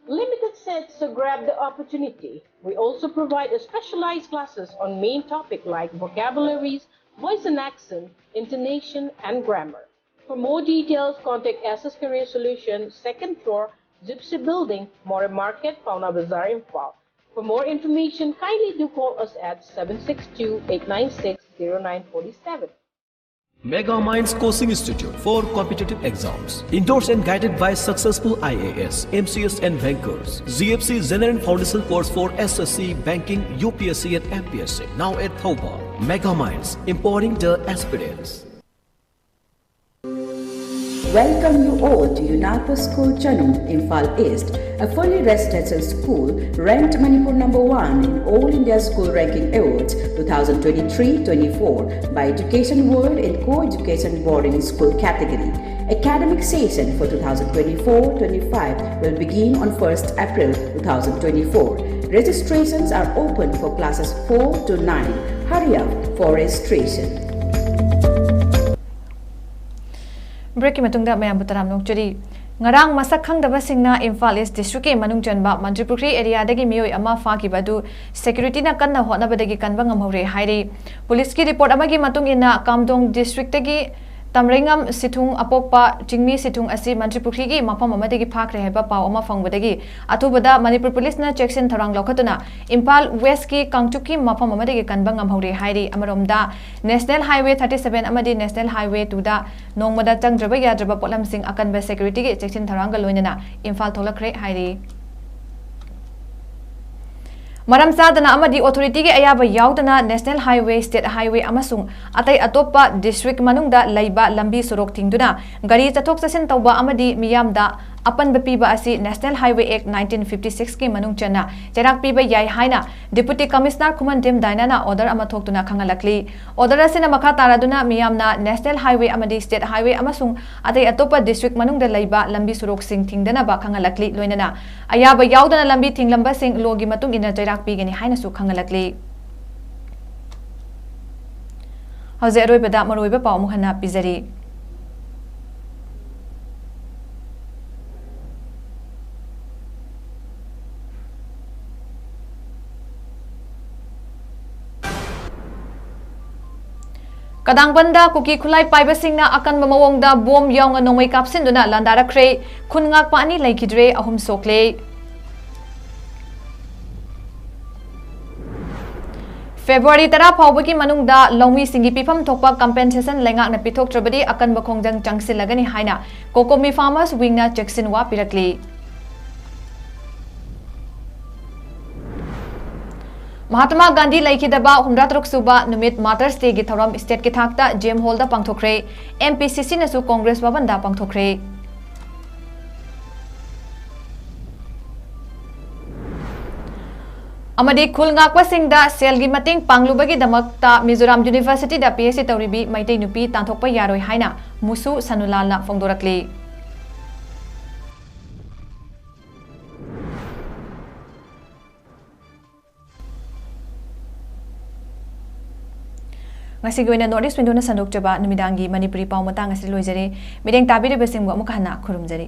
Limited seats, so grab the opportunity. We also provide a specialized classes on main topic like vocabularies, voice and accent, intonation, and grammar. For more details, contact S S Career Solution, second floor, Gypsy Building, Moreh Market, Paona Bazaar, Imphal. For more information, kindly do call us at seven six two, eight nine six, zero nine four seven. Mega Minds Coaching Institute for competitive exams. Endorsed and guided by successful I A S, M C S and bankers. G F C General Foundation course for S S C, banking, U P S C and M P S C. Now at Thoubal. Mega Minds, empowering the aspirants. Welcome you all to UNACO School Chanung, Imphal East, a fully residential school ranked Manipur number one in All India School Ranking Awards twenty twenty-three twenty-four by Education World in Co-Education Boarding School category. Academic session for twenty twenty-four twenty-five will begin on first April twenty twenty-four. Registrations are open for classes four to nine. Hurry up for registration. Breakꯀꯤ ꯃꯇꯨꯡꯗ ꯃꯌꯥꯝꯕꯨ ꯇꯔꯥꯝꯅ ꯑꯣꯛꯆꯔꯤ꯫ ꯉꯔꯥꯡ ꯃꯁꯛ ꯈꯪꯗꯕꯁꯤꯡꯅ ꯏꯝꯐꯥꯜ ꯏꯁ ꯗꯤꯁꯇ꯭ꯔꯤꯛꯀꯤ ꯃꯅꯨꯡ ꯆꯟꯕ ꯃꯟꯇ꯭ꯔꯤꯄꯨꯈ꯭ꯔꯤ ꯑꯦꯔꯤꯌꯥꯗꯒꯤ ꯃꯤꯑꯣꯏ ꯑꯃ ꯐꯥꯈꯤꯕ ꯑꯗꯨ ꯁꯦꯀ꯭ꯌꯨꯔꯤꯇꯤꯅ ꯀꯟꯅ ꯍꯣꯠꯅꯕꯗꯒꯤ ꯀꯟꯕ ꯉꯝꯍꯧꯔꯦ ꯍꯥꯏꯔꯤ꯫ ꯄꯨꯂꯤꯁꯀꯤ ꯔꯤꯄꯣꯔꯠ ꯑꯃꯒꯤ ꯃꯇꯨꯡ ꯏꯟꯅ, ꯀꯥꯝꯗꯣꯡ ꯗꯤꯁꯇ꯭ꯔꯤꯛꯇꯒꯤ ꯇꯝꯔꯩꯉꯝ ꯁꯤꯊꯨꯡ ꯑꯄꯣꯛꯄ ꯆꯤꯡꯃꯤ ꯁꯤꯊꯨꯡ ꯑꯁꯤ ꯃꯟꯇ꯭ꯔꯤꯄꯨꯈ꯭ꯔꯤꯒꯤ ꯃꯐꯝ ꯑꯃꯗꯒꯤ ꯐꯥꯈ꯭ꯔꯦ ꯍꯥꯏꯕ ꯄꯥꯎ ꯑꯃ ꯐꯪꯕꯗꯒꯤ ꯑꯊꯨꯕꯗ ꯃꯅꯤꯄꯨꯔ ꯄꯨꯂꯤꯁꯅ ꯆꯦꯛꯁꯤꯟ ꯊꯧꯔꯥꯡ ꯂꯧꯈꯠꯇꯨꯅ ꯏꯝꯐꯥꯜ ꯋꯦꯁꯀꯤ ꯀꯥꯡꯆꯨꯞꯀꯤ ꯃꯐꯝ ꯑꯃꯗꯒꯤ ꯀꯟꯕ ꯉꯝꯍꯧꯔꯦ ꯍꯥꯏꯔꯤ꯫ ꯑꯃꯔꯣꯝꯗ, ꯅꯦꯁꯅꯦꯜ ꯍꯥꯏꯋꯦ thirty seven ꯑꯃꯗꯤ ꯅꯦꯁꯅꯦꯜ ꯍꯥꯏꯋꯦ twoꯗ ꯅꯣꯡꯃꯗ ꯆꯪꯗ꯭ꯔꯕ ꯌꯥꯗ꯭ꯔꯕ ꯄꯣꯠꯂꯝꯁꯤꯡ ꯑꯀꯟꯕ ꯁꯦꯀ꯭ꯌꯨꯔꯤꯇꯤꯒꯤ ꯆꯦꯛꯁꯤꯟ ꯊꯧꯔꯥꯡꯒ ꯂꯣꯏꯅꯅ ꯏꯝꯐꯥꯜ ꯊꯣꯛꯂꯛꯈ꯭ꯔꯦ ꯍꯥꯏꯔꯤ꯫ ꯃꯔꯝ ꯆꯥꯗꯅ ꯑꯃꯗꯤ ꯑꯣꯊꯣꯔꯤꯇꯤꯒꯤ ꯑꯌꯥꯕ ꯌꯥꯎꯗꯅ ꯅꯦꯁꯅꯦꯜ ꯍꯥꯏꯋꯦ, ꯁ꯭ꯇꯦꯠ ꯍꯥꯏꯋꯦ ꯑꯃꯁꯨꯡ ꯑꯇꯩ ꯑꯇꯣꯞꯄ ꯗꯤꯁꯇ꯭ꯔꯤꯛ ꯃꯅꯨꯡꯗ ꯂꯩꯕ ꯂꯝꯕꯤ ꯁꯣꯔꯣꯛ ꯊꯤꯡꯗꯨꯅ ꯒꯥꯔꯤ ꯆꯠꯊꯣꯛ ꯆꯠꯁꯤꯟ ꯇꯧꯕ ꯑꯃꯗꯤ ꯃꯤꯌꯥꯝꯗ ꯑꯄꯟꯕ ꯄꯤꯕ ꯑꯁꯤ National Highway Act nineteen fifty six ꯀꯤ ꯃꯅꯨꯡ ꯆꯟꯅ ꯆꯩꯔꯥꯛ ꯄꯤꯕ ꯌꯥꯏ ꯍꯥꯏꯅ Deputy Commissioner ꯈꯨꯃꯟꯊꯦꯝ ꯗꯥꯏꯅꯥꯅ order ꯑꯃ ꯊꯣꯛꯇꯨꯅ ꯈꯪꯍꯜꯂꯛꯂꯤ꯫ Order ꯑꯁꯤꯅ ꯃꯈꯥ ꯇꯥꯔꯗꯨꯅ ꯃꯤꯌꯥꯝꯅ ꯅꯦꯁꯅꯦꯜ ꯍꯥꯏꯋꯦ ꯑꯃꯗꯤ ꯁ꯭ꯇꯦꯠ ꯍꯥꯏꯋꯦ ꯑꯃꯁꯨꯡ ꯑꯇꯩ ꯑꯇꯣꯞꯄ ꯗꯤꯁꯇ꯭ꯔꯤꯛ ꯃꯅꯨꯡꯗ ꯂꯩꯕ ꯂꯝꯕꯤ ꯁꯣꯔꯣꯛꯁꯤꯡ ꯊꯤꯡꯗꯅꯕ ꯈꯪꯍꯜꯂꯛꯂꯤ꯫ ꯂꯣꯏꯅꯅ ꯑꯌꯥꯕ ꯌꯥꯎꯗꯅ ꯂꯝꯕꯤ ꯊꯤꯡꯂꯝꯕꯁꯤꯡ ꯂꯣꯒꯤ ꯃꯇꯨꯡ ꯏꯟꯅ ꯆꯩꯔꯥꯛ ꯄꯤꯒꯅꯤ ꯍꯥꯏꯅꯁꯨ ꯈꯪꯍꯜꯂꯛꯂꯤ꯫ ꯍꯧꯖꯤꯛ ꯑꯔꯣꯏꯕꯗ ꯃꯔꯨꯑꯣꯏꯕ ꯄꯥꯎ ꯑꯃꯨꯛ ꯍꯟꯅ ꯄꯤꯖꯔꯤ꯫ ꯀꯗꯥꯡꯕꯟꯗ ꯀꯨꯀꯤ ꯈꯨꯠꯂꯥꯏ ꯄꯥꯏꯕꯁꯤꯡꯅ ꯑꯀꯟꯕ ꯃꯑꯣꯡꯗ ꯕꯣꯝ ꯌꯥꯎꯅ ꯅꯣꯡꯃꯩ ꯀꯥꯞꯁꯤꯟꯗꯨꯅ ꯂꯥꯟꯗꯥꯔꯛꯈ꯭ꯔꯦ꯫ ꯈꯨꯟ ꯉꯥꯛꯄ ꯑꯅꯤ ꯂꯩꯈꯤꯗ꯭ꯔꯦ, ꯑꯍꯨꯝ ꯁꯣꯛꯂꯦ꯫ ꯐꯦꯕ꯭ꯔꯨꯋꯥꯔꯤ ꯇꯔꯥ ꯐꯥꯎꯕꯒꯤ ꯃꯅꯨꯡꯗ ꯂꯧꯃꯤꯁꯤꯡꯒꯤ ꯄꯤꯐꯝ ꯊꯣꯛꯄ compensation ꯂꯩꯉꯥꯛꯅ ꯄꯤꯊꯣꯛꯇ꯭ꯔꯕꯗꯤ ꯑꯀꯟꯕ ꯈꯣꯡꯖꯪ ꯆꯪꯁꯤꯜꯂꯒꯅꯤ ꯍꯥꯏꯅ COCOMI Farmers Wingꯅ ꯆꯦꯛꯁꯤꯟꯋꯥ ꯄꯤꯔꯛꯂꯤ꯫ ꯃꯍꯥꯇꯃꯥ ꯒꯥꯟꯙꯤ ꯂꯩꯈꯤꯗꯕ ꯍꯨꯝꯗ꯭ꯔꯥ ꯇꯔꯨꯛ ꯁꯨꯕ ꯅꯨꯃꯤꯠ Mother's Day ꯒꯤ ꯊꯧꯔꯝ state ꯀꯤ ꯊꯥꯛꯇ J M Hall ꯗ ꯄꯥꯡꯊꯣꯛꯈ꯭ꯔꯦ꯫ M P C C ꯅꯁꯨ Congress ꯚꯕꯟꯗ ꯄꯥꯡꯊꯣꯛꯈ꯭ꯔꯦ꯫ ꯑꯃꯗꯤ ꯈꯨꯜ ꯉꯥꯛꯄꯁꯤꯡꯗ ꯁꯦꯜꯒꯤ ꯃꯇꯦꯡ ꯄꯥꯡꯂꯨꯕꯒꯤꯗꯃꯛꯇ ꯃꯤꯖꯣꯔꯥꯝ University ꯗ P H D ꯇꯧꯔꯤꯕꯤ ꯃꯩꯇꯩ ꯅꯨꯄꯤ ꯇꯥꯟꯊꯣꯛꯄ ꯌꯥꯔꯣꯏ ꯍꯥꯏꯅ ꯃꯨꯁꯨ ꯁꯅꯨꯂꯥꯜꯅ ꯐꯣꯡꯗꯣꯔꯛꯂꯤ꯫ ꯉꯁꯤꯒꯤ ꯑꯣꯏꯅ North East Window ꯅ ꯁꯟꯗꯣꯛꯆꯕ ꯅꯨꯃꯤꯗꯥꯡꯒꯤ ꯃꯅꯤꯄꯨꯔꯤ ꯄꯥꯎ ꯃꯇꯥꯡ ꯑꯁꯤꯗ ꯂꯣꯏꯖꯔꯦ꯫ ꯃꯤꯠꯌꯦꯡ ꯇꯥꯕꯤꯔꯤꯕꯁꯤꯡꯕꯨ ꯑꯃꯨꯛ ꯍꯟꯅ ꯈꯨꯔꯨꯝꯖꯔꯤ꯫